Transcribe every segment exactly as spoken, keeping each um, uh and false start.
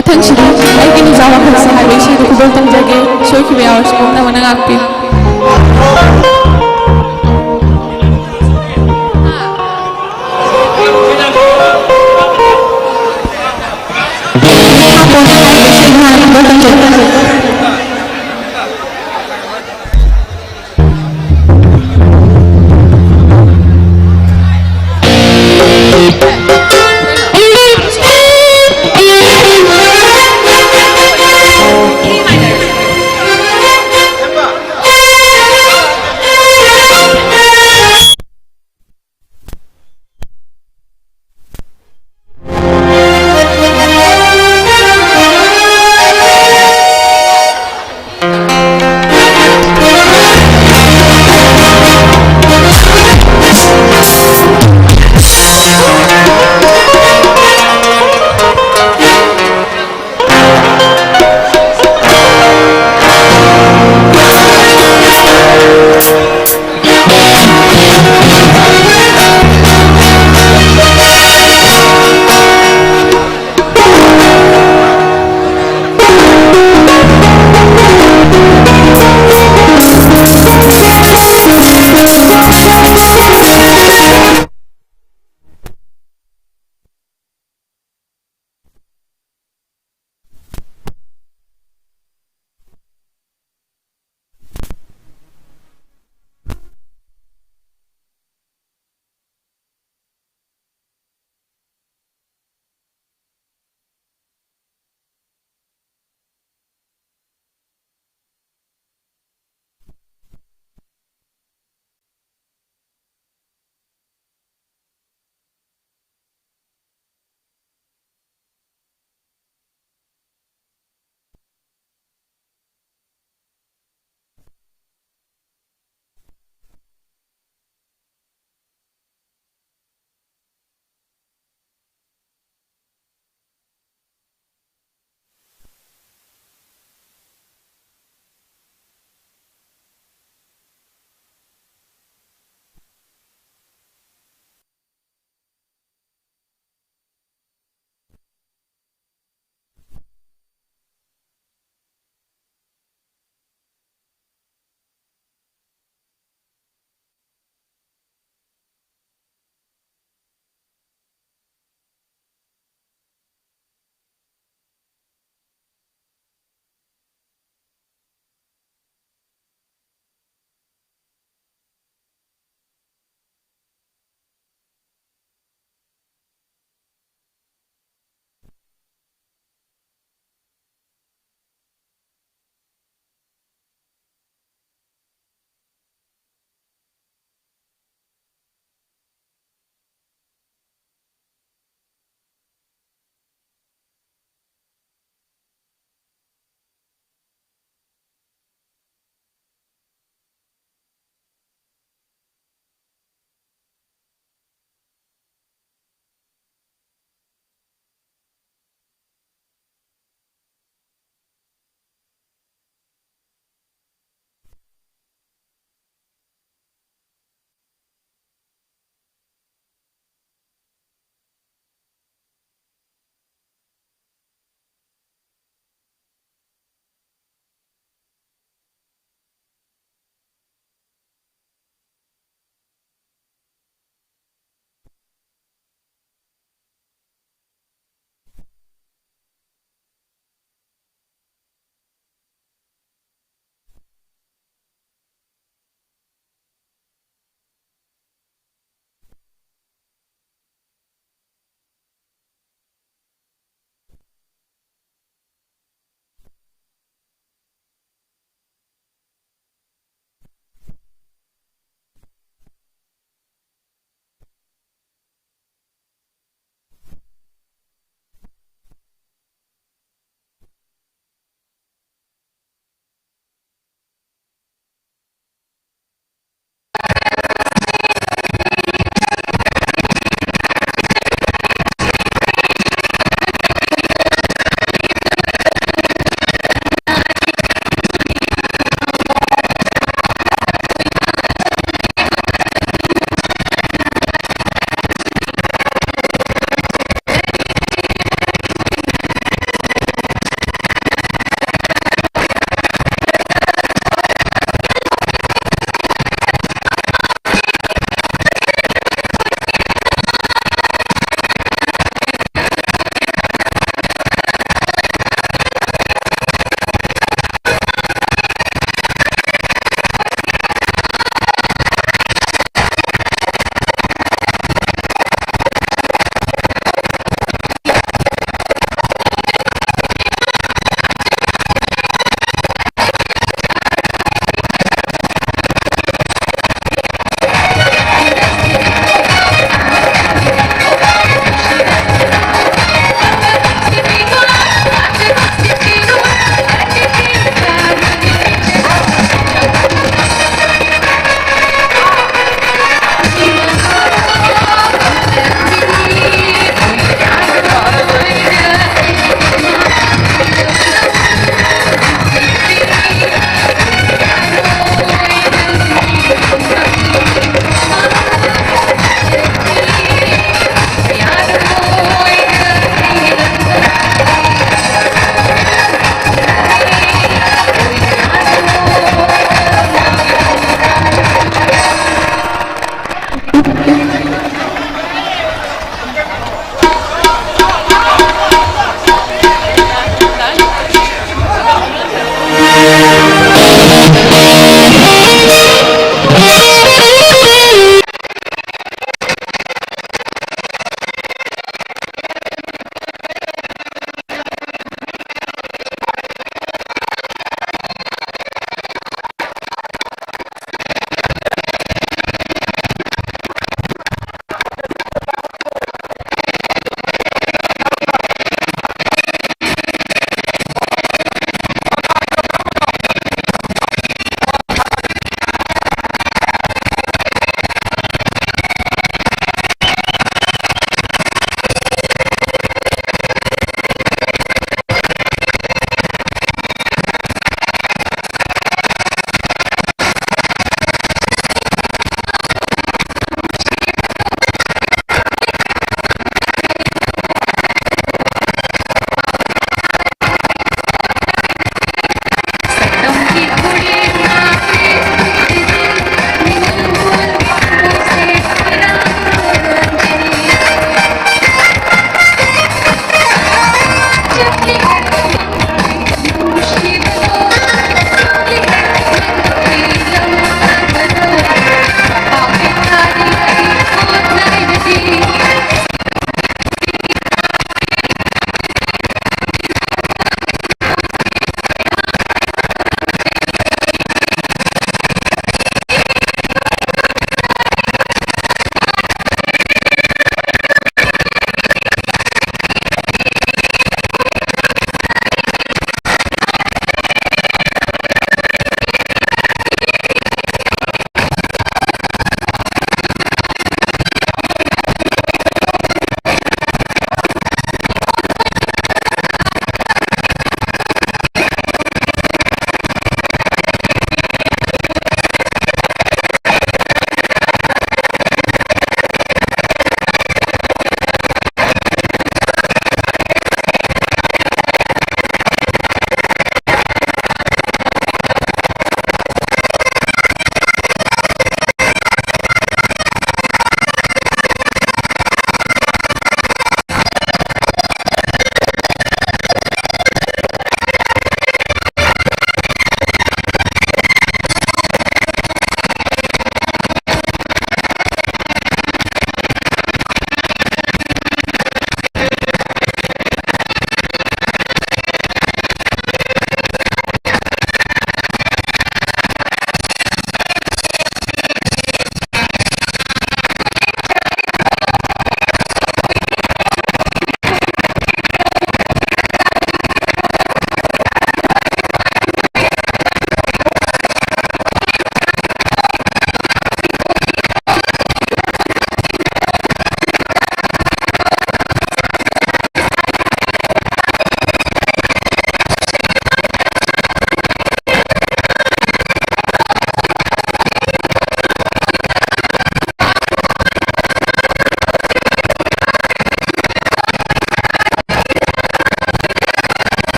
ꯃꯊꯪꯁꯤꯗ ꯑꯩꯒꯤ ꯅꯨꯡꯖꯥ ꯋꯥꯈꯜꯁꯦ ꯍꯥꯏꯕ ꯏꯁꯩꯗꯨ ꯈꯨꯗꯣꯜ ꯇꯝꯖꯒꯦ꯫ ꯁꯣꯏꯈꯤꯕ ꯌꯥꯎꯔꯁꯨ ꯄꯨꯝꯅꯃꯛꯅ ꯉꯥꯛꯄꯤꯌꯨ꯫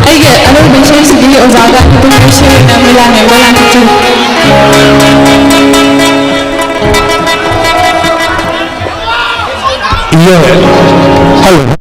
ꯑꯩꯒꯤ ꯑꯔꯣꯏꯕ ꯏꯁꯩꯁꯤꯗꯤ ꯑꯣꯖꯥꯒ ꯑꯩꯒꯤ ꯄꯨꯟꯕ ꯏꯁꯩ ꯑꯣꯏꯅ ꯃꯩꯂꯥ ꯃꯦꯝꯕ ꯂꯥꯟꯊꯣꯛꯆꯒꯦ꯫ ꯏꯌꯦ꯫ ꯍꯜꯂꯣ꯫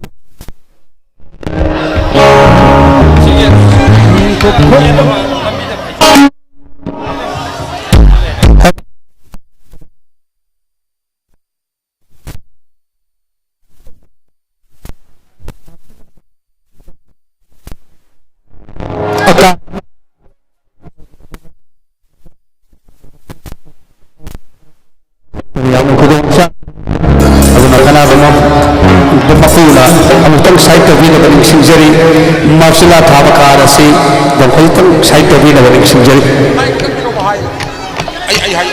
ꯌꯥꯝꯅ ꯈꯨꯗꯣꯡ ꯆꯥ-, ꯑꯗꯨꯅ ꯀꯅꯥꯒꯨꯝꯕ ꯃꯄꯨꯅ ꯑꯃꯨꯛꯇꯪ ꯁꯥꯏꯠ ꯇꯧꯕꯤꯅꯕ ꯅꯤꯡꯁꯤꯡꯖꯔꯤ꯫ ꯃꯥꯔꯁꯤꯂꯥ ꯊꯥꯕ ꯀꯥꯔ ꯑꯁꯤ ꯑꯃꯨꯛꯇꯪ ꯁꯥꯏꯠ ꯇꯧꯕꯤꯅꯕ ꯅꯤꯡꯁꯤꯡꯖꯔꯤ꯫ ꯑꯩ, ꯑꯩ ꯍꯥꯏ-,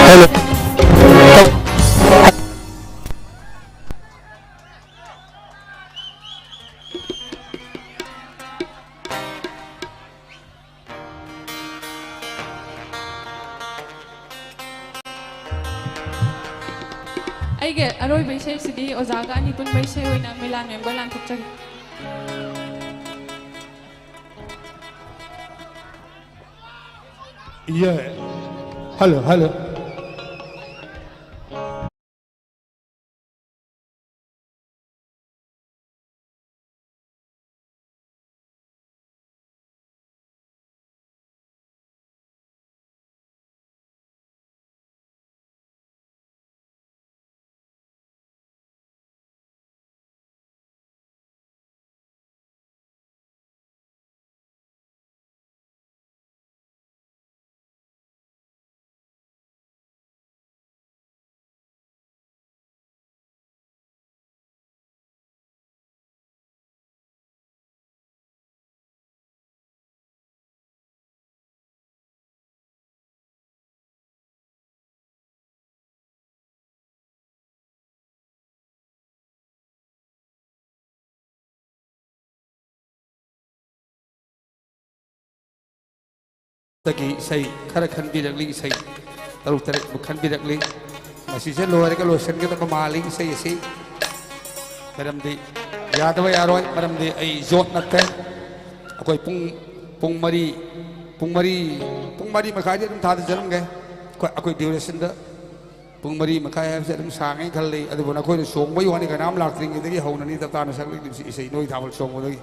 ꯍꯦꯜꯂꯣ꯫ ꯑꯩꯒꯤ ꯑꯔꯣꯏꯕ ꯏꯁꯩꯁꯤꯗꯤ ꯑꯣꯖꯥꯒ ꯑꯅꯤ ꯄꯨꯟꯕ ꯏꯁꯩ ꯑꯣꯏꯅ ꯃꯤꯂꯥꯟ ꯃꯦꯝꯕꯔ ꯂꯥꯟꯊꯣꯛꯆꯒꯦ꯫ ꯏꯌꯦ꯫ Hello, hello. ꯗꯒꯤ ꯏꯁꯩ ꯈꯔ ꯈꯟꯕꯤꯔꯛꯂꯤ, ꯏꯁꯩ ꯇꯔꯨꯛ ꯇꯔꯦꯠꯃꯨꯛ ꯈꯟꯕꯤꯔꯛꯂꯤ꯫ ꯃꯁꯤꯁꯦ ꯂꯣꯏꯔꯒ ꯂꯣꯏꯁꯤꯟꯒꯗꯕ ꯃꯥꯜꯂꯤ ꯏꯁꯩ ꯑꯁꯤ꯫ ꯃꯔꯝꯗꯤ ꯌꯥꯗꯕ ꯌꯥꯔꯣꯏ, ꯃꯔꯝꯗꯤ ꯑꯩ ꯖꯣꯠ ꯅꯠꯇꯦ꯫ ꯑꯩꯈꯣꯏ ꯄꯨꯡ, ꯄꯨꯡ ꯃꯔꯤ, ꯄꯨꯡ ꯃꯔꯤ, ꯄꯨꯡ ꯃꯔꯤ ꯃꯈꯥꯏꯗꯤ ꯑꯗꯨꯝ ꯊꯥꯗꯖꯔꯝꯒꯦ꯫ ꯑꯩꯈꯣꯏ, ꯑꯩꯈꯣꯏ duration ꯗ ꯄꯨꯡ ꯃꯔꯤ ꯃꯈꯥꯏ ꯍꯥꯏꯕꯁꯦ ꯑꯗꯨꯝ ꯁꯥꯡꯉꯦ ꯈꯜꯂꯤ꯫ ꯑꯗꯨꯕꯨ ꯅꯈꯣꯏꯅ ꯆꯣꯡꯕꯒꯤ ꯋꯥꯅꯤ, ꯀꯅꯥꯝ ꯂꯥꯛꯇ꯭ꯔꯤꯉꯩꯗꯒꯤ ꯍꯧꯅꯅꯤ ꯇꯞ ꯇꯥꯅ ꯁꯛꯂꯛꯂꯤꯕꯁꯤ ꯏꯁꯩ ꯅꯣꯏ ꯊꯥꯕꯜ ꯆꯣꯡꯕꯗꯒꯤ꯫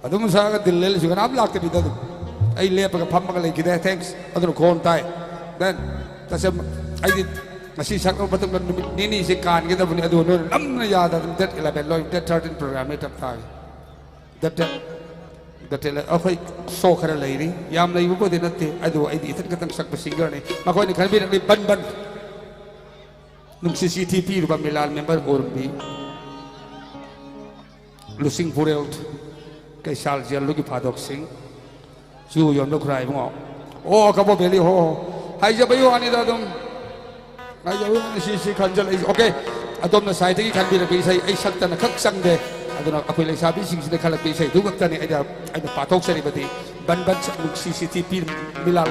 ꯑꯗꯨꯝ ꯁꯛꯑꯒ ꯗꯤꯜ ꯂꯦꯜꯂꯁꯨ ꯀꯅꯥꯝ ꯂꯥꯛꯇꯕꯤꯗ ꯑꯗꯨꯝ ꯑꯩ ꯂꯦꯞꯄꯒ ꯐꯝꯃꯒ ꯂꯩꯈꯤꯗꯦ꯫ Thanks꯫ ꯑꯗꯨꯅ ꯈꯣꯟ ꯇꯥꯏ꯫ Then, ꯇꯁꯦꯡꯅ ꯑꯩꯗꯤ ꯉꯁꯤ ꯁꯛꯂꯕ ꯃꯇꯨꯡꯗ ꯅꯨꯃꯤꯠ ꯅꯤꯅꯤꯁꯦ ꯀꯥꯟꯒꯗꯕꯅꯤ, ꯑꯗꯨꯒ ꯅꯣꯏꯅ ꯅꯝꯅ ꯌꯥꯗꯗꯅ date eleven ꯂꯣꯏ, date thirteen program ꯅꯤ ꯇꯞ ꯇꯥꯒꯦ꯫ Date, date, ꯑꯩꯈꯣꯏ show ꯈꯔ ꯂꯩꯔꯤ, ꯌꯥꯝ ꯂꯩꯕꯕꯨꯗꯤ ꯅꯠꯇꯦ, ꯑꯗꯨꯕꯨ ꯑꯩꯗꯤ ꯏꯊꯟ ꯈꯛꯇꯪ ꯁꯛꯄ singer ꯅꯤ꯫ ꯃꯈꯣꯏꯅ ꯈꯟꯕꯤꯔꯛꯂꯤ ꯕꯟ ꯕꯟ꯫ ꯅꯨꯡꯁꯤ ꯆꯤꯊꯤ ꯄꯤꯔꯨꯕ ꯃꯤꯂꯥꯜ member ꯑꯣꯔꯝꯕꯤ꯫ ꯂꯨꯁꯤꯡ ꯄꯨꯔꯦꯜ, ꯀꯩꯁꯥꯜ ꯖꯦꯜꯗꯨꯒꯤ ꯐꯥꯗꯣꯛꯁꯤꯡ, ꯌꯨ ꯌꯣꯟꯕ ꯈꯨꯔꯥꯏ ꯏꯕꯨꯡꯉꯣ꯫ ꯑꯣ, ꯀꯕꯣ ꯚꯦꯂꯤ, ꯍꯣ, ꯍꯣ꯫ ꯍꯥꯏꯖꯕꯒꯤ ꯋꯥꯅꯤꯗ ꯑꯗꯨꯝ꯫ ꯍꯥꯏꯖꯕꯒꯤ ꯋꯥꯅꯤ, ꯁꯤ, ꯁꯤ ꯈꯟꯖꯜꯂꯛꯏꯁꯦ꯫ OK, ꯑꯗꯣꯝꯅ side ꯇꯒꯤ ꯈꯟꯕꯤꯔꯛꯄ ꯏꯁꯩ, ꯑꯩ ꯁꯛꯇꯅ ꯈꯛ ꯆꯪꯗꯦ꯫ ꯑꯗꯨꯅ ꯑꯩꯈꯣꯏ ꯂꯩꯁꯥꯕꯤꯁꯤꯡꯁꯤꯅ ꯈꯜꯂꯛꯄ ꯏꯁꯩꯗꯨ ꯈꯛꯇꯅꯤ ꯑꯩꯅ, ꯑꯩꯅ ꯄꯥꯊꯣꯛꯆꯔꯤꯕꯗꯤ꯫ ꯕꯟ ꯕꯟ ꯅꯨꯡꯁꯤ ꯆꯤꯊꯤ ꯄꯤ ꯃꯤꯂꯥꯜ,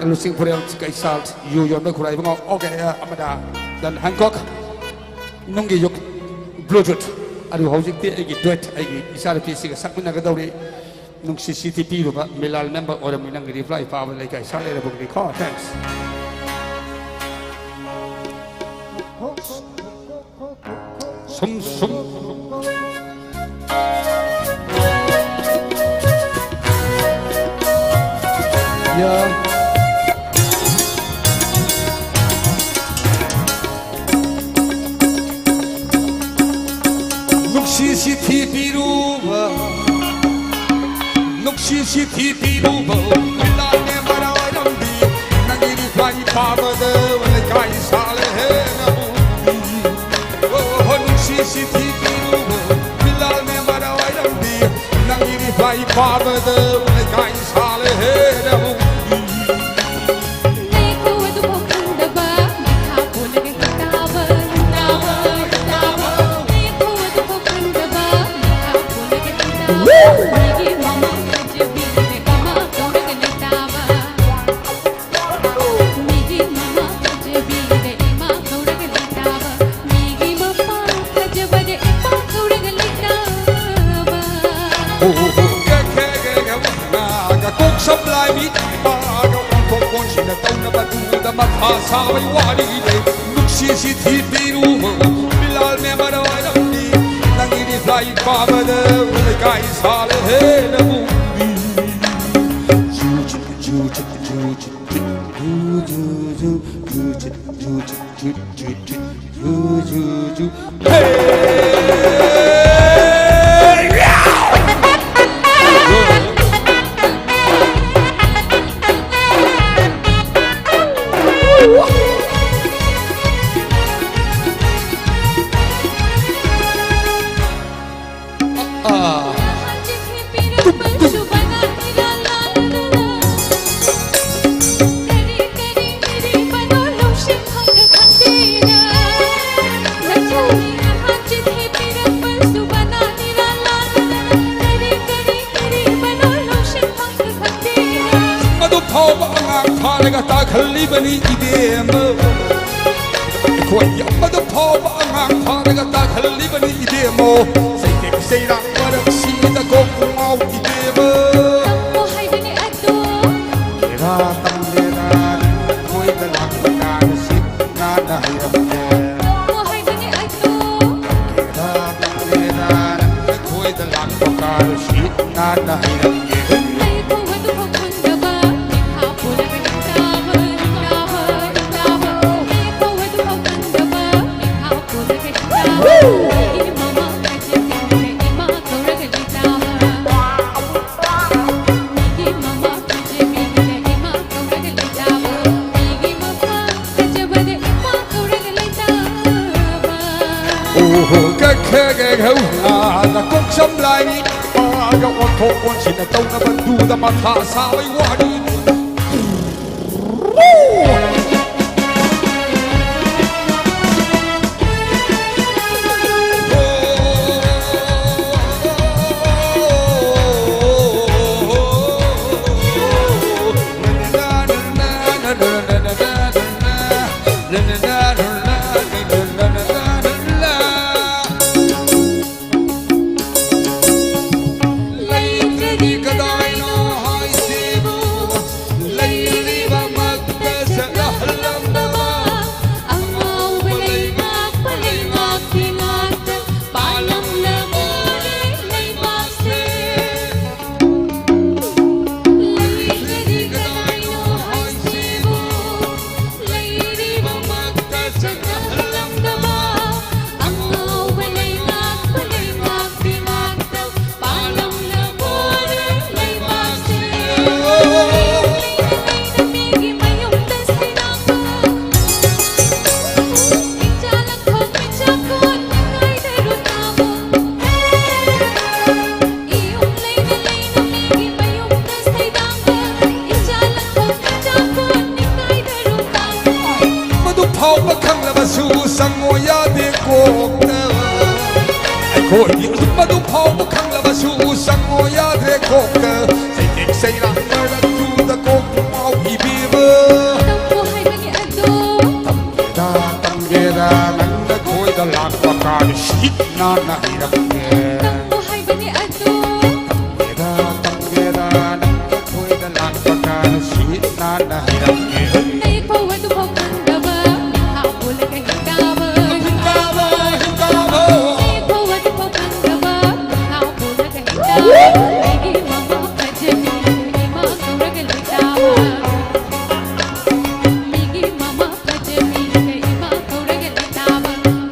ꯂꯨꯁꯤꯡ ꯄꯨꯔꯦꯜ, ꯀꯩꯁꯥꯜ, ꯌꯨ ꯌꯣꯟꯕ ꯈꯨꯔꯥꯏ ꯏꯕꯨꯡꯉꯣ꯫ OK, ꯑꯃꯗ ꯗꯟ ꯍꯦꯡꯀꯣꯛ꯫ ꯅꯨꯡꯒꯤ ꯌꯨꯛ, Bluetooth꯫ ꯑꯗꯨ ꯍꯧꯖꯤꯛꯇꯤ ꯑꯩꯒꯤ duet, ꯑꯩꯒꯤ ꯏꯆꯥꯅꯨꯄꯤꯁꯤꯒ ꯁꯛꯃꯤꯟꯅꯒꯗꯧꯔꯤ꯫ ꯅꯨꯡꯁꯤ ꯆꯤꯊꯤ ꯄꯤꯔꯨꯕ ꯃꯤꯂꯥꯜ member ꯑꯣꯏꯔꯝꯃꯤ, ꯅꯪꯒꯤ reply ꯄꯥꯕꯗ ꯂꯩꯀꯥꯏ ꯁꯥ ꯂꯩꯔꯕꯒꯤꯅꯤꯀꯣ꯫ Thanks꯫ ꯁꯨꯝ ꯁꯨꯝ꯫ ꯌꯥ꯫ ꯅꯨꯡꯁꯤ ꯆꯤꯊꯤ ꯄꯤꯔꯨꯕ, ꯅꯨꯡꯁꯤ ꯆꯤꯊꯤ ꯄꯤꯔꯨꯕ, ꯃꯤꯂꯥꯜꯅꯦ ꯃꯔꯥ ꯑꯣꯏꯔꯝꯕꯤ, ꯅꯪꯒꯤ reply ꯄꯥꯕꯗ ꯂꯩꯀꯥꯏ ꯁꯥꯂꯦ ꯍꯦꯟꯅ ꯍꯣꯡꯕꯤ꯫ ꯑꯣ, ꯍꯣ, ꯅꯨꯡꯁꯤ ꯆꯤꯊꯤ ꯄꯤꯔꯨꯕ, ꯃꯤꯂꯥꯜꯅꯦ ꯃꯔꯥ ꯑꯣꯏꯔꯝꯕꯤ, ꯅꯪꯒꯤ reply ꯄꯥꯕꯗ ꯂꯩꯀꯥꯏ ꯁꯥꯂꯦ ꯍꯦꯟꯅ ꯍꯣꯡꯕꯤ꯫ ꯂꯩꯀꯣ ꯑꯗꯨꯐꯥꯎ ꯈꯪꯗꯕ, ꯃꯤꯈꯥ ꯄꯣꯜꯂꯒ ꯍꯤꯡꯇꯥꯕ, ꯍꯤꯡꯇꯥꯕ, ꯍꯤꯡꯇꯥꯕ꯫ ꯂꯩꯀꯣ ꯑꯗꯨꯐꯥꯎ ꯈꯪꯗꯕ, ꯃꯤꯈꯥ ꯄꯣꯜꯂꯒ ꯍꯤꯡꯇꯥꯕ꯫ ꯃꯤꯒꯤ ꯃꯃꯥꯡ ꯐꯖꯕꯤꯅ ꯀꯃꯥ ꯇꯧꯔꯒ ꯂꯩꯇꯥꯕ꯫ ꯄꯥꯒ ꯑꯣꯟꯊꯣꯛ ꯑꯣꯟꯁꯤꯟꯅ ꯇꯧꯅꯕꯗꯨꯗ ꯃꯊꯥ ꯁꯥꯕꯩ ꯋꯥꯔꯤꯅꯦ꯫ ꯅꯨꯡꯁꯤꯁꯤ ꯊꯤꯕꯤꯔꯨ, ꯕꯤꯂꯥꯜ ꯃꯦꯝꯕꯔ ꯑꯣꯏꯔꯝꯃꯤ꯫ ꯅꯪꯒꯤ reply ꯄꯥꯕꯗ ꯂꯩꯀꯥꯏ ꯁꯥꯕ ꯍꯦꯟꯅ ꯃꯨꯟꯕꯤ꯫ ꯖꯨ ꯖꯨ ꯖꯨ ꯖꯨ ꯖꯨ ꯖꯨ ꯖꯨ ꯖꯨ ꯖꯨ ꯖꯨ ꯖꯨ ꯖꯨ ꯖꯨ ꯖꯨ ꯖꯨ ꯖꯨ ꯖꯨ꯫ ꯍꯦ! ꯑꯥ꯫ ꯃꯗꯨ ꯐꯥꯎꯕ ꯑꯉꯥꯡ ꯐꯥꯔꯒ ꯇꯥꯛꯍꯜꯂꯤꯕꯅꯤ ꯏꯕꯦꯝꯃ꯫ ꯑꯩꯈꯣꯏ ꯃꯗꯨ ꯐꯥꯎꯕ ꯑꯉꯥꯡ ꯐꯥꯔꯒ ꯇꯥꯛꯍꯜꯂꯤꯕꯅꯤ ꯏꯕꯦꯝꯃꯣ꯫ ꯆꯩꯇꯦꯛ ꯆꯩꯔꯥꯛ ꯃꯔꯛꯁꯤꯗ ꯀꯣꯛꯄꯨ ꯉꯥꯎ ꯏꯕꯦꯝꯃ꯫ ꯇꯝꯃꯣ ꯍꯥꯏꯕꯅꯤ ꯑꯗꯣ꯫ ꯍꯦꯔꯥ ꯇꯝꯂꯦꯔꯥ ꯅꯪ ꯑꯩꯈꯣꯏꯗ ꯂꯥꯛꯄ ꯀꯥꯟꯗ ꯁꯤꯠ ꯅꯥꯟꯅ ꯍꯩꯔꯝꯒꯦ꯫ ꯇꯝꯃꯣ ꯍꯥꯏꯕꯅꯤ ꯑꯗꯣ꯫ ꯍꯦꯔꯥ ꯇꯝꯂꯦꯔꯥ ꯅꯪ ꯑꯩꯈꯣꯏꯗ ꯂꯥꯛꯄ ꯀꯥꯟꯗ ꯁꯤꯠ ꯅꯥꯟꯅ ꯍꯩꯔꯝꯒꯦ꯫ ꯂꯩꯈꯣ ꯑꯗꯨꯐꯥꯎ ꯈꯪꯗꯕ ꯃꯤꯈꯥ ꯄꯣꯜꯂꯒ ꯍꯤꯡꯗꯕ, ꯍꯤꯡꯗꯕ, ꯍꯤꯡꯗꯕ꯫ ꯂꯩꯈꯣ ꯑꯗꯨꯐꯥꯎ ꯈꯪꯗꯕ ꯃꯤꯈꯥ ꯄꯣꯜꯂꯒ ꯍꯤꯡꯗꯕ꯫ ꯃꯤꯒꯤ ꯃꯃꯥ ꯀꯖꯦꯡ ꯃꯤꯒꯤ ꯏꯃꯥ ꯀꯧꯔꯒ ꯂꯩꯇꯕ꯫ ꯃꯤꯒꯤ ꯃꯃꯥ ꯀꯖꯦꯡ ꯃꯤꯒꯤ ꯏꯃꯥ ꯀꯧꯔꯒ ꯂꯩꯇꯕ꯫ ꯃꯤꯒꯤ ꯃꯃꯥ ꯐꯖꯕꯗ ꯏꯃꯥ ꯀꯧꯔꯒ ꯂꯩꯇꯕ꯫ ꯑꯣꯍꯣ ꯀꯦ ꯀꯦ ꯀꯦ ꯍꯧ ꯅꯥꯗ ꯀꯣꯛ ꯁꯝ ꯂꯥꯏꯅꯤ ꯄꯥꯒ ꯑꯣꯟꯊꯣꯛ ꯑꯣꯟꯁꯤꯟꯅ ꯇꯧꯅꯕꯗꯨꯗ ꯃꯊꯥ ꯁꯥꯕꯩ ꯋꯥꯔꯤꯅꯤ꯫ ꯂꯩꯇ꯭ꯔꯗꯤ ꯀꯗꯥꯏꯅꯣ ꯍꯥꯏꯁꯤꯕꯨ? ꯁꯨ ꯆꯪꯉꯣ ꯌꯥꯗꯦ ꯀꯣꯛꯇ꯫ ꯑꯩꯈꯣꯏꯗꯤ ꯃꯗꯨ ꯐꯥꯎꯕ ꯈꯪꯂꯕꯁꯨ ꯆꯪꯉꯣ ꯌꯥꯗ꯭ꯔꯦ ꯀꯣꯛꯇ꯫ ꯆꯩꯇꯦꯛ ꯆꯩꯔꯥꯡ ꯃꯔꯛꯇꯨꯗ ꯀꯣꯛꯄꯨ ꯉꯥꯎꯈꯤꯕꯤꯕ꯫ ꯇꯝꯃꯣ ꯍꯥꯏꯕꯅꯤ ꯑꯗꯣ꯫ ꯇꯝꯒꯦꯗ, ꯇꯝꯒꯦꯗ, ꯅꯪꯅ ꯈꯣꯏꯗ ꯂꯥꯛꯄ ꯀꯥꯟꯗ ꯁꯤꯠ ꯅꯥꯟꯅ ꯍꯩꯔꯝꯒꯦ꯫ ꯇꯝꯃꯣ ꯍꯥꯏꯕꯅꯤ ꯑꯗꯣ꯫ ꯇꯝꯒꯦꯗ, ꯇꯝꯒꯦꯗ, ꯅꯪꯅ ꯈꯣꯏꯗ ꯂꯥꯛꯄ ꯀꯥꯟꯗ ꯁꯤꯠ ꯅꯥꯟꯅ ꯍꯩꯔꯝꯒꯦ꯫ ꯍꯩ꯫ ꯅꯌꯦꯛ ꯐꯥꯎ ꯑꯗꯨꯐꯥꯎ ꯈꯪꯗꯕ ꯅꯍꯥ ꯑꯣꯜꯂꯒ ꯍꯤꯡꯗꯥꯕ꯫ ꯍꯤꯡꯗꯥꯕ, ꯍꯤꯡꯗꯥꯕ꯫ ꯅꯌꯦꯛ ꯐꯥꯎ ꯑꯗꯨꯐꯥꯎ ꯈꯪꯗꯕ ꯅꯍꯥ ꯑꯣꯜꯂꯒ ꯍꯤꯡꯗꯥꯕ꯫ ꯑꯩꯒꯤ ꯃꯃꯥ ꯐꯖꯕꯤ, ꯏꯃꯥ ꯀꯧꯔꯒ ꯂꯩꯇꯥꯕ꯫ ꯃꯤꯒꯤ ꯃꯃꯥ ꯐꯖꯕꯤꯒ ꯏꯃꯥ ꯀꯧꯔꯒ ꯂꯩꯇꯥꯕ꯫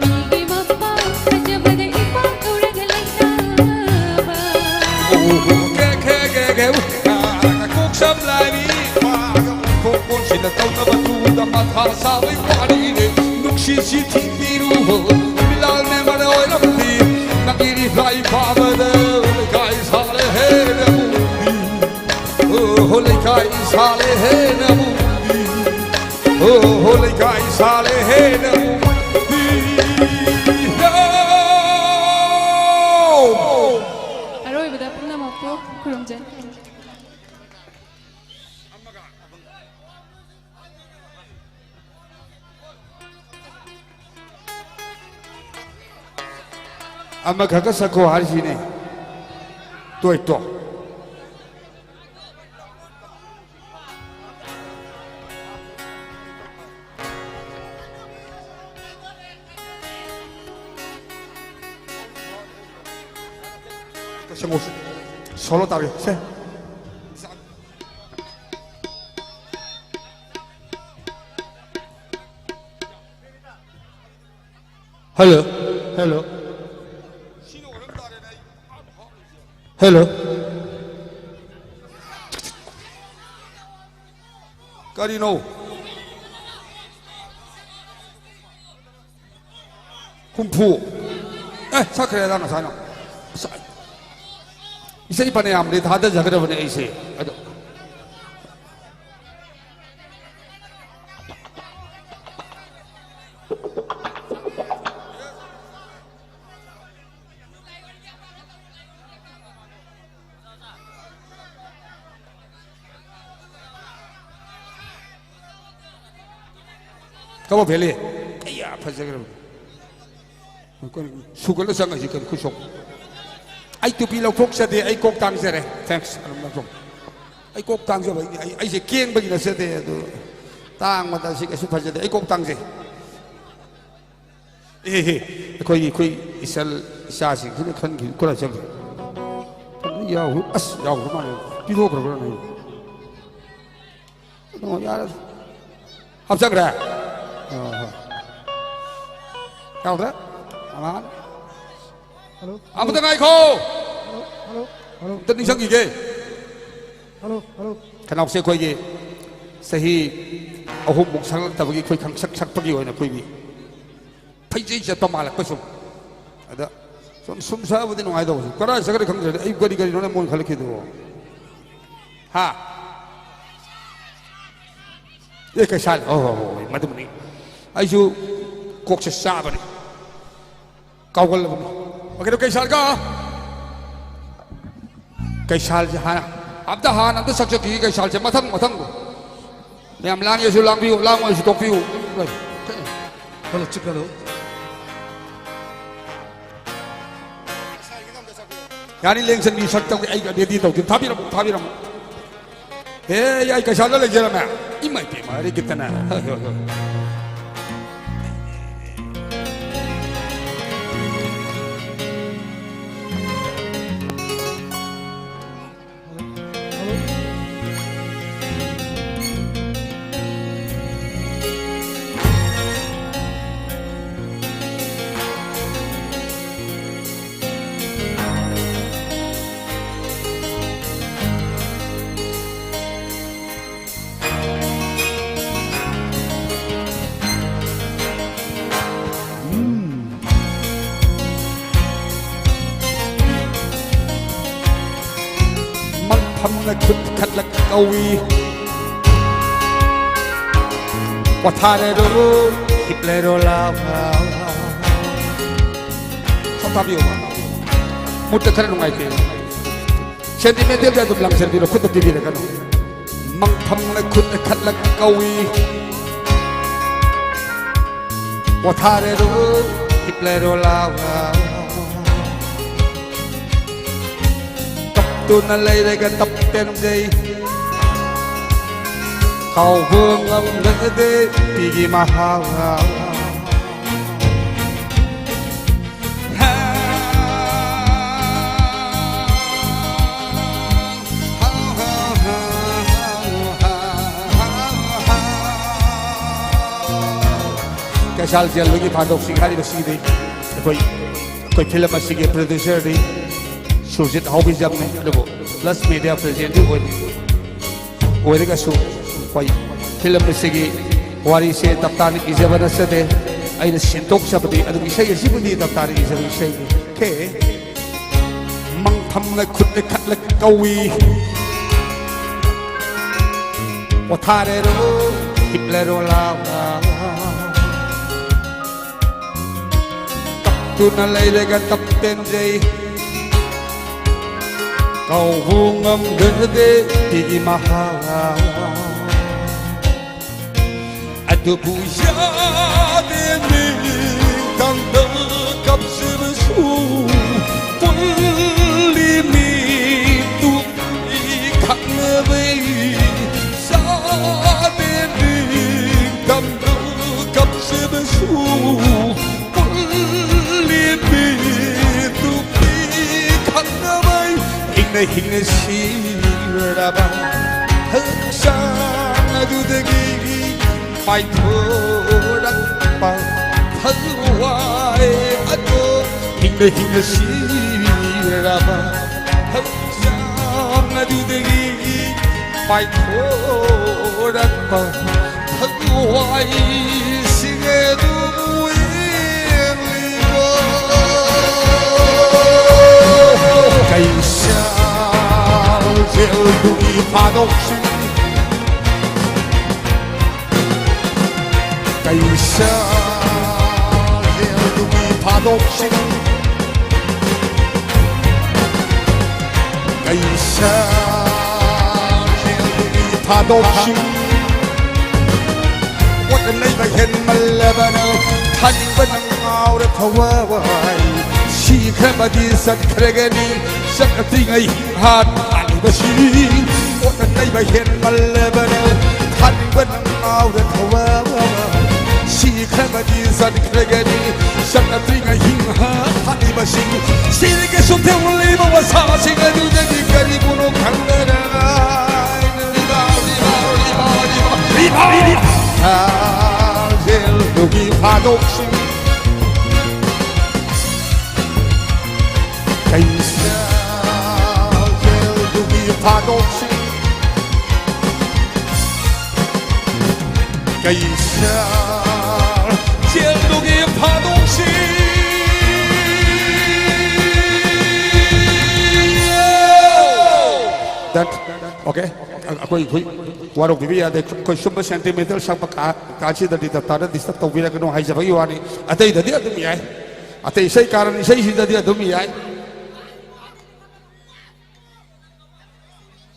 ꯃꯤꯒꯤ ꯃꯄꯥ ꯐꯖꯕꯒ ꯏꯄꯥ ꯀꯧꯔꯒ ꯂꯩꯇꯥꯕ꯫ ꯑꯣ, ꯀꯦ, ꯀꯦ, ꯀꯦ, ꯀꯦ, ꯎ, ꯑ, ꯀꯣꯛ ꯁꯝ ꯂꯥꯏꯔꯤ, ꯄꯥꯒ ꯑꯣꯟꯊꯣꯛ ꯑꯣꯟꯁꯤꯟꯗ ꯇꯧꯅꯕꯗꯨꯗ ꯃꯊꯥ ꯁꯥꯕꯩ ꯋꯥꯔꯤꯅꯦ꯫ ꯅꯨꯡꯁꯤꯁꯤ ꯊꯤꯡꯕꯤꯔꯨ, ꯃꯤꯂꯥꯜ ꯃꯦꯝꯕꯔ ꯑꯣꯏꯔꯝꯗꯤ, ꯅꯪꯒꯤ ꯔꯤꯄ꯭ꯂꯥꯏ ꯄꯥꯕꯗ ꯂꯩꯀꯥꯏ ꯁꯥꯂꯦ ꯍꯦꯟꯅ ꯃꯨꯟꯕꯤ꯫ ꯑꯣ, ꯂꯩꯀꯥꯏ ꯁꯥꯂꯦ ꯍꯦꯟꯅ ꯃꯨꯟꯕꯤ꯫ ꯑꯣ, ꯂꯩꯀꯥꯏ ꯁꯥꯂꯦ ꯍꯦꯟꯅ ꯃꯨꯟꯕꯤ꯫ ꯑꯔꯣꯏꯕꯗ ꯄꯨꯝꯅꯃꯛꯄꯨ ꯈꯨꯔꯨꯝꯖꯔꯤ꯫ ꯑꯃꯈꯛꯀ ꯁꯛꯈꯣ ꯍꯥꯏꯔꯤꯁꯤꯅꯦ꯫ ꯇꯣꯏ ꯇꯣ꯫ ꯁꯣꯂꯣ ꯇꯥꯕꯤꯌꯨ ꯁꯦ꯫ ꯍꯜꯂꯣ꯫ ꯍꯜꯂꯣ꯫ ꯍꯜꯂꯣ꯫ ꯀꯔꯤꯅꯣ? ꯍꯨꯝꯐꯨ꯫ ꯑꯦ, ꯁꯛꯈ꯭ꯔꯦꯗ ꯉꯁꯥꯏꯅ꯫ ꯉꯁꯥꯏ ꯏꯁꯩ ꯐꯅꯌꯥꯝꯗꯤ ꯊꯥꯗꯖꯈ꯭ꯔꯕꯅꯦ ꯑꯩꯁꯦ꯫ ꯑꯗꯣ ꯀꯕꯣ ꯚꯦꯂꯤ꯫ ꯑꯩꯌꯥ, ꯐꯖꯈ꯭ꯔꯕ꯫ ꯁꯨꯒꯠꯂ ꯆꯪꯉꯁꯤ ꯀꯔꯤ ꯈꯨꯠꯁꯣꯛ꯫ ꯑꯩ ꯇꯨꯄꯤ ꯂꯧꯊꯣꯛꯆꯗꯦ, ꯑꯩ ꯀꯣꯛ ꯇꯥꯡꯖꯔꯦ꯫ Thanks, ꯑꯗꯨꯝ ꯂꯧꯊꯣꯛ꯫ ꯑꯩ ꯀꯣꯛ ꯇꯥꯡꯖꯕ, ꯑꯩ, ꯑꯩ, ꯑꯩꯁꯦ ꯀꯦꯡꯕꯒꯤ ꯅꯠꯆꯗꯦ, ꯑꯗꯨ ꯇꯥꯡꯕꯗ ꯁꯤ ꯀꯩꯁꯨ ꯐꯖꯗꯦ, ꯑꯩ ꯀꯣꯛ ꯇꯥꯡꯖꯩ꯫ ꯑꯦ, ꯑꯦ, ꯑꯩꯈꯣꯏꯒꯤ, ꯑꯩꯈꯣꯏ ꯏꯆꯜ ꯏꯆꯥꯁꯤꯡꯁꯤꯅ ꯈꯟꯈꯤ, ꯀꯔꯥꯏ ꯆꯠꯈ꯭ꯔꯦ? ꯌꯥꯎꯈ꯭ꯔꯦ, ꯑꯁ, ꯌꯥꯎꯈ꯭ꯔ ꯃꯥꯜꯂꯦ꯫ ꯄꯤꯊꯣꯛꯈ꯭ꯔꯕ꯭ꯔꯥ ꯅꯪ? ꯑꯣ, ꯌꯥꯔꯦ꯫ ꯍꯥꯞꯆꯈ꯭ꯔꯦ? ꯑꯣ, ꯍꯣꯏ꯫ ꯌꯥꯎꯗ꯭ꯔꯦ? ꯑꯉꯥꯡ꯫ ꯍꯜꯂꯣ꯫ ꯑꯃꯇ ꯉꯥꯏꯈꯣ꯫ Hello, hello, hello. ꯑꯝꯇ ꯅꯤꯡꯁꯤꯡꯈꯤꯒꯦ꯫ Hello, hello. ꯈꯅꯥꯎꯁꯦ ꯑꯩꯈꯣꯏꯒꯤ ꯆꯍꯤ ꯑꯍꯨꯝꯃꯨꯛ ꯁꯛꯂꯛꯇꯕꯒꯤ ꯑꯩꯈꯣꯏ ꯈꯪꯁꯛ ꯁꯛꯄꯒꯤ ꯑꯣꯏꯅ ꯑꯩꯈꯣꯏꯒꯤ ꯐꯩꯖꯩ ꯆꯠꯄ ꯃꯥꯜꯂꯛꯄ ꯁꯨꯝ꯫ ꯑꯗ ꯁꯨꯝ, ꯁꯨꯝ ꯁꯛꯑꯕꯨꯗꯤ ꯅꯨꯡꯉꯥꯏꯗꯧꯕ꯫ ꯁꯨꯝ ꯀꯗꯥꯏ ꯆꯠꯈ꯭ꯔꯦ ꯈꯪꯗ꯭ꯔꯦ꯫ ꯑꯩ ꯀꯔꯤ ꯀꯔꯤꯅꯣꯅꯦ ꯃꯣꯏꯅ ꯈꯜꯂꯛꯈꯤꯗꯨꯕꯣ? ꯍꯥ? ꯑꯦ, ꯀꯩꯁꯥꯜ꯫ ꯍꯣꯏ, ꯍꯣꯏ, ꯍꯣꯏ, ꯍꯣꯏ, ꯃꯗꯨꯃꯅꯤ꯫ ꯑꯩꯁꯨ ꯀꯣꯛꯁꯦ ꯆꯥꯕꯅꯤ꯫ ꯀꯥꯎꯒꯜꯂꯕꯅꯤ꯫ ꯑꯣꯀꯦ, ꯀꯩꯁꯥꯜꯒ꯫ ꯀꯩꯁꯥꯜꯁꯦ ꯍꯥꯟꯅ, ꯑꯝꯇ ꯍꯥꯟꯅ ꯑꯝꯇ ꯁꯛꯆꯈꯤꯒꯦ ꯀꯩꯁꯥꯜꯁꯦ꯫ ꯃꯊꯪ, ꯃꯊꯪ꯫ ꯃꯌꯥꯝ ꯂꯥꯡꯉꯁꯨ ꯂꯥꯡꯕꯤꯌꯨ, ꯂꯥꯡꯉꯣꯏꯁꯨ ꯇꯣꯛꯄꯤꯌꯨ꯫ ꯍꯜꯂꯣ, ꯆꯤꯛ, ꯍꯜꯂꯣ꯫ ꯌꯥꯅꯤ, ꯂꯦꯡꯁꯟꯕꯤ ꯁꯛ ꯇꯧꯒꯦ, ꯑꯩ ꯔꯦꯗꯤ ꯇꯧꯒꯦ꯫ ꯊꯥꯕꯤꯔꯝꯃꯨ, ꯊꯥꯕꯤꯔꯝꯃꯨ꯫ ꯍꯦ, ꯑꯩ ꯀꯩꯁꯥꯜꯗ ꯂꯩꯖꯔꯝꯃꯦ꯫ ꯏꯃꯥ ꯏꯄꯦꯝꯃ, ꯑꯔꯦ ꯒꯤꯇꯅ꯫ ꯍꯣꯏ, ꯍꯣꯏ, ꯍꯣꯏ꯫ ꯃꯪꯐꯝꯅ ꯈꯨꯠ ꯈꯠꯂꯛ ꯀꯧꯏ꯫ ꯄꯣꯊꯥꯔꯦꯔꯣ, ꯍꯤꯞꯂꯦꯔꯣ, ꯂꯥꯎ, ꯂꯥꯎ, ꯂꯥꯎ꯫ ꯁꯣꯝ ꯇꯥꯕꯤꯌꯨ꯫ ꯃꯨꯠꯇ ꯈꯔ ꯅꯨꯡꯉꯥꯏꯇꯦ꯫ ꯁꯦꯟꯇꯤꯃꯦꯟꯇꯦꯜꯗ ꯑꯗꯨꯝ ꯂꯪꯁꯤꯟꯕꯤꯔꯣ, ꯈꯨꯠꯇ ꯄꯤꯕꯤꯔꯒꯅꯨ꯫ ꯃꯪꯐꯝꯅ ꯈꯨꯠ ꯈꯠꯂꯛ ꯀꯧꯏ꯫ ꯄꯣꯊꯥꯔꯦꯔꯣ, ꯍꯤꯞꯂꯦꯔꯣ ꯂꯥꯎ꯫ ꯀꯞꯇꯨꯅ ꯂꯩꯔꯒ ꯇꯞ ꯄꯦꯟꯖꯩ꯫ ꯀꯥꯎꯕ ꯉꯝꯗꯗꯦ ꯄꯤꯒꯤ ꯃꯍꯥꯎ꯫ ꯀꯩꯁꯥꯜ ꯖꯦꯜꯗꯒꯤ ꯐꯥꯗꯣꯛꯁꯤꯡ ꯍꯥꯏꯔꯤꯕꯁꯤꯗꯤ ꯑꯩꯈꯣꯏ, ꯑꯩꯈꯣꯏ ꯐꯤꯂꯝ ꯑꯁꯤꯒꯤ ꯄ꯭ꯔꯣꯗ꯭ꯌꯨꯁꯔꯗꯤ ꯁꯨꯔꯖꯤꯠ ꯍꯥꯎꯕꯤꯖꯝꯅꯤ, ꯑꯗꯨꯕꯨ ꯄ꯭ꯂꯁ ꯃꯦꯗꯤꯌꯥ ꯄ꯭ꯔꯦꯖꯤꯗꯦꯟꯗꯤ ꯑꯣꯏ꯫ ꯑꯣꯏꯔꯒꯁꯨ ꯑꯩꯈꯣꯏ ꯐꯤꯂꯝ ꯑꯁꯤꯒꯤ ꯋꯥꯔꯤꯁꯦ ꯇꯞꯇꯥꯅ ꯏꯖꯕ ꯅꯠꯆꯗꯦ꯫ ꯑꯩꯅ ꯁꯦꯝꯗꯣꯛꯆꯕꯗꯤ ꯑꯗꯨꯝ ꯏꯁꯩ ꯑꯁꯤꯕꯨꯗꯤ ꯇꯞꯇꯥꯅ ꯏꯖꯕ ꯏꯁꯩꯅꯤ꯫ ꯀꯦ ꯃꯪꯐꯝꯅ ꯈꯨꯠꯅ ꯈꯠꯂ ꯀꯧꯏ꯫ ꯄꯣꯊꯥꯔꯦꯔꯣ, ꯍꯤꯞꯂꯦꯔꯣ ꯂꯥꯎ꯫ ꯀꯞꯇꯨꯅ ꯂꯩꯔꯒ ꯀꯞꯄꯦꯟꯖꯩ꯫ ꯀꯧꯕ ꯉꯝꯗ꯭ꯔꯗꯦ ꯄꯤꯒꯤ ꯃꯍꯥꯎ꯫ ꯑꯗꯨꯕꯨ ꯌꯥꯗꯦ ꯅꯤꯡꯇꯝꯗ ꯀꯞꯆꯕꯁꯨ ꯄꯨꯜꯂꯤ ꯃꯤꯇꯨ ꯈꯪꯅꯕꯩ꯫ ꯌꯥꯗꯦ ꯅꯤꯡꯇꯝꯗ ꯀꯞꯆꯕꯁꯨ ꯄꯨꯜꯂꯤꯕꯤ ꯇꯨꯄꯤ ꯈꯪꯅꯕꯩ ꯍꯤꯡꯅ ꯍꯤꯡꯅ ꯁꯤꯔꯕ ꯍꯛꯆꯥꯡ ꯑꯗꯨꯗꯒꯤ ꯄꯥꯏꯊꯣꯔꯛꯄ ꯊꯋꯥꯏ ꯑꯗꯣ ꯍꯤꯡꯅ ꯍꯤꯡꯅ ꯁꯤꯔꯕ ꯍꯛꯆꯥꯡ ꯑꯗꯨꯗꯒꯤ ꯄꯥꯏꯊꯣꯔꯛꯄ ꯊꯋꯥꯏꯁꯤꯡ ꯑꯗꯨꯕꯨ ꯌꯦꯡꯂꯤꯕ ꯀꯩꯁꯥꯜ ꯖꯦꯜꯗꯨꯒꯤ ꯐꯥꯗꯣꯛꯁꯤꯡ ꯀꯩꯁꯥꯜ ꯖꯦꯜꯗꯨꯒꯤ ꯐꯥꯗꯣꯛꯁꯤꯡ ꯀꯩꯁꯥꯜ ꯖꯦꯜꯗꯨꯒꯤ ꯐꯥꯗꯣꯛꯁꯤꯡ ꯂꯩꯕ ꯍꯦꯟꯃꯜꯂꯕꯅ ꯊꯥꯅꯤꯡꯕ ꯅꯪ ꯉꯥꯎꯔ ꯊꯋꯥꯏ꯫ ꯁꯤꯈ꯭ꯔꯕꯗꯤ ꯆꯠꯈ꯭ꯔꯒꯅꯤ, ꯆꯠꯇ꯭ꯔꯤꯉꯩ ꯍꯤꯡꯍꯥꯠ ꯊꯥꯅꯤꯡꯕꯁꯤ꯫ ꯑꯣꯠꯅ ꯅꯩꯕ ꯍꯦꯟꯃꯜꯂꯕꯅ ꯊꯥꯅꯤꯡꯕ ꯅꯪ ꯉꯥꯎꯔ ꯊꯋꯥꯏ꯫ ꯁꯤꯈ꯭ꯔꯕꯗꯤ ꯆꯠꯈ꯭ꯔꯒꯅꯤ, ꯆꯠꯇ꯭ꯔꯤꯉꯩ ꯍꯤꯡꯍꯥꯠ ꯊꯥꯅꯤꯡꯕꯁꯤ꯫ ꯁꯤꯔꯒꯁꯨ ꯊꯦꯡꯂꯤꯕ ꯋꯥꯁꯥꯁꯤꯡ ꯑꯗꯨꯗꯒꯤ ꯀꯔꯤꯕꯨꯅꯣ ꯈꯪꯗꯅ꯫ ꯏꯝꯐꯥꯜ ꯖꯦꯜꯗꯨꯒꯤ ꯐꯥꯗꯣꯛꯁꯤꯡ꯫ ꯀꯩꯁꯥꯜ ꯖꯦꯜꯗꯨꯒꯤ ꯐꯥꯗꯣꯛꯁꯤꯡ꯫ ꯀꯩꯁꯥꯜ ꯖꯦꯜꯗꯨꯒꯤ ꯐꯥꯗꯣꯛꯁꯤꯡ꯫ That, okay. ꯑꯩꯈꯣꯏ, ꯑꯩꯈꯣꯏ ꯋꯥꯔꯧꯕꯤꯕ ꯌꯥꯗꯦ꯫ ꯑꯩꯈꯣꯏ ꯁꯨꯝꯕ sentimental ꯁꯛꯄ ꯀꯥ-, ꯀꯥꯟꯁꯤꯗꯗꯤ ꯗꯥꯛꯇꯔꯗ disturb ꯇꯧꯕꯤꯔꯒꯅꯨ ꯍꯥꯏꯖꯕꯒꯤ ꯋꯥꯅꯤ꯫ ꯑꯇꯩꯗꯗꯤ ꯑꯗꯨꯝ ꯌꯥꯏ꯫ ꯑꯇꯩ ꯏꯁꯩ ꯀꯥꯔꯟ ꯏꯁꯩꯁꯤꯗꯗꯤ ꯑꯗꯨꯝ ꯌꯥꯏ꯫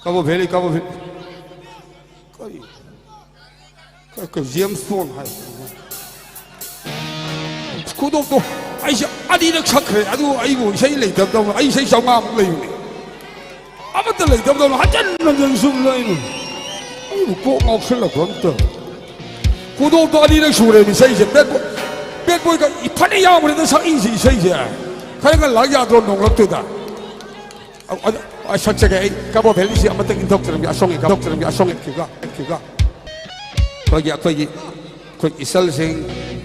ꯀꯕꯣ ꯚꯦꯂꯤ, ꯀꯕꯣ ꯚꯦꯂꯤ꯫ ꯀꯔꯤ? ꯀ-, ꯀ-, ꯖꯦꯝꯁ ꯕꯣꯟ ꯍꯥꯏ꯫ ꯈꯨꯗꯣꯞꯇꯣ ꯑꯩꯁꯦ ꯑꯅꯤꯔꯛ ꯁꯛꯈ꯭ꯔꯦ, ꯑꯗꯨ ꯑꯩꯕꯨ ꯏꯁꯩ ꯂꯩꯇꯕꯗꯧꯅ, ꯑꯩ ꯏꯁꯩ ꯆꯥꯝꯃꯉꯥꯃꯨꯛ ꯂꯩꯕꯅꯦ, ꯑꯃꯠꯇ ꯂꯩꯇꯕꯗꯧꯅ ꯍꯟꯖꯟ ꯍꯟꯖꯟ ꯁꯨꯝ ꯂꯩꯅꯤ꯫ ꯑꯩꯕꯨ ꯀꯣꯛ ꯉꯥꯎꯁꯜꯂꯛꯄ ꯑꯝꯇ꯫ ꯈꯨꯗꯣꯞꯇꯣ ꯑꯅꯤꯔꯛ ꯁꯨꯔꯦ ꯏꯁꯩꯁꯦ꯫ Bad Boy, Bad Boy ꯒ ꯐꯅ ꯌꯥꯎꯕꯅꯤꯗ ꯁꯛꯏꯁꯤ ꯏꯁꯩꯁꯦ꯫ ꯈꯔ ꯉꯜꯂꯥꯛ ꯌꯥꯗ꯭ꯔꯣ ꯅꯣꯡꯂꯛꯇꯨꯗ? ꯑ, ꯑ, ꯑ, ꯁꯛꯆꯒꯦ ꯑꯩ꯫ ꯀꯕꯣ ꯚꯦꯂꯤꯁꯤ ꯑꯃꯇꯪ ꯏꯟꯊꯣꯛꯆꯔꯝꯒꯦ, ꯑꯁꯣꯝꯒꯤ ꯀꯥꯎꯊꯣꯛꯆꯔꯝꯒꯦ, ꯑꯁꯣꯝꯒꯤ ꯀꯤꯒ, ꯀꯤꯒ꯫ ꯑꯩꯈꯣꯏꯒꯤ, ꯑꯩꯈꯣꯏꯒꯤ, ꯑꯩꯈꯣꯏ ꯏꯆꯜꯁꯤꯡ,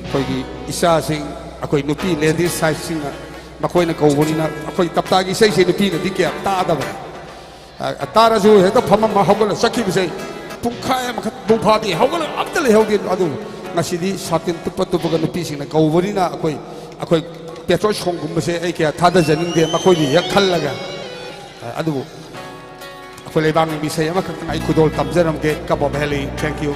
ꯑꯩꯈꯣꯏꯒꯤ ꯏꯆꯥꯁꯤꯡ, ꯑꯩꯈꯣꯏ ꯅꯨꯄꯤ ladies side ꯁꯤꯡꯅ ꯃꯈꯣꯏꯅ ꯀꯧꯕꯅꯤꯅ, ꯑꯩꯈꯣꯏ ꯇꯞꯇꯥꯒꯤ ꯏꯁꯩꯁꯦ ꯅꯨꯄꯤꯅꯗꯤ ꯀꯌꯥ ꯇꯥꯗꯕꯅꯤ꯫ ꯑ, ꯇꯥꯔꯁꯨ ꯍꯦꯛꯇ ꯐꯝꯃꯝꯃ ꯍꯧꯒꯠꯂ ꯆꯠꯈꯤꯕꯁꯦ ꯄꯨꯡꯈꯥꯏ ꯑꯃꯈꯛ ꯄꯨꯡ ꯐꯥꯗꯦ, ꯍꯧꯒꯠꯂ ꯑꯝꯇ ꯂꯩꯍꯧꯗꯦ꯫ ꯑꯗꯨ ꯉꯁꯤꯗꯤ ꯁꯥꯇꯤꯟ ꯇꯨꯞꯄ ꯇꯨꯞꯄꯒ ꯅꯨꯄꯤꯁꯤꯡꯅ ꯀꯧꯕꯅꯤꯅ ꯑꯩꯈꯣꯏ, ꯑꯩꯈꯣꯏ ꯄꯦꯇ꯭ꯔꯣꯜ ꯁꯣꯡꯒꯨꯝꯕꯁꯦ ꯑꯩ ꯀꯌꯥ ꯊꯥꯗꯖꯅꯤꯡꯗꯦ, ꯃꯈꯣꯏꯒꯤ ꯍꯦꯛ ꯈꯜꯂꯒ꯫ ꯑ, ꯑꯗꯨꯕꯨ ꯑꯩꯈꯣꯏ ꯂꯩꯕꯥꯛꯅꯤꯡꯕ ꯏꯁꯩ ꯑꯃꯈꯛꯇꯪ ꯑꯩ ꯈꯨꯗꯣꯜ ꯇꯝꯖꯔꯝꯒꯦ, ꯀꯕꯣ ꯚꯦꯂꯤ꯫ Thank you꯫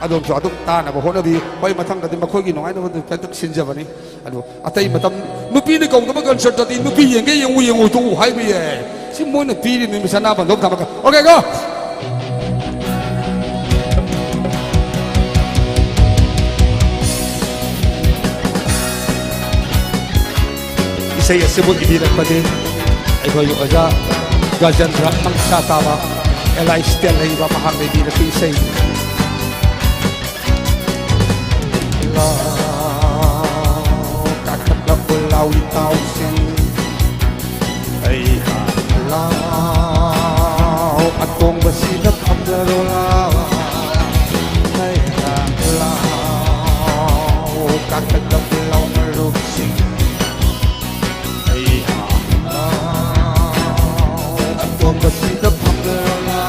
ꯑꯗꯣꯝꯁꯨ ꯑꯗꯨꯝ ꯇꯥꯅꯕ ꯍꯣꯠꯅꯕꯤꯌꯨ꯫ ꯍꯣꯏ, ꯃꯊꯪꯗꯗꯤ ꯃꯈꯣꯏꯒꯤ ꯅꯨꯡꯉꯥꯏꯅꯕ ꯈꯛꯇꯪ ꯁꯤꯟꯖꯕꯅꯤ꯫ ꯑꯗꯨ ꯑꯇꯩ ꯃꯇꯝ ꯅꯨꯄꯤꯅ ꯀꯧꯗꯕ concertꯇꯗꯤ ꯅꯨꯄꯤ ꯌꯦꯡꯒꯦ ꯌꯦꯡꯉꯨ, ꯌꯦꯡꯉꯨ ꯇꯣꯛꯎ ꯍꯥꯏꯕ ꯌꯥꯏ꯫ ꯁꯤ ꯃꯣꯏꯅ ꯄꯤꯔꯤꯕꯅꯤ ꯁꯅꯥ ꯕꯟꯗꯣꯞ ꯊꯝꯃꯒ꯫ Okay, go! ꯏꯁꯩ ꯑꯁꯤꯕꯨ ꯏꯕꯤꯔꯛꯄꯗꯤ ꯑꯩꯈꯣꯏꯒꯤ ꯑꯣꯖꯥ ꯒꯖꯦꯟꯗ꯭ꯔ ꯃꯪꯁꯥ ꯇꯥꯕ, ꯑꯦꯜ ꯑꯥꯏ ꯁꯤꯗ ꯂꯩꯕ, ꯃꯍꯥꯛꯅ ꯏꯕꯤꯔꯛꯄ ꯏꯁꯩꯅꯤ꯫ ꯂꯥꯎ, ꯀꯥꯈꯠꯂꯛꯎ ꯂꯥꯎ ꯏꯇꯥꯎꯁꯤꯡ, ꯑꯩ ꯂꯥꯎ, ꯑꯇꯣꯡꯕꯁꯤꯗ ꯐꯝꯂꯔꯣ ꯂꯥꯎ, ꯑꯩ ꯂꯥꯎ, ꯀꯥꯈꯠꯂꯛꯎ ꯂꯥꯎ ꯃꯔꯨꯞꯁꯤꯡ꯫ ꯑꯩꯍꯥ, ꯑꯇꯣꯡꯕꯁꯤꯗ ꯐꯝꯂꯒ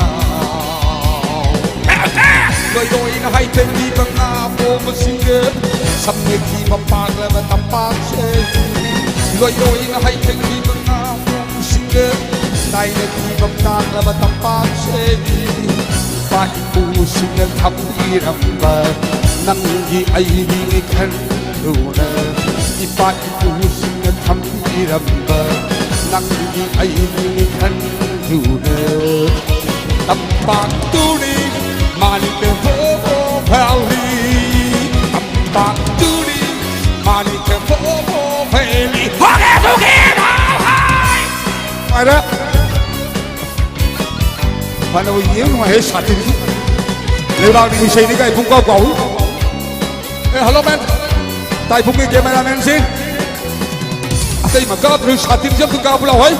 ꯂꯣꯏ ꯂꯣꯏꯅ ꯍꯥꯏꯊꯈꯤꯕ ꯉꯥ ꯄꯣꯝꯕꯁꯤꯡꯒ ꯁꯝꯅꯈꯤꯕ ꯄꯥꯛꯂꯕ ꯇꯝꯄꯥꯛꯁꯦ꯫ ꯂꯣꯏ ꯂꯣꯏꯅ ꯍꯥꯏꯊꯈꯤꯕ ꯉꯥ ꯄꯣꯝꯕꯁꯤꯡꯒ ꯅꯥꯏꯅꯈꯤꯕ ꯇꯥꯛꯂꯕ ꯇꯝꯄꯥꯛꯁꯦ꯫ ꯏꯄꯥ ꯏꯄꯨꯁꯤꯡꯅ ꯊꯝꯕꯤꯔꯝꯕ ꯅꯪꯒꯤ ꯑꯩꯒꯤ ꯏꯈꯟꯗꯨꯅ ꯏꯄꯥ ꯏꯄꯨꯁꯤꯡꯅ ꯊꯝꯕꯤꯔꯝꯕ ꯅꯪꯒꯤ ꯑꯩꯒꯤ ꯈꯟꯗꯨꯅ ꯇꯝꯄꯥꯛꯇꯨꯅꯤ ꯃꯥꯅꯤꯀꯦ ꯍꯣ ꯍꯣ ꯚꯦꯂꯤ, ꯇꯝꯄꯥꯛꯇꯨꯅꯤ ꯃꯥꯅꯤꯀꯦ ꯍꯣ ꯍꯣ ꯚꯦꯂꯤ꯫ ꯍꯣꯒꯦ ꯍꯣꯒꯦ ꯍꯥꯏ ꯍꯥꯏ꯫ ꯍꯥꯏꯔꯦ꯫ ꯐꯅꯕ ꯌꯦꯡ ꯅꯨꯡꯉꯥꯏꯍꯦ ꯁꯥꯇꯤꯟꯁꯤ꯫ ꯂꯩꯕꯥꯛꯅꯤ ꯏꯁꯩꯅꯤ ꯀꯥꯏ ꯄꯨꯡ ꯀꯥꯎ ꯀꯥꯎꯏ꯫ ꯑꯦ, ꯍꯜꯂꯣ ꯃꯦꯟ꯫ ꯇꯥꯏꯕꯨꯡꯒꯤ ꯀꯦꯃꯦꯔꯥꯃꯦꯟꯁꯤ꯫ ꯑꯇꯩ ꯃꯀꯥꯞꯇ꯭ꯔꯁꯨ ꯁꯥꯇꯤꯟꯁꯤ ꯑꯝꯇ ꯀꯥꯞꯄꯨ ꯂꯥꯎ ꯍꯩ꯫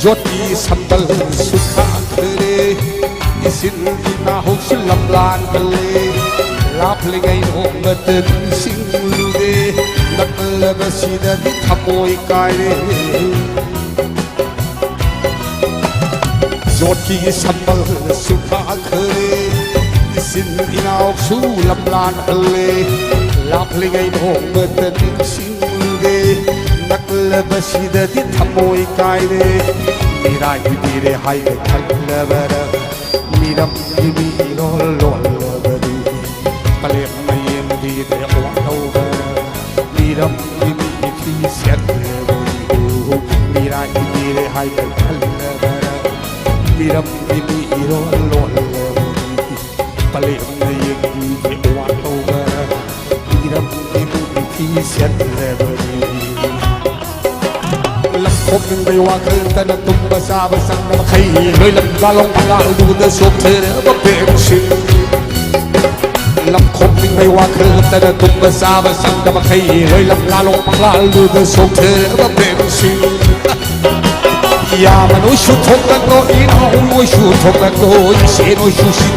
ꯌꯣꯠꯀꯤ ꯁꯝꯕꯜꯁꯨ ꯈꯥꯛꯈ꯭ꯔꯦ꯫ ꯏꯁꯤꯡꯒꯤ ꯅꯥꯍꯣꯛꯁꯨ ꯂꯝꯂꯥꯟ ꯍꯜꯂꯦ꯫ ꯂꯥꯞꯂꯤꯉꯩ ꯅꯣꯡꯃꯇ ꯅꯤꯡꯁꯤꯡꯂꯨꯗꯦ꯫ ꯅꯛꯂꯕꯁꯤꯗꯗꯤ ꯊꯃꯣꯏ ꯀꯥꯏꯔꯦ꯫ ꯌꯣꯠꯀꯤ ꯁꯝꯕꯜꯁꯨ ꯈꯥꯛꯈ꯭ꯔꯦ, ꯏꯆꯤꯟ ꯏꯅꯥꯎꯁꯨ ꯂꯝꯂꯥꯟ ꯍꯜꯂꯦ, ꯂꯥꯞꯂꯤꯉꯩ ꯅꯣꯡꯃꯇ ꯅꯤꯡꯁꯤꯡꯂꯨꯗꯦ, ꯅꯛꯂꯕꯁꯤꯗꯗꯤ ꯊꯃꯣꯏ ꯀꯥꯏꯔꯦ, ꯃꯤꯔꯥꯏꯕꯤꯔꯦ ꯍꯥꯏꯅ ꯈꯜꯂꯕꯔ, ꯃꯤꯔꯝꯒꯤ ꯃꯤꯔꯣꯜ ꯂꯣꯜꯂꯕꯗꯤ꯫ ꯄꯂꯦꯝꯅ ꯌꯦꯡꯕꯤꯔꯦ ꯑꯣꯟꯍꯧꯕ ꯃꯤꯔꯝꯒꯤ ꯃꯤ ꯐꯤ ꯁꯦꯠꯂꯕꯗꯨ ꯃꯤꯔꯥꯏꯕꯤꯔꯦ ꯍꯥꯏꯅ ꯈꯜꯂꯕꯔ? ꯃꯤꯔꯝꯒꯤ ꯃꯤ ꯏꯔꯣꯜ ꯂꯣꯜꯂꯕꯗꯤ ꯄꯂꯦꯝꯅ ꯌꯦꯡꯕꯤꯔꯦ ꯑꯣꯟꯍꯧꯕ ꯃꯤꯔꯝꯒꯤ ꯃꯤ ꯐꯤ ꯁꯦꯠꯂꯕꯗꯤ꯫ ꯈꯣꯝꯅꯤꯡꯕꯩ ꯋꯥꯈꯜꯇꯅ ꯇꯨꯝꯕ ꯆꯥꯕ ꯆꯪꯗꯕ ꯈꯩ ꯂꯣꯏ ꯂꯝ ꯂꯥꯂꯣꯡ ꯃꯉꯥꯜꯗꯨꯗ ꯆꯣꯛꯊꯔꯕ ꯄꯦꯟꯁꯤ꯫ ꯂꯝ ꯈꯣꯝꯅꯤꯡꯕꯩ ꯋꯥꯈꯜꯇꯅ ꯇꯨꯝꯕ ꯆꯥꯕ ꯆꯪꯗꯕ ꯈꯩ ꯂꯣꯏ ꯂꯝ ꯂꯥꯂꯣꯡ ꯃꯉꯥꯜꯗꯨꯗ ꯆꯣꯛꯊꯔꯕ ꯄꯦꯟꯁꯤ꯫ ꯏꯌꯥꯝꯕ ꯅꯣꯏꯁꯨ ꯊꯣꯛꯂꯛꯂꯣ, ꯏꯅꯥꯎ ꯅꯣꯏꯁꯨ ꯊꯣꯛꯂꯛꯂꯣ, ꯏꯆꯦ ꯅꯣꯏꯁꯨ ꯁꯤ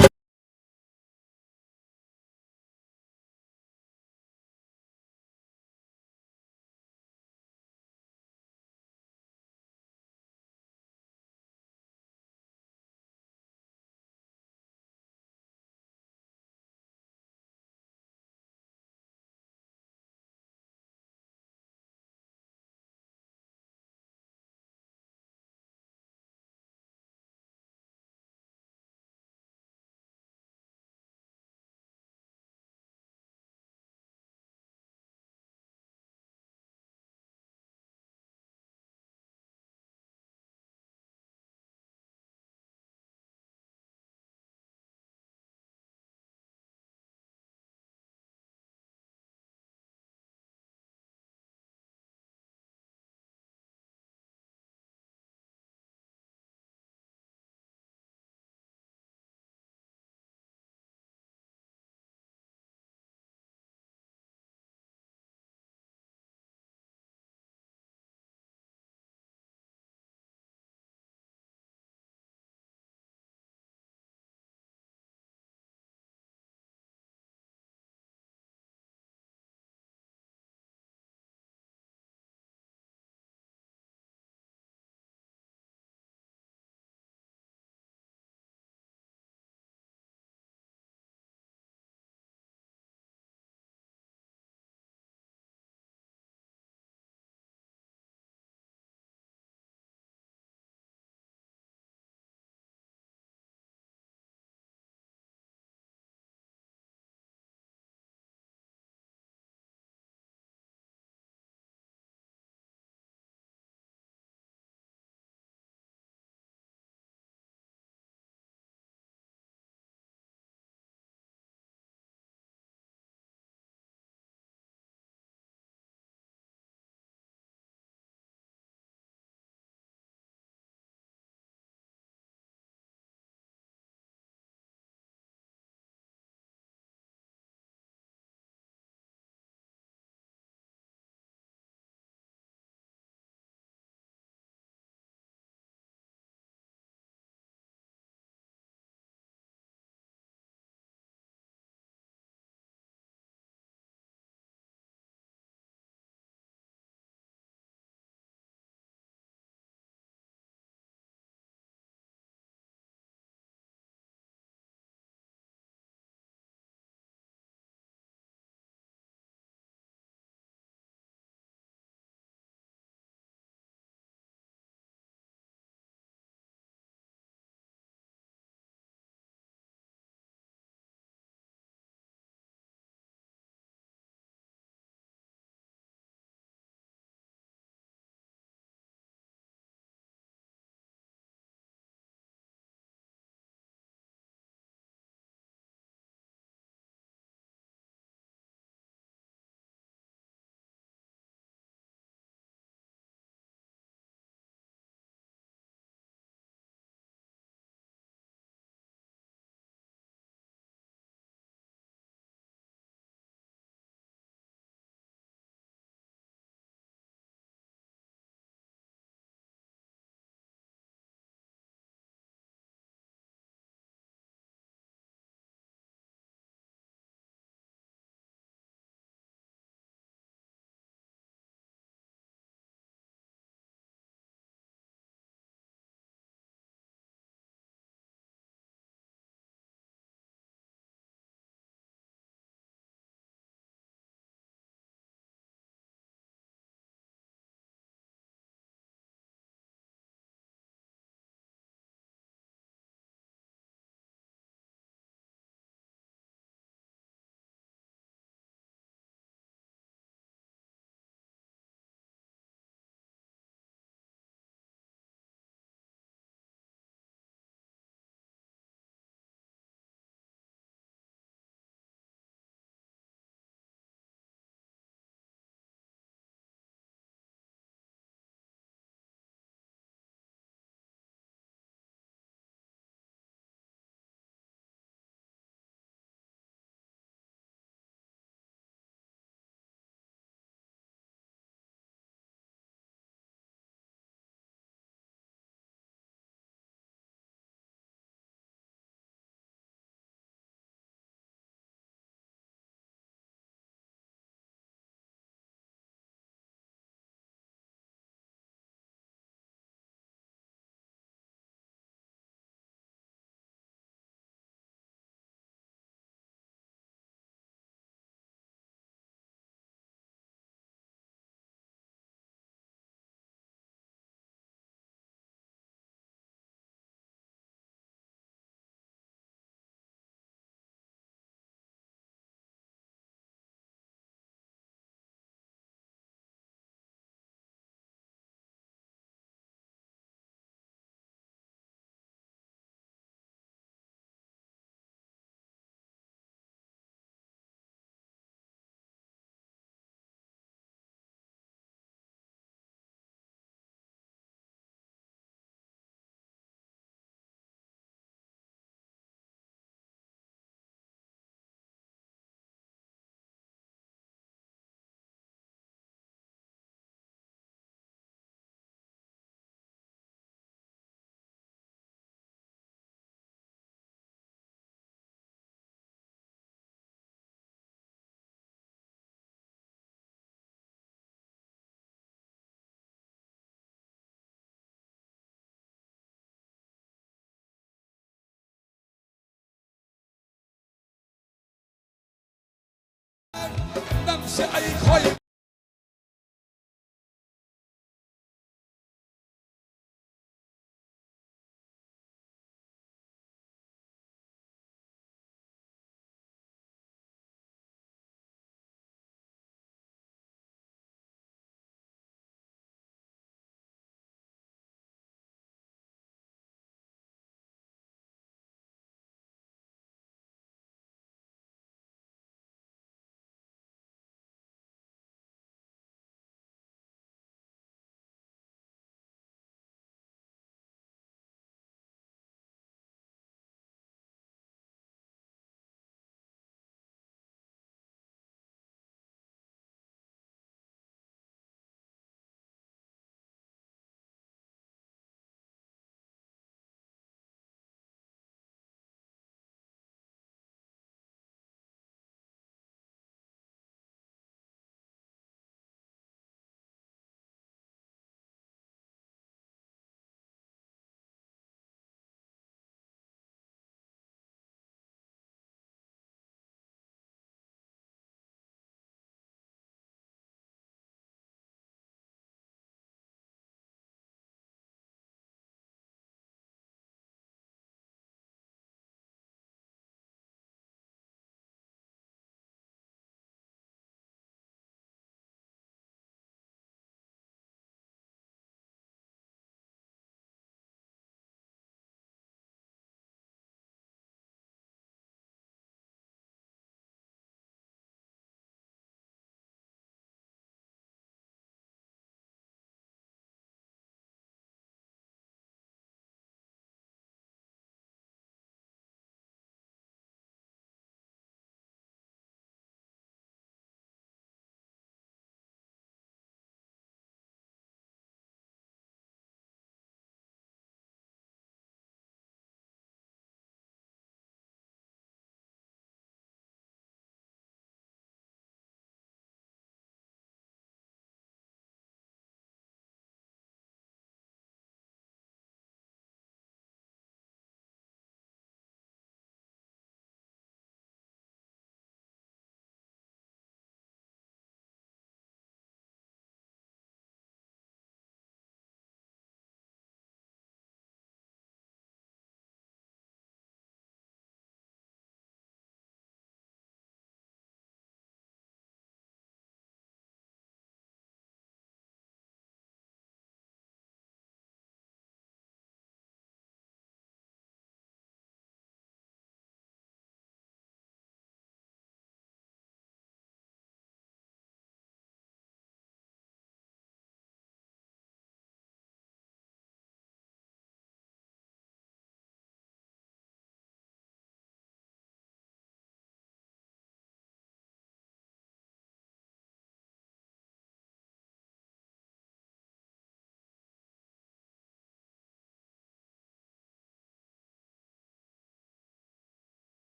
ꯑꯩꯈꯣꯏ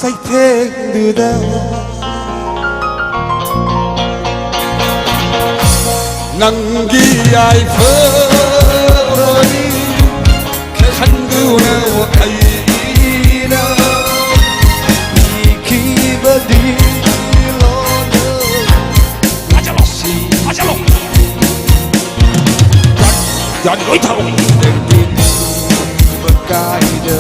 ꯀꯩꯊꯦꯜꯗꯨꯗ ꯅꯪꯒꯤ ꯌꯥꯏꯐꯔꯅꯤ ꯈꯟꯗꯨꯅ ꯑꯩꯅ ꯄꯤꯈꯤꯕꯗꯤ ꯂꯣꯟꯅ꯫ ꯐꯥꯖꯜꯂꯣ! ꯐꯥꯖꯜꯂꯣ! ꯌꯥꯅꯤ, ꯂꯣꯏ ꯊꯥꯔꯛꯑꯣ꯫ ꯅꯪꯒꯤ ꯅꯤꯡꯕ ꯀꯥꯏꯗ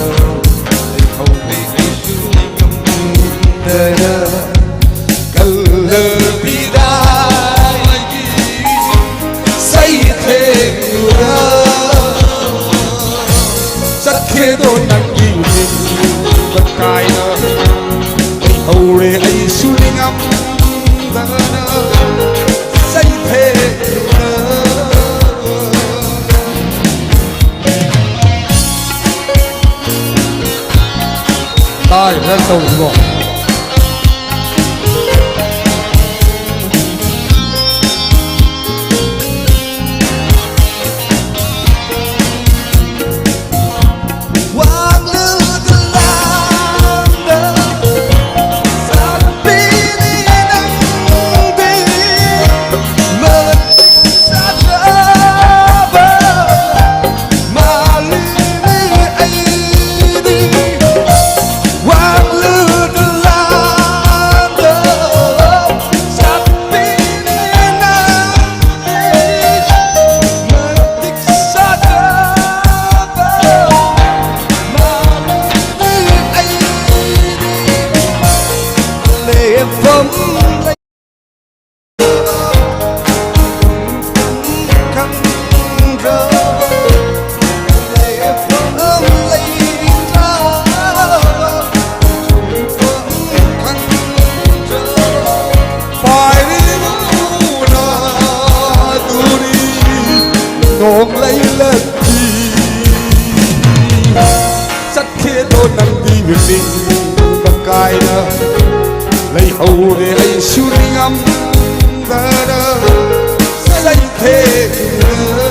ꯂꯩꯍꯧꯔꯦ ꯑꯩꯁꯨ ꯉꯝꯗꯅ꯫ ꯀꯜꯂꯕꯤꯗꯥꯏꯒꯤ ꯆꯩꯊꯦꯡꯗꯨꯗ ꯆꯠꯈ꯭ꯔꯦꯗꯣ ꯅꯪꯒꯤ ꯅꯤꯡꯕ ꯀꯥꯏꯅ꯫ ꯂꯩꯍꯧꯔꯦ ꯑꯩꯁꯨ ꯅꯤꯡꯉꯝꯗꯅ ꯆꯩꯊꯦꯡꯗꯨꯗ꯫ ꯇꯥꯏ ꯈꯔ ꯇꯧꯕ꯭ꯔꯣ? ꯄꯥꯏꯔꯤꯕ ꯎꯅꯥꯗꯨꯅꯤ ꯅꯣꯡꯂꯩ ꯂꯟꯊꯤ꯫ ꯆꯠꯈ꯭ꯔꯦꯗꯣ ꯅꯪꯗꯤ ꯅꯤꯡꯕ ꯀꯥꯏꯅ꯫ ꯂꯩꯍꯧꯔꯦ ꯑꯩꯁꯨ ꯅꯤꯡꯉꯝꯗꯅ ꯆꯩꯊꯦꯡꯗꯨꯗ꯫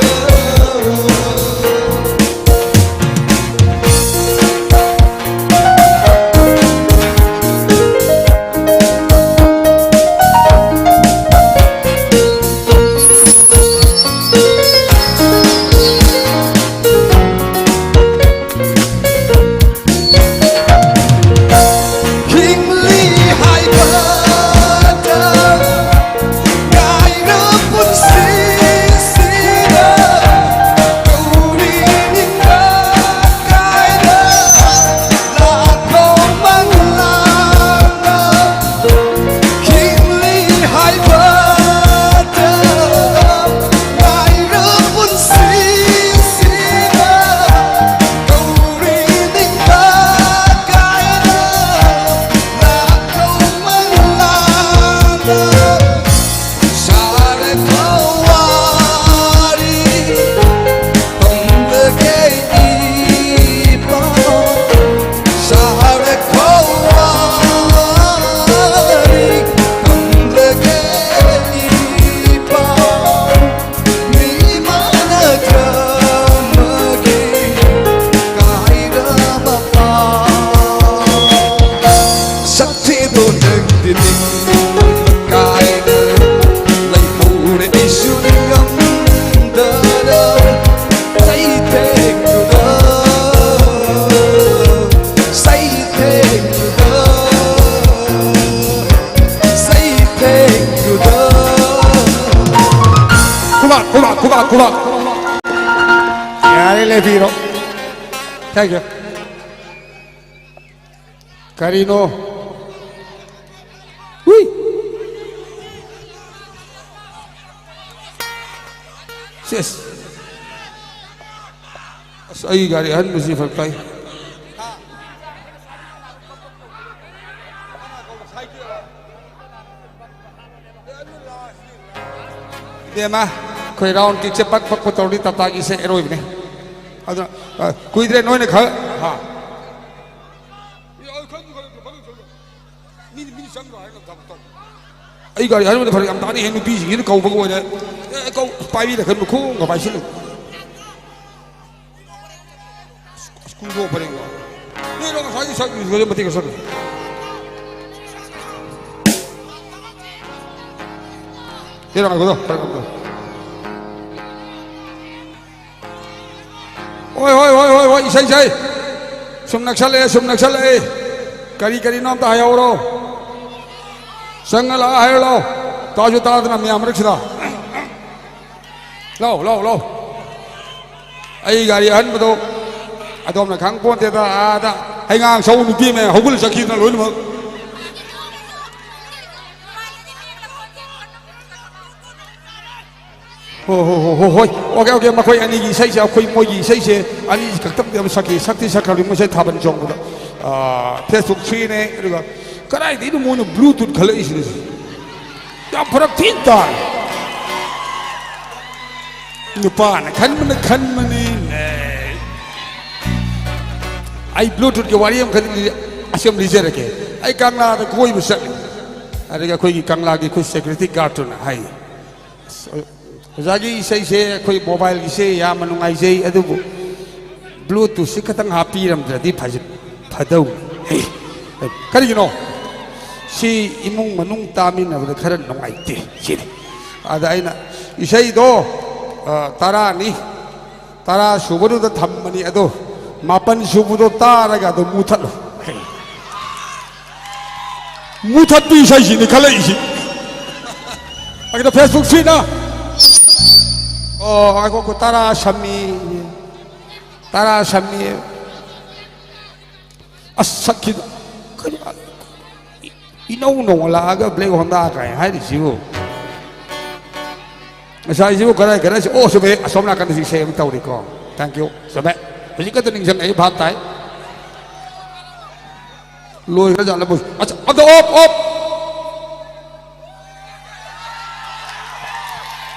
ꯄꯤꯔꯣ꯫ Thank you꯫ ꯀꯔꯤꯅꯣ? ꯍꯨꯏ! ꯁꯦꯁ! ꯑꯁ, ꯑꯩ ꯒꯥꯔꯤ ꯑꯍꯟꯕꯁꯤ ꯐꯔꯛ ꯇꯥꯏ꯫ ꯏꯕꯦꯝꯃ, ꯑꯩꯈꯣꯏ round kickꯁꯦ ꯄꯛ ꯄꯛꯄ ꯇꯧꯔꯗꯤ ꯇꯞꯇꯥꯒꯤꯁꯦ ꯑꯔꯣꯏꯕꯅꯦ꯫ ꯑꯗꯨꯅ, ꯑ, ꯀꯨꯏꯗ꯭ꯔꯦ ꯅꯣꯏꯅ ꯈꯔ, ꯍꯥ꯫ ꯑꯩ ꯒꯥꯔꯤ ꯑꯔꯣꯏꯕꯗ ꯐꯔꯛ ꯌꯥꯝ ꯇꯥꯅꯤ ꯍꯦ, ꯅꯨꯄꯤꯁꯤꯡꯁꯤꯅ ꯀꯧꯕꯒ ꯑꯣꯏꯔꯦ꯫ ꯑꯦ, ꯀꯧ-, ꯄꯥꯏꯕꯤꯔꯛꯀꯅꯨ, ꯈꯣꯡꯒ ꯄꯥꯏꯁꯤꯜꯂꯨ꯫ ꯁ꯭ꯀꯨꯜ ꯊꯣꯛꯄꯅꯦꯀꯣ꯫ ꯅꯣꯏꯔꯣ ꯉꯁꯥꯏꯒꯤ ꯁꯛ ꯃꯇꯦꯛ ꯈꯔ ꯁꯛꯂꯨ꯫ ꯅꯣꯏꯔꯣ ꯉꯥꯏꯈꯣ, ꯉꯥꯏꯈꯣ꯫ ꯍꯣꯏ, ꯍꯣꯏ, ꯍꯣꯏ, ꯍꯣꯏ, ꯍꯣꯏ, ꯏꯁꯩ, ꯏꯁꯩ꯫ ꯁꯨꯝ ꯅꯛꯁꯜꯂꯛꯑꯦ, ꯁꯨꯝ ꯅꯛꯁꯜꯂꯛꯑꯦ꯫ ꯀꯔꯤ ꯀꯔꯤꯅꯣ ꯑꯝꯇ ꯍꯥꯏꯍꯧꯔꯣ꯫ ꯆꯪꯉ ꯂꯥꯛꯑ ꯍꯥꯏꯔꯣ꯫ ꯇꯥꯁꯨ ꯇꯥꯗꯅ ꯃꯌꯥꯝ ꯃꯔꯛꯁꯤꯗ꯫ ꯂꯥꯎ, ꯂꯥꯎ, ꯂꯥꯎ꯫ ꯑꯩ ꯒꯥꯔꯤ ꯑꯍꯟꯕꯗꯣ ꯑꯗꯣꯝꯅ ꯈꯪ ꯄꯣꯟꯇꯦꯗ, ꯑꯥꯗ ꯍꯩꯉꯥꯡ ꯁꯧ ꯅꯨꯄꯤ ꯑꯃ ꯍꯧꯒꯠꯂ ꯆꯠꯈꯤꯗꯅ ꯂꯣꯏꯅꯃꯛ꯫ ꯍꯣ, ꯍꯣ, ꯍꯣ, ꯍꯣ, ꯍꯣꯏ꯫ OK, OK, ꯃꯈꯣꯏ ꯑꯅꯤꯒꯤ ꯏꯁꯩꯁꯦ, ꯑꯩꯈꯣꯏ ꯃꯣꯏꯒꯤ ꯏꯁꯩꯁꯦ ꯑꯅꯤ ꯈꯛꯇꯪꯗꯤ ꯑꯃ ꯁꯛꯈꯤ, ꯁꯛꯇꯤ ꯁꯛꯈ꯭ꯔꯕꯅꯤ ꯃꯁꯦ ꯊꯥꯕꯜ ꯆꯣꯡꯕꯗ꯫ ꯑꯥ, Facebook free ꯅꯦ, ꯑꯗꯨꯒ ꯀꯗꯥꯏꯗꯒꯤꯅꯣ ꯃꯣꯏꯅ Bluetooth ꯈꯜꯂꯛꯏꯁꯤꯅ? ꯌꯥꯝ ꯐꯔꯛ ꯊꯤꯅ ꯇꯥꯔꯦ꯫ ꯅꯨꯄꯥꯅ ꯈꯟꯕꯅ ꯈꯟꯕꯅꯤꯅꯦ꯫ ꯑꯩ Bluetoothꯀꯤ ꯋꯥꯔꯤ ꯑꯃꯈꯛ ꯂꯤ-, ꯑꯁꯤ ꯑꯃ ꯂꯤꯖꯔꯒꯦ꯫ ꯑꯩ ꯀꯪꯂꯥꯗ ꯀꯣꯏꯕ ꯆꯠꯂꯤ꯫ ꯑꯗꯨꯒ ꯑꯩꯈꯣꯏꯒꯤ ꯀꯪꯂꯥꯒꯤ ꯑꯩꯈꯣꯏ security guardꯇꯨꯅ ꯍꯥꯏ, "ꯑꯁ, ꯑꯣꯖꯥꯒꯤ ꯏꯁꯩꯁꯦ ꯑꯩꯈꯣꯏ mobileꯒꯤꯁꯦ ꯌꯥꯝꯅ ꯅꯨꯡꯉꯥꯏꯖꯩ, ꯑꯗꯨꯕꯨ Bluetoothꯁꯤ ꯈꯤꯇꯪ ꯍꯥꯞꯄꯤꯔꯝꯗ꯭ꯔꯗꯤ ꯐꯖ-, ꯐꯗꯧꯅꯤ꯫" ꯍꯦ, ꯀꯔꯤꯒꯤꯅꯣ? "ꯁꯤ ꯏꯃꯨꯡ ꯃꯅꯨꯡ ꯇꯥꯃꯤꯟꯅꯕꯗ ꯈꯔ ꯅꯨꯡꯉꯥꯏꯇꯦ," ꯁꯤꯅꯤ꯫ ꯑꯗ ꯑꯩꯅ, "ꯏꯁꯩꯗꯣ, ꯑ, ꯇꯔꯥꯅꯤ, ꯇꯔꯥ ꯁꯨꯕꯗꯨꯗ ꯊꯝꯕꯅꯤ, ꯑꯗꯣ ꯃꯥꯄꯟ ꯁꯨꯕꯗꯣ ꯇꯥꯔꯒ ꯑꯗꯨꯝ ꯃꯨꯊꯠꯂꯣ꯫" ꯍꯦ꯫ ꯃꯨꯊꯠꯄꯤ ꯏꯁꯩꯁꯤꯅꯤ ꯈꯜꯂꯛꯏꯁꯤ꯫ ꯑꯩꯅ Facebook feedꯅ, ꯑꯣ, ꯉꯥꯏꯈꯣ, ꯉꯥꯏꯈꯣ, ꯇꯔꯥ ꯁꯝꯃꯤ꯫ ꯇꯔꯥ ꯁꯝꯃꯤ꯫ ꯑꯁ, ꯁꯛꯈꯤꯗ ꯀꯩꯅꯣ, ꯏꯅꯧ ꯅꯧꯅ ꯂꯥꯛꯑꯒ Black Honda ꯀꯥꯏ ꯍꯥꯏꯔꯤꯁꯤꯕꯨ? ꯉꯁꯥꯏꯁꯤꯕꯨ ꯀꯗꯥꯏ ꯀꯗꯥꯏ? ꯑꯣ, ꯆꯨꯝꯃꯦ, ꯑꯁꯣꯝ ꯅꯥꯀꯟꯗ ꯁꯤ ꯁꯦꯝ ꯇꯧꯔꯤꯀꯣ꯫ Thank you꯫ ꯆꯨꯝꯃꯦ꯫ ꯍꯧꯖꯤꯛ ꯈꯛꯇ ꯅꯤꯡꯁꯤꯡꯉꯛꯏ, ꯚꯥꯞ ꯇꯥꯏ꯫ ꯂꯣꯏꯈ꯭ꯔꯖꯥꯠꯂ ꯃꯣꯏ? ꯑꯁ, ꯑꯗꯣ ꯑꯣꯞ, ꯑꯣꯞ꯫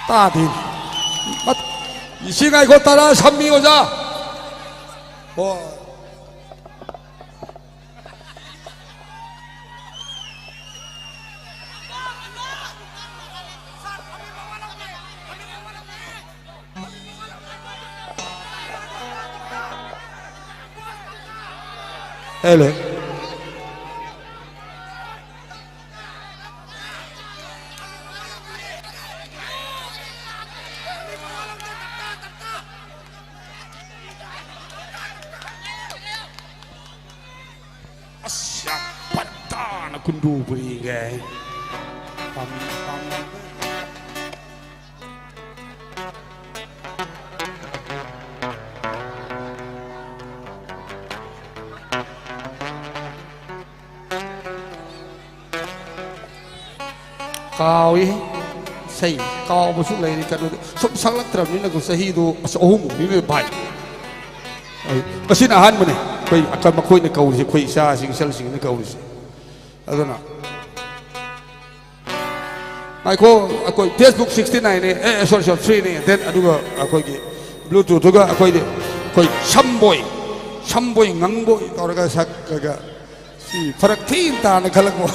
ꯇꯥꯗꯦ꯫ ꯃꯠ-, ꯁꯤ ꯉꯥꯏꯈꯣ, ꯇꯔꯥ ꯁꯝꯃꯤ, ꯑꯣꯖꯥ꯫ ꯍꯣꯏ꯫ ꯍꯦꯜꯂꯦ꯫ ꯑꯁ, ꯌꯥꯝ ꯐꯠꯇꯅ ꯀꯨꯟꯗꯨ ꯄꯨꯔꯤꯒꯦ꯫ ꯄꯥꯝ-, ꯄꯥꯝ-, ꯀꯥꯎꯏ꯫ ꯏꯁꯩ ꯀꯥꯎꯕꯁꯨ ꯂꯩꯔꯤ꯫ ꯀꯩꯅꯣꯗꯤ ꯁꯨꯝ ꯁꯛꯂꯛꯇ꯭ꯔꯕꯅꯤꯅꯀꯣ, ꯆꯍꯤꯗꯨ ꯑꯁ ꯑꯍꯨꯝꯃꯨꯛꯅꯤꯅꯦ ꯚꯥꯏ꯫ ꯑꯩ, ꯃꯁꯤꯅ ꯑꯍꯥꯟꯕꯅꯦ ꯑꯩꯈꯣꯏ ꯑꯀ-, ꯃꯈꯣꯏꯅ ꯀꯧꯔꯤꯁꯦ, ꯑꯩꯈꯣꯏ ꯏꯆꯥꯁꯤꯡ, ꯏꯆꯜꯁꯤꯡꯅ ꯀꯧꯔꯤꯁꯦ꯫ ꯑꯗꯨꯅ ꯉꯥꯏꯈꯣ, ꯑꯩꯈꯣꯏ Facebook sixty nine ꯅꯦ, ꯑꯦ, sorry, sorry, three ꯅꯦ, then ꯑꯗꯨꯒ ꯑꯩꯈꯣꯏꯒꯤ Bluetooth ꯇꯨꯒ ꯑꯩꯈꯣꯏꯗꯤ, ꯑꯩꯈꯣꯏ ꯁꯝꯕꯣꯏ, ꯁꯝꯕꯣꯏ ꯉꯪꯕꯣꯏ ꯇꯧꯔꯒ ꯁꯛꯑꯒ ꯁꯤ ꯐꯔꯛ ꯊꯤꯅ ꯇꯥꯅ ꯈꯜꯂꯛꯄ꯫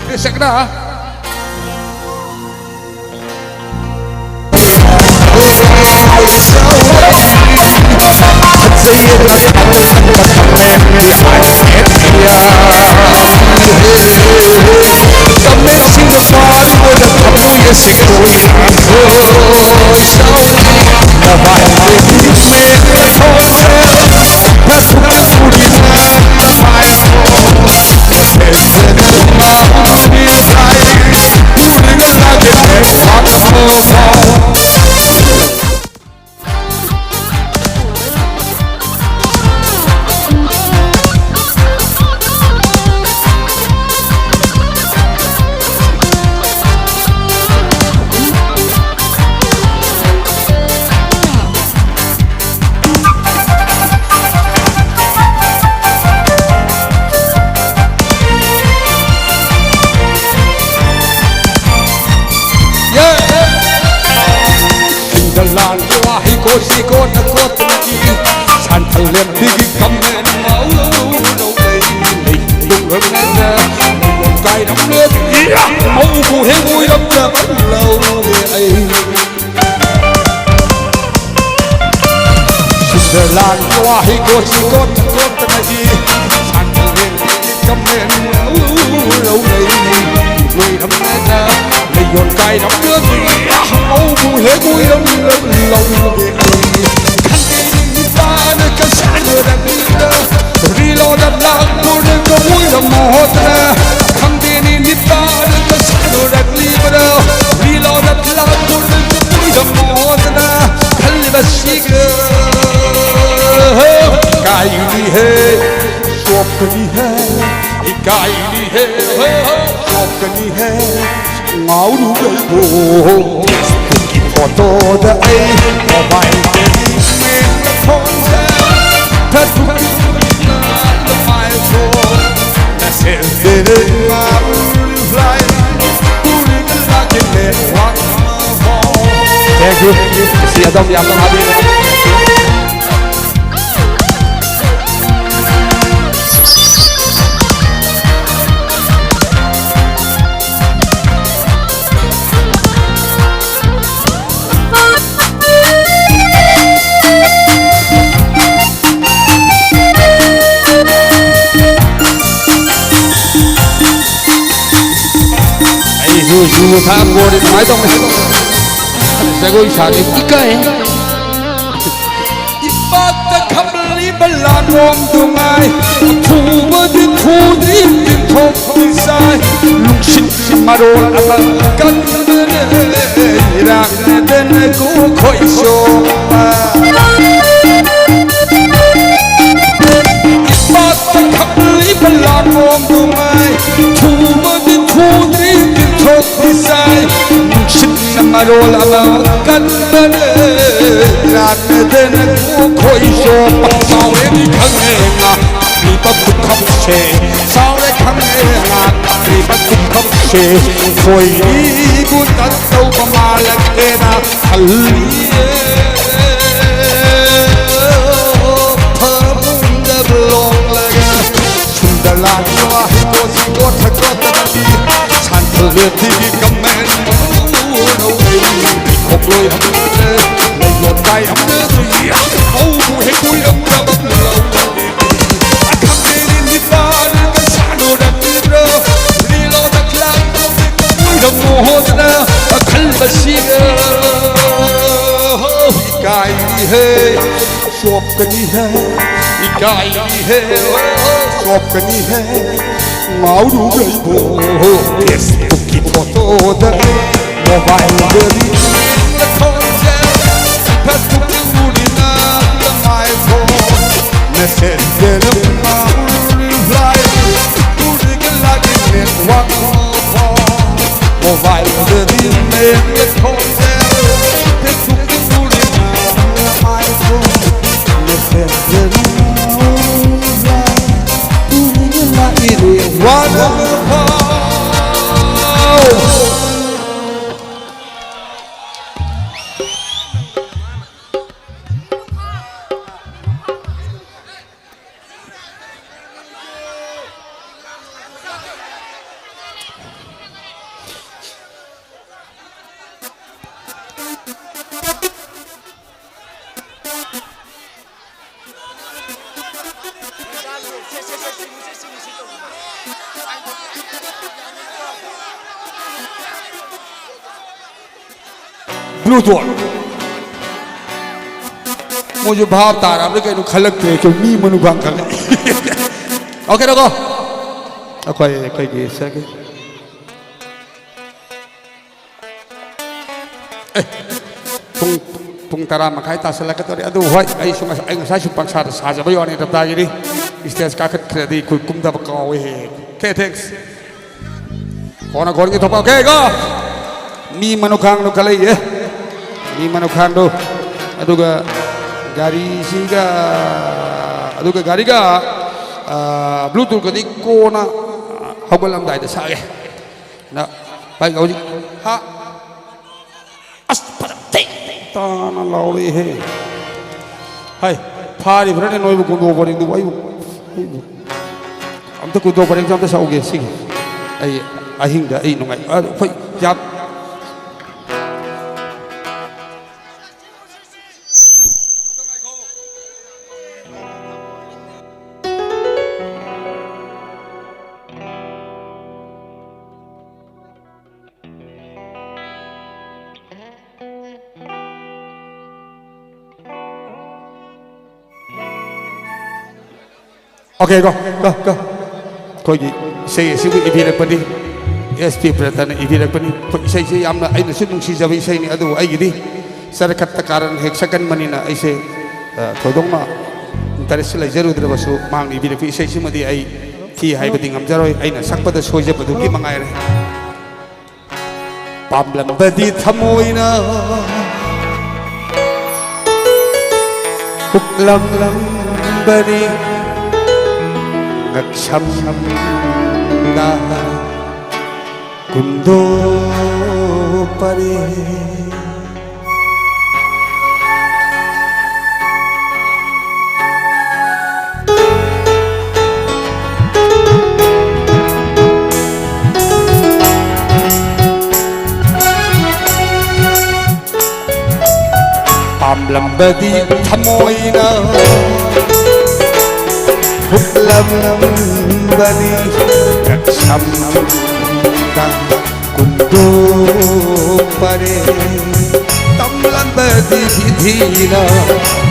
ꯀ꯭ꯔꯤꯁꯛꯅ꯫ ꯀꯣꯠꯁꯤ ꯀꯣꯠꯅ ꯀꯣꯠꯇꯅ ꯏ ꯁꯥꯟꯊꯜ ꯂꯦꯝꯕꯤꯒꯤ ꯀꯝꯃꯦꯟ ꯃꯧ ꯂꯧ ꯂꯩ ꯂꯩ ꯇꯨꯡꯂꯝꯅ ꯀꯥꯏꯔꯝꯂꯦ ꯏꯌꯥ ꯃꯧꯕꯨ ꯍꯦꯛ ꯑꯣꯏꯔꯝꯗꯕ ꯂꯧꯔꯦ ꯑꯩ ꯁꯨꯟꯗꯔꯂꯥꯜꯒꯤ ꯋꯥꯍꯩ ꯀꯣꯠꯁꯤ ꯀꯣꯠꯅ ꯀꯣꯠꯇꯅ ꯏ ꯁꯥꯟꯊꯜ ꯂꯦꯝꯕꯤꯒꯤ ꯀꯝꯃꯦꯟ ꯃꯧ ꯂꯧ ꯂꯩ ꯂꯣꯏꯔꯝꯅ ꯂꯩꯌꯣꯟ ꯀꯥꯏꯔꯝꯂꯦ ꯃꯧꯕꯨ ꯍꯦꯛ ꯑꯣꯏꯔꯝꯂꯦ ꯂꯧꯔꯦ ꯑꯩ ꯈꯪꯗꯦꯅꯤ ꯅꯤꯄꯥꯅ ꯀꯁꯥꯅꯔꯛꯂꯤꯕ꯭ꯔꯥ ꯔꯤꯂꯣꯗ ꯂꯥꯛꯄꯨꯔ ꯀꯧꯏꯔꯝꯃꯣ ꯍꯣꯗꯅ ꯈꯪꯗꯦꯅꯤ ꯅꯤꯄꯥꯅ ꯀꯁꯥꯅꯔꯛꯂꯤꯕ꯭ꯔꯥ ꯔꯤꯂꯣꯗ ꯂꯥꯛꯄꯨꯔ ꯀꯧꯏꯔꯝꯃꯣ ꯍꯣꯗꯅ ꯈꯜꯂꯤꯕꯁꯤꯒ ꯀꯥꯏꯔꯤꯍꯦ ꯆꯣꯞꯀꯅꯤꯍꯦ ꯏꯀꯥꯏꯔꯤꯍꯦ ꯆꯣꯞꯀꯅꯤꯍꯦ ꯉꯥꯎꯔꯨꯕꯕꯨ ꯐꯦꯁꯕꯨꯛꯀꯤ ꯐꯣꯇꯣꯗ ꯑꯩ ꯃꯣꯕꯥꯏꯜꯗꯒꯤ ꯃꯦꯟꯅ ꯐꯣꯟꯁꯦ ꯐꯦꯁꯕꯨꯛꯀꯤ ꯃꯥꯏꯁꯨ ꯃꯦꯁꯦꯖ ꯉꯥꯎꯔꯨ ꯔꯤꯄ꯭ꯂꯥꯏ ꯎꯔꯤꯕ ꯂꯥꯛꯈꯤꯗꯦ ꯋꯥ Thank you. ꯁꯤ ꯑꯗꯣꯝ ꯌꯥꯝꯅ ꯊꯥꯕꯤꯔꯦ꯫ ꯑꯩꯁꯨ ꯌꯨ ꯊꯛꯑꯝꯕꯣꯔꯗꯤ ꯀꯃꯥꯏꯅ ꯇꯧꯅꯤ? ꯖꯒꯣꯏ ꯁꯥꯒꯦ ꯏꯀꯥꯏ꯫ ꯏꯄꯥꯛꯇ ꯈꯞꯂꯤꯕ ꯂꯥꯟꯃꯣꯡꯗꯨ ꯉꯥꯏ, ꯊꯨꯕꯗꯤ ꯊꯨꯗ꯭ꯔꯤ ꯇꯤꯟꯊꯣꯛꯇꯤ ꯆꯥꯏ꯫ ꯅꯨꯡꯁꯤꯠ ꯃꯔꯣꯜ ꯑꯃ ꯀꯟꯕꯅ ꯏꯔꯥꯛꯅꯗꯅ ꯀꯣꯛꯈꯣꯏ ꯆꯣꯛꯄ꯫ ꯏꯄꯥꯛꯇ ꯈꯞꯂꯤꯕ ꯂꯥꯟꯃꯣꯡꯗꯨ ꯉꯥꯏ, ꯊꯨꯕꯗꯤ ꯊꯨꯗ꯭ꯔꯤ ꯇꯤꯟꯊꯣꯛꯇꯤ ꯆꯥꯏ꯫ ꯅꯨꯡꯁꯤꯠꯅ ꯃꯔꯣꯜ ꯑꯃ ꯀꯟꯕꯅ ꯏꯔꯥꯛꯅꯗꯅ ꯀꯣꯛꯈꯣꯏ ꯆꯣꯛꯄ꯫ ꯆꯥꯎꯔꯦꯅꯤ ꯈꯪꯉꯦ ꯉꯥ ꯄꯤꯕ ꯄꯨꯈꯝꯁꯦ, ꯆꯥꯎꯔꯦ ꯈꯪꯉꯦ ꯉꯥ ꯄꯤꯕ ꯄꯨꯈꯝꯁꯦ, ꯈꯣꯏꯔꯤꯕꯨ ꯇꯠꯇꯧꯕ ꯃꯥꯜꯂꯛꯇꯦꯅ ꯈꯜꯂꯤꯌꯦ꯫ ꯁꯤꯒꯤ ꯀꯃꯦꯟ ꯃꯔꯨ ꯂꯧꯔꯦ꯫ ꯈꯣꯛꯂꯣꯏ ꯍꯪꯅꯗ꯭ꯔꯦ, ꯂꯩꯌꯣꯟ ꯀꯥꯏ ꯍꯪꯅꯗ꯭ꯔꯦ꯫ ꯍꯧꯕꯨ ꯍꯦꯛ ꯀꯨꯏꯔꯝꯗꯕ ꯂꯧꯔꯦ꯫ ꯑꯈꯪꯗꯦꯅꯤ ꯅꯤꯄꯥꯟꯒ ꯁꯥꯟꯅꯔꯛꯇ꯭ꯔꯣ? ꯔꯤꯂꯣꯗ ꯀ꯭ꯂꯥꯛ ꯀꯨꯏꯔꯝꯃꯣ ꯍꯣꯗꯅ ꯑꯈꯜꯕꯁꯤꯒ ꯏꯀꯥꯏꯔꯤꯍꯦ꯫ ꯆꯣꯞꯀꯅꯤ ꯍꯦ, ꯏꯀꯥꯏꯅꯤ ꯍꯦ, ꯆꯣꯞꯀꯅꯤ ꯍꯦ, ꯉꯥꯎꯔꯨꯔꯩꯕꯣ꯫ Facebookꯀꯤ photoꯗ, mobileꯗꯗꯤ ꯅꯪꯅ ꯈꯣꯟꯖꯦꯜ, Facebookꯇ ꯎꯔꯤ ꯅꯪꯅ ꯃꯥꯏꯐꯣꯟ, Messengerꯗ ꯉꯥꯎꯔꯤ reply, ꯎꯔꯤꯒ ꯂꯥꯛꯏ network phone, mobileꯗꯗꯤ ꯅꯪꯅ ꯈꯣꯟꯖꯦꯜ, Facebookꯇ ꯎꯔꯤ ꯅꯪꯅ ꯃꯥꯏꯐꯣꯟ, Blue Door꯫ ꯃꯣꯏꯁꯨ ꯚꯥꯞ ꯇꯥꯔꯕ꯭ꯔꯥ ꯀꯩꯅꯣ ꯈꯜꯂꯛꯇ꯭ꯔꯦ, ꯃꯤ ꯃꯅꯨꯡ ꯈꯜꯂꯦ꯫ Okay ꯅꯀꯣ, ꯑꯩꯈꯣꯏ ꯑꯩꯈꯣꯏꯒꯤ ꯁꯦꯀꯦꯟ ꯑꯦ, ꯄꯨꯡ, ꯄꯨꯡ ꯇꯔꯥ ꯃꯈꯥꯏ ꯇꯥꯁꯜꯂꯛꯀꯗꯧꯔꯦ꯫ ꯑꯗꯨ ꯍꯣꯏ, ꯑꯩꯁꯨ ꯉꯁꯥꯏ, ꯑꯩ ꯉꯁꯥꯏ ꯁꯨꯝ ꯄꯪꯁꯥꯗ ꯁꯥꯖꯕꯩ ꯋꯥꯅꯤ꯫ ꯇꯞꯇꯥꯒꯤꯗꯤ stage ꯀꯥꯈꯠꯈ꯭ꯔꯗꯤ ꯑꯩꯈꯣꯏ ꯀꯨꯝꯗꯕ ꯀꯥꯎꯋꯦ ꯍꯦꯛ ꯍꯦꯛ꯫ Okay, thanks꯫ ꯀꯣꯟꯅ ꯀꯣꯟꯒꯤ ꯊꯣꯛꯄ꯫ Okay, go꯫ ꯃꯤ ꯃꯅꯨꯈꯥꯡꯗꯣ ꯈꯜꯂꯛꯏꯌꯦ꯫ ꯃꯤ ꯃꯅꯨꯈꯥꯡꯗꯣ꯫ ꯑꯗꯨꯒ ꯒꯥꯔꯤꯁꯤꯒ, ꯑꯗꯨꯒ ꯒꯥꯔꯤꯒ, ꯑ, Bluetoothꯀꯗꯤ ꯀꯣꯟꯅ ꯍꯧꯒꯠꯂꯝꯗꯥꯏꯗ ꯁꯥꯒꯦ꯫ ꯅ, ꯚꯥꯏ, ꯍꯧꯖꯤꯛ, ꯍꯥ? ꯑꯁ, ꯐꯖ ꯊꯤ ꯇꯥꯅ ꯂꯥꯎꯔꯛꯑꯦꯍꯦ꯫ ꯍꯥꯏ, ꯐꯥꯔꯤꯕ꯭ꯔꯥꯅꯦ ꯅꯣꯏꯕꯨ ꯀꯨꯟꯗꯣ ꯄꯔꯦꯡꯗꯨꯕꯨ? ꯑꯩꯕꯨ, ꯑꯩꯕꯨ ꯑꯝꯇ ꯀꯨꯟꯗꯣ ꯄꯔꯦꯡꯁꯦ ꯑꯝꯇ ꯁꯛꯎꯒꯦ ꯁꯤꯒꯤ꯫ ꯑꯩ ꯑꯍꯤꯡꯗ ꯑꯩ ꯅꯨꯡꯉꯥꯏ꯫ ꯑ, ꯍꯣꯏ, ꯌꯥꯝ꯫ OK, go, go, go꯫ ꯑꯩꯈꯣꯏꯒꯤ ꯏꯁꯩ ꯑꯁꯤꯕꯨ ꯏꯕꯤꯔꯛꯄꯅꯤ ꯑꯦꯁ ꯄꯤ ꯄ꯭ꯔꯦꯇꯅ ꯏꯕꯤꯔꯛꯄꯅꯤ꯫ ꯑꯩꯈꯣꯏ ꯏꯁꯩꯁꯦ ꯌꯥꯝꯅ ꯑꯩꯅꯁꯨ ꯅꯨꯡꯁꯤꯖꯕ ꯏꯁꯩꯅꯤ, ꯑꯗꯨꯕꯨ ꯑꯩꯒꯤꯗꯤ ꯆꯔꯈꯠꯇ ꯀꯥꯔꯟ ꯍꯦꯛ ꯁꯛꯀꯟꯕꯅꯤꯅ ꯑꯩꯁꯦ, ꯑ, ꯊꯣꯏꯗꯣꯛꯅ ꯏꯟꯇꯔꯦꯁ ꯂꯩꯖꯔꯨꯗ꯭ꯔꯕꯁꯨ, ꯃꯍꯥꯛꯅ ꯏꯕꯤꯔꯛꯄ ꯏꯁꯩꯁꯤꯃꯗꯤ ꯑꯩ ꯊꯤ ꯍꯥꯏꯕꯗꯤ ꯉꯝꯖꯔꯣꯏ, ꯑꯩꯅ ꯁꯛꯄꯗ ꯁꯣꯏꯖꯕꯗꯨꯒꯤ ꯃꯉꯥꯏꯔꯦ꯫ ꯄꯥꯝꯂꯝꯕꯗꯤ ꯊꯃꯣꯏꯅ ꯍꯨꯛꯂꯝꯂꯝꯕꯅꯤ ꯉꯛꯁꯝꯗ ꯀꯨꯟꯗꯣ ꯄꯔꯦ꯫ ꯄꯥꯝꯂꯝꯕꯗꯤ ꯊꯃꯣꯏꯅ ꯍꯨꯞꯂꯝꯕꯅꯤ ꯉꯛꯁꯝꯗ ꯀꯨꯟꯗꯣ ꯄꯔꯦ꯫ ꯇꯝꯂꯝꯕꯗꯤ ꯊꯤꯊꯤꯅ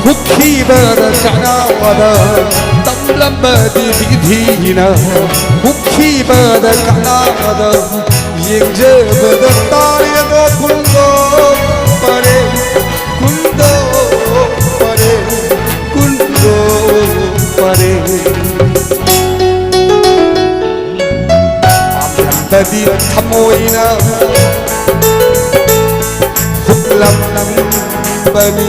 ꯍꯨꯛꯈꯤꯕꯗ ꯀꯅꯥꯗ, ꯇꯝꯂꯝꯕꯗꯤ ꯊꯤꯊꯤꯅ ꯍꯨꯛꯈꯤꯕꯗ ꯀꯅꯥꯗ, ꯌꯦꯡꯖꯕꯗ ꯇꯥꯔꯦꯗꯣ ꯀꯨꯟꯗꯣ ꯄꯔꯦ, ꯀꯨꯟꯗꯣ ꯄꯔꯦ, ꯀꯨꯟꯗꯣ ꯄꯔꯦ꯫ ꯄꯥꯝꯂꯝꯕꯗꯤ ꯊꯃꯣꯏꯅ ꯍꯨꯞꯂꯝꯕꯅꯤ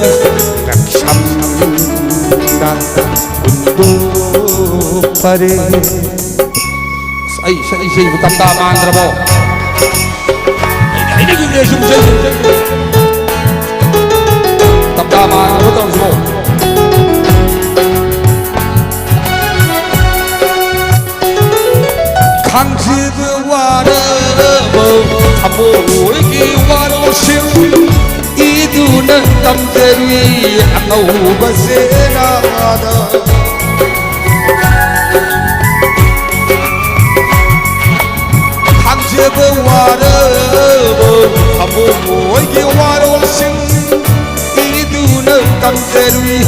ꯉꯛꯁꯝꯗ ꯀꯨꯟꯗꯣ ꯄꯔꯦ꯫ ꯑꯁ, ꯑꯩ ꯏꯁꯩ, ꯏꯁꯩꯕꯨ ꯇꯞꯇꯥ ꯃꯥꯟꯗ꯭ꯔꯕꯣ? ꯑꯩꯅ ꯍꯩꯅꯈꯤꯕꯅꯦ ꯁꯨꯝ ꯏꯁꯩꯁꯦ꯫ ꯇꯞꯇꯥ ꯃꯥꯟꯗ꯭ꯔꯕꯣ ꯇꯧꯔꯤꯁꯤꯕꯣ? ꯈꯪꯖꯕ ꯋꯥꯔ ꯇꯝꯖꯔꯨꯏ ꯑꯉꯧꯕ ꯆꯦꯅꯥꯗ꯫ ꯈꯥꯡꯖꯕ ꯋꯥꯔꯕ ꯊꯃꯣꯏꯒꯤ ꯋꯥꯔꯣꯜꯁꯤꯡ ꯏꯗꯨꯅ ꯇꯝꯖꯔꯨꯏ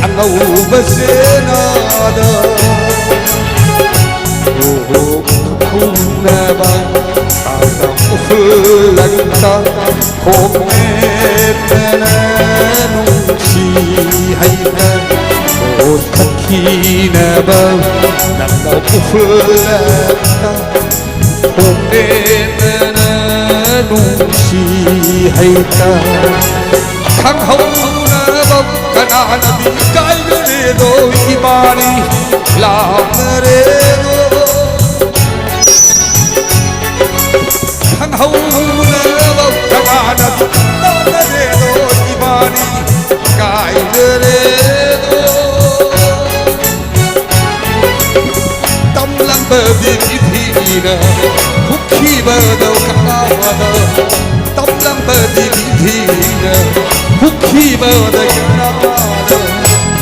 ꯑꯉꯧꯕ ꯆꯦꯅꯥꯗ꯫ ꯑꯣꯍꯣ ꯈꯨꯅꯕ ꯎꯐꯨꯜ ꯂꯪꯇ ꯈꯣꯡꯅꯦꯠꯇꯅ ꯅꯨꯡꯁꯤ ꯍꯩꯇ꯫ ꯑꯣ ꯆꯠꯈꯤꯅꯕ ꯅꯪꯅ ꯎꯐꯨꯜ ꯂꯪꯇ ꯈꯣꯡꯅꯦꯠꯇꯅ ꯅꯨꯡꯁꯤ ꯍꯩꯇ꯫ ꯈꯪꯍꯧꯅꯕ ꯀꯅꯥꯅꯗꯤ ꯀꯥꯏꯕꯤꯔꯦꯗꯣ ꯏꯕꯥꯅꯤ ꯂꯥꯞꯅꯔꯦꯗꯣ꯫ ꯈꯪꯍꯧꯅꯕ ꯀꯅꯥꯅꯗꯤ ꯇꯧꯅꯔꯦꯗꯣ ꯏꯕꯥꯅꯤ ꯀꯥꯏꯅꯔꯦꯗꯣ꯫ ꯇꯝꯂꯝꯕꯗꯤ ꯊꯤꯅ ꯍꯨꯛꯈꯤꯕꯗ ꯀꯅꯥꯅ ꯇꯝꯂꯝꯕꯗꯤ ꯊꯤꯅ ꯍꯨꯛꯈꯤꯕꯗ ꯀꯅꯥꯅ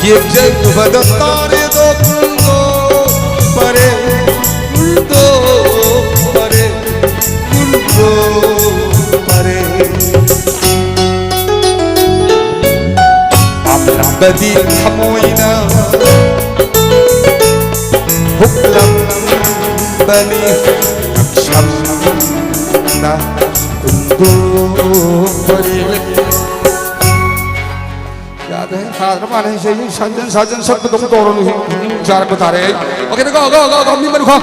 ꯌꯦꯡꯖꯔꯨꯕꯗ ꯇꯥꯔꯦꯗꯣ ꯄꯨꯡꯗꯣ ꯄꯔꯦꯡ ꯄꯔꯦꯡ ꯄꯔꯦꯡ꯫ ꯄꯥꯝꯂꯝꯕꯗꯤ ꯊꯃꯣꯏꯅ ꯍꯨꯛꯂꯝꯕꯅꯤ ꯁꯝꯅ ꯍꯨꯟꯗꯣꯛꯄꯅꯤ꯫ ꯌꯥꯗ꯭ꯔꯦ, ꯊꯥꯗ꯭ꯔ ꯃꯥꯜꯂꯦ꯫ ꯏꯁꯩ ꯁꯥꯖꯟ ꯁꯥꯖꯟ ꯁꯛꯄꯗꯧ ꯇꯧꯔꯅꯨ꯫ ꯆꯥꯔꯛꯄ ꯇꯥꯔꯦ ꯑꯩ꯫ Okay, go, go, go, go, ꯃꯤ ꯃꯔꯨ ꯈꯣ꯫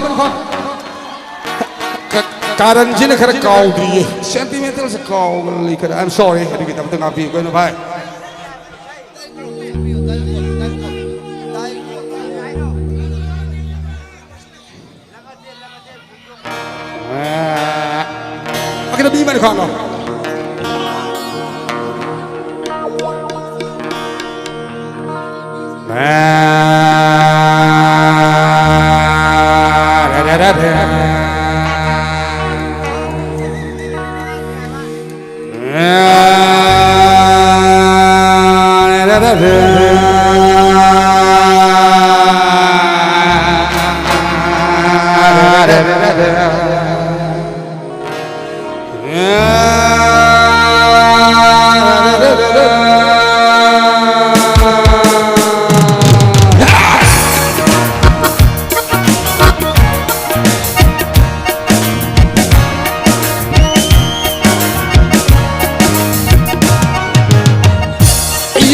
ꯀ-, ꯀꯥꯔꯟꯁꯤꯅ ꯈꯔ ꯀꯥꯎꯗ꯭ꯔꯤꯌꯦ꯫ Sentimentalꯁꯦ ꯀꯥꯎꯒꯜꯂꯤ ꯈꯔ꯫ I'm sorry꯫ ꯑꯗꯨꯒꯤꯗꯃꯛꯇ ꯉꯥꯛꯄꯤꯌꯨ ꯀꯩꯅꯣ ꯚꯥꯏ꯫ ꯑ, ꯑꯣꯀꯦ, ꯃꯤ ꯃꯔꯤ ꯈꯥꯡꯉꯣ꯫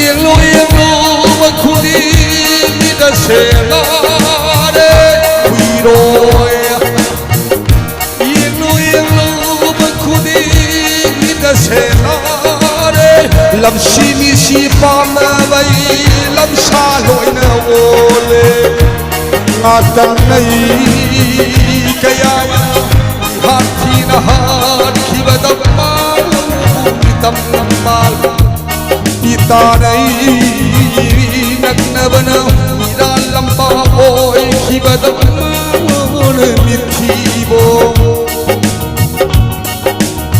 ꯌꯦꯡꯂꯨ, ꯌꯦꯡꯂꯨꯕ ꯈꯨꯗꯤꯡ ꯃꯤꯠ ꯁꯦꯡꯂꯔꯦ, ꯀꯨꯏꯔꯣꯏ꯫ ꯌꯦꯡꯂꯨ, ꯌꯦꯡꯂꯨꯕ ꯈꯨꯗꯤꯡ ꯃꯤꯠ ꯁꯦꯡꯂꯔꯦ, ꯂꯝꯁꯤ ꯃꯤꯁꯤ ꯄꯥꯝꯅꯕꯩ ꯂꯝꯁꯥ ꯂꯣꯏꯅ ꯑꯣꯜꯂꯦ꯫ ꯉꯥꯇꯪ ꯂꯩ ꯀꯌꯥ ꯍꯥꯠꯊꯤꯅ ꯍꯥꯠꯈꯤꯕꯗ ꯃꯥ ꯃꯤꯇꯝ ꯅꯝꯕ ꯏꯇꯥꯅꯩ ꯅꯛꯅꯕꯅ ꯏꯔꯥꯜꯂꯝꯕ ꯑꯣꯏꯈꯤꯕꯗ ꯃꯥ ꯃꯤꯊꯤꯕꯣ꯫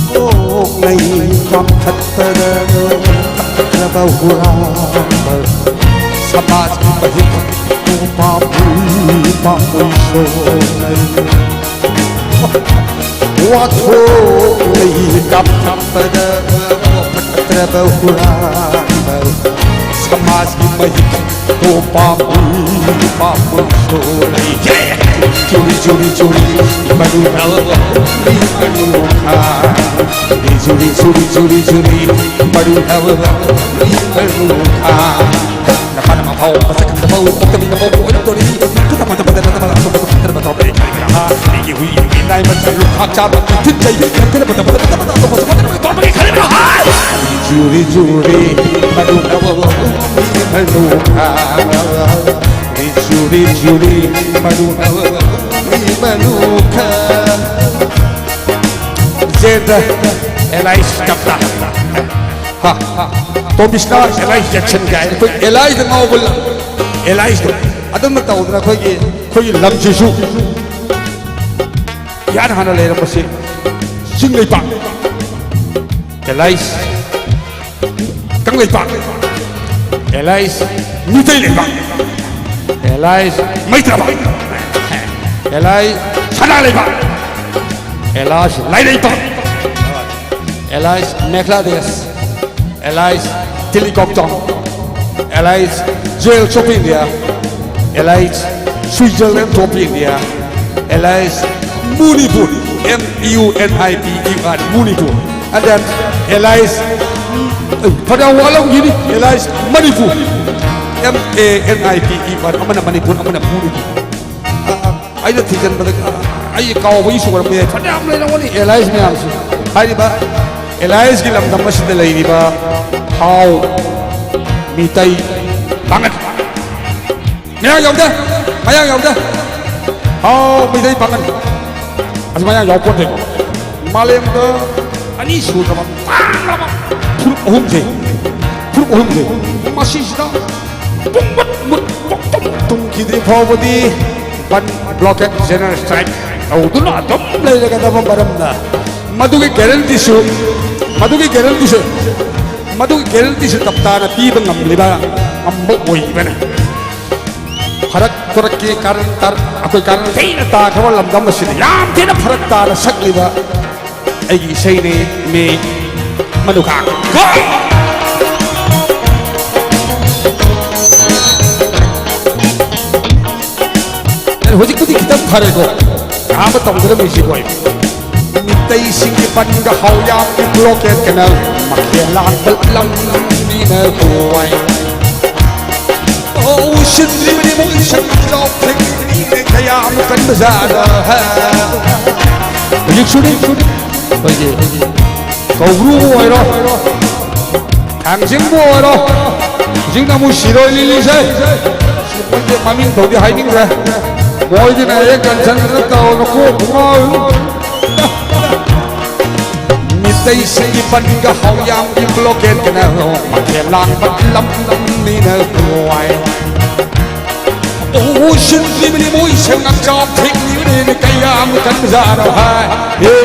ꯀꯣꯛꯅꯩ ꯀꯥꯝꯊꯠꯄꯗ ꯐꯠꯇ꯭ꯔꯕ ꯍꯨꯔꯥꯟꯕ ꯁꯃꯥꯖꯀꯤ ꯃꯍꯤꯛ ꯄꯥꯝꯃꯨꯏ ꯄꯥꯝꯃꯨꯏ ꯁꯣꯛꯅꯩ꯫ ꯋꯥꯊꯣꯛꯅꯩ ꯀꯥꯝꯊꯠꯄꯗ ꯐꯠꯇ꯭ꯔꯕ ꯍꯨꯔꯥꯟꯕ ꯁꯃꯥꯖꯀꯤ ꯃꯍꯤꯛ ꯄꯥꯝꯃꯨꯏ ꯄꯥꯝꯃꯨꯏ ꯁꯣꯛꯅꯩ꯫ ꯆꯨꯔꯤ ꯆꯨꯔꯤ ꯆꯨꯔꯤ ꯃꯔꯨ ꯅꯧꯕ ꯃꯤ ꯃꯔꯨ ꯈꯥ꯫ ꯆꯨꯔꯤ ꯆꯨꯔꯤ ꯆꯨꯔꯤ ꯆꯨꯔꯤ ꯃꯔꯨ ꯅꯧꯕ ꯃꯤ ꯃꯔꯨ ꯈꯥ꯫ ꯅꯄꯥꯅ ꯃꯐꯥꯎ ꯃꯁꯛ ꯈꯪꯗꯕ ꯄꯣꯛꯇꯃꯤꯅ ꯃꯧ ꯑꯣꯏꯔꯝꯗꯣꯔꯤ꯫ ꯈꯨꯗꯝ ꯃꯇꯝ ꯃꯇꯝ ꯃꯇꯝ ꯑꯁꯣꯝꯗ ꯐꯠꯇ꯭ꯔꯕ ꯇꯧꯔꯛꯑꯦ ꯈꯜꯂꯤꯕ꯭ꯔꯥ? ꯑꯩꯒꯤ ꯍꯨꯏ ꯅꯥꯏ ꯃꯆꯥ ꯂꯨꯈꯥꯛ ꯆꯥꯕ ꯊꯤꯟꯖꯩ꯫ ꯈꯟꯈꯅ ꯃꯇꯝ ꯃꯇꯝ ꯃꯇꯝ ꯑꯇꯣꯞꯄꯁꯨ ꯐꯠꯇ꯭ꯔꯕ ꯇꯧꯔꯛꯑꯦ ꯈꯜꯂꯤꯕ꯭ꯔꯥ? ꯆꯨꯔꯤ ꯆꯨꯔꯤ ꯃꯔꯨ ꯅꯧꯕ ꯃꯤ ꯃꯔꯨ ꯈꯥ꯫ ꯆꯨꯔꯤ ꯆꯨꯔꯤ ꯃꯔꯨ ꯅꯧꯕ ꯃꯤ ꯃꯔꯨ ꯈꯥ꯫ ꯖꯦꯗ ꯑꯦꯂꯥꯏꯁ ꯀꯞꯇꯥ꯫ ꯍꯥ, ꯍꯥ꯫ ꯇꯣꯝꯕꯤꯁꯅꯥ ꯑꯦꯂꯥꯏꯁ ꯖꯦꯛꯁꯟ ꯀꯥꯏꯅ ꯑꯩꯈꯣꯏ ꯑꯦꯂꯥꯏꯁꯇ ꯉꯥꯎꯕ ꯂꯝ, ꯑꯦꯂꯥꯏꯁꯇꯣ ꯑꯗꯨꯝꯅ ꯇꯧꯗꯅ ꯑꯩꯈꯣꯏꯒꯤ, ꯑꯩꯈꯣꯏꯒꯤ ꯂꯝꯁꯤꯁꯨ ꯏꯍꯥꯟ ꯍꯥꯟꯅ ꯂꯩꯔꯝꯕꯁꯤ ꯆꯤꯡ ꯂꯩꯄꯥꯛ, ꯑꯦꯂꯥꯏꯁ ꯀꯪꯂꯩꯄꯥꯛ꯫ ꯑꯦꯂꯥꯏꯁ ꯃꯤꯇꯩ ꯂꯩꯕꯥꯛ, alias ꯃꯩꯇ꯭ꯔꯕꯥꯛ, Alice Sana Leibak, Alice Laireibak, Alice Mekhala Desh, Alice Tilikoktong, Alice jewels of India, Alice Switzerland of India, Alice Munipur, M U N I P U R, Munipur. And then, Alice, ꯑꯩ ꯐꯅꯌꯥꯝ ꯋꯥꯠꯂꯝꯈꯤꯅꯤ, Alice Manipur, M A N I P U R, ꯑꯃꯅ ꯃꯅꯤꯄꯨꯔ, ꯑꯃꯅ ꯃꯨꯅꯤꯄꯨꯔ꯫ ꯑ, ꯑꯩꯅ ꯊꯤꯖꯤꯟꯕꯗ, ꯑ, ꯑꯩ ꯀꯥꯎꯕꯒꯤ ꯁꯨꯔꯝꯕ ꯌꯥꯏ, ꯐꯅꯌꯥꯝ ꯂꯩꯔꯝꯒꯅꯤ ꯑꯦꯂꯥꯏꯁ ꯃꯌꯥꯝꯁꯦ꯫ ꯍꯥꯏꯔꯤꯕ ꯑꯦꯂꯥꯏꯁꯀꯤ ꯂꯝꯗꯝ ꯑꯁꯤꯗ ꯂꯩꯔꯤꯕ ꯍꯥꯎ, ꯃꯤꯇꯩ, ꯄꯥꯉꯜ꯫ ꯃꯌꯥꯡ ꯌꯥꯎꯗꯦ, ꯃꯌꯥꯡ ꯌꯥꯎꯗꯦ꯫ ꯍꯥꯎ, ꯃꯤꯇꯩ ꯄꯥꯉꯜ꯫ ꯑꯁꯤ ꯃꯌꯥꯡ ꯌꯥꯎ ꯄꯣꯠꯇꯦꯀꯣ꯫ ꯃꯥꯂꯦꯝꯗ ꯑꯅꯤ ꯁꯨꯗ꯭ꯔꯕ ꯇꯥꯡꯂꯕ ꯐꯨꯔꯨꯞ ꯑꯍꯨꯝꯁꯦ, ꯐꯨꯔꯨꯞ ꯑꯍꯨꯝꯁꯦ, ꯃꯁꯤꯁꯤꯗ ꯄꯨꯡꯃꯨꯠ ꯃꯨꯠ, ꯄꯨꯡꯇꯨꯝ ꯇꯨꯝꯈꯤꯗ꯭ꯔꯤ ꯐꯥꯎꯕꯗꯤ ꯕꯟ, ꯕ꯭ꯂꯣꯀꯦꯠ, ꯖꯦꯅꯔꯦꯜ ꯁ꯭ꯇ꯭ꯔꯥꯏꯛ ꯇꯧꯗꯨꯅ ꯑꯗꯨꯝ ꯂꯩꯔꯒꯗꯕ ꯃꯔꯝꯅ, ꯃꯗꯨꯒꯤ ꯒꯦꯔꯦꯟꯇꯤꯁꯨ, ꯃꯗꯨꯒꯤ ꯒꯦꯔꯦꯟꯇꯤꯁꯨ, ꯃꯗꯨꯒꯤ ꯒꯦꯔꯦꯟꯇꯤꯁꯨ ꯀꯞꯇꯥꯅ ꯄꯤꯕ ꯉꯝꯂꯤꯕ, ꯉꯝꯕ ꯑꯣꯏꯕꯅ꯫ ꯐꯔꯛ ꯇꯨꯔꯛꯀꯤ ꯀꯥꯔꯟ ꯇꯥꯔ-, ꯑꯩꯈꯣꯏ ꯀꯥꯔꯟ ꯊꯤꯅ ꯇꯥꯈ꯭ꯔꯕ ꯂꯝꯗꯝ ꯑꯁꯤꯗ ꯌꯥꯝ ꯊꯤꯅ ꯐꯔꯛ ꯇꯥꯅ ꯁꯛꯂꯤꯕ ꯑꯩꯒꯤ ꯏꯁꯩꯅꯤ, ꯃꯤ ꯃꯅꯨꯈꯥꯡ꯫ ꯍꯧꯖꯤꯛꯄꯨꯗꯤ ꯈꯤꯇꯪ ꯐꯔꯦꯀꯣ, ꯑꯍꯥꯟꯕ ꯇꯧꯖꯔꯝꯃꯤꯁꯤ ꯍꯣꯏ꯫ ꯃꯤꯇꯩꯁꯤꯡꯒꯤ ꯄꯟꯒ ꯍꯥꯎꯌꯥꯝꯒꯤ ꯕ꯭ꯂꯣꯀꯦꯠ ꯀꯦꯅꯦꯜ ꯃꯈꯦꯜ ꯂꯥꯡꯕ ꯂꯝꯅꯤꯅ ꯍꯣꯏ꯫ ꯑꯣ, ꯎꯁꯤꯟꯗ꯭ꯔꯤꯕꯅꯤ ꯃꯣꯏ ꯁꯛ ꯆꯥꯎ ꯊꯦꯡꯅꯤꯡꯉꯦ ꯀꯌꯥꯝ ꯀꯟꯕ ꯖꯥꯠꯅꯣ, ꯍꯥ? ꯍꯧꯖꯤꯛꯁꯨꯅꯤ ꯑꯩꯈꯣꯏꯒꯤ ꯀꯧꯕ꯭ꯔꯨꯕꯨ ꯑꯣꯏꯔꯣ, ꯊꯥꯡꯖꯤꯡꯕꯨ ꯑꯣꯏꯔꯣ, ꯍꯧꯖꯤꯛꯅ ꯑꯃꯨꯛ ꯁꯤꯔꯣꯏ ꯂꯤꯂꯤꯁꯦ꯫ ꯃꯣꯏꯁꯦ ꯃꯃꯤꯡ ꯐꯥꯎꯗꯤ ꯍꯥꯏꯅꯤꯡꯗ꯭ꯔꯦ꯫ ꯃꯣꯏꯒꯤꯅ ꯍꯦꯛ ꯀꯟꯁꯟꯗꯅ ꯇꯧꯔꯒ ꯀꯣꯛ ꯉꯥꯎꯏ꯫ ꯃꯤꯇꯩꯁꯤꯡꯒꯤ ꯄꯟꯒ ꯍꯥꯎꯌꯥꯝꯒꯤ ꯕ꯭ꯂꯣꯀꯦꯠ ꯀꯦꯅꯦꯜ ꯃꯈꯦꯜ ꯂꯥꯡꯕ ꯂꯝꯅꯤꯅ ꯅꯨꯡꯉꯥꯏ꯫ ꯎꯁꯤꯟꯈꯤꯕꯅꯤ ꯃꯣꯏꯁꯦ ꯉꯝꯖꯥꯎ ꯊꯦꯡꯂꯤꯕꯅꯤꯅ ꯀꯌꯥꯝ ꯀꯟꯖꯥꯔꯣ ꯍꯥꯏ꯫ ꯍꯦ,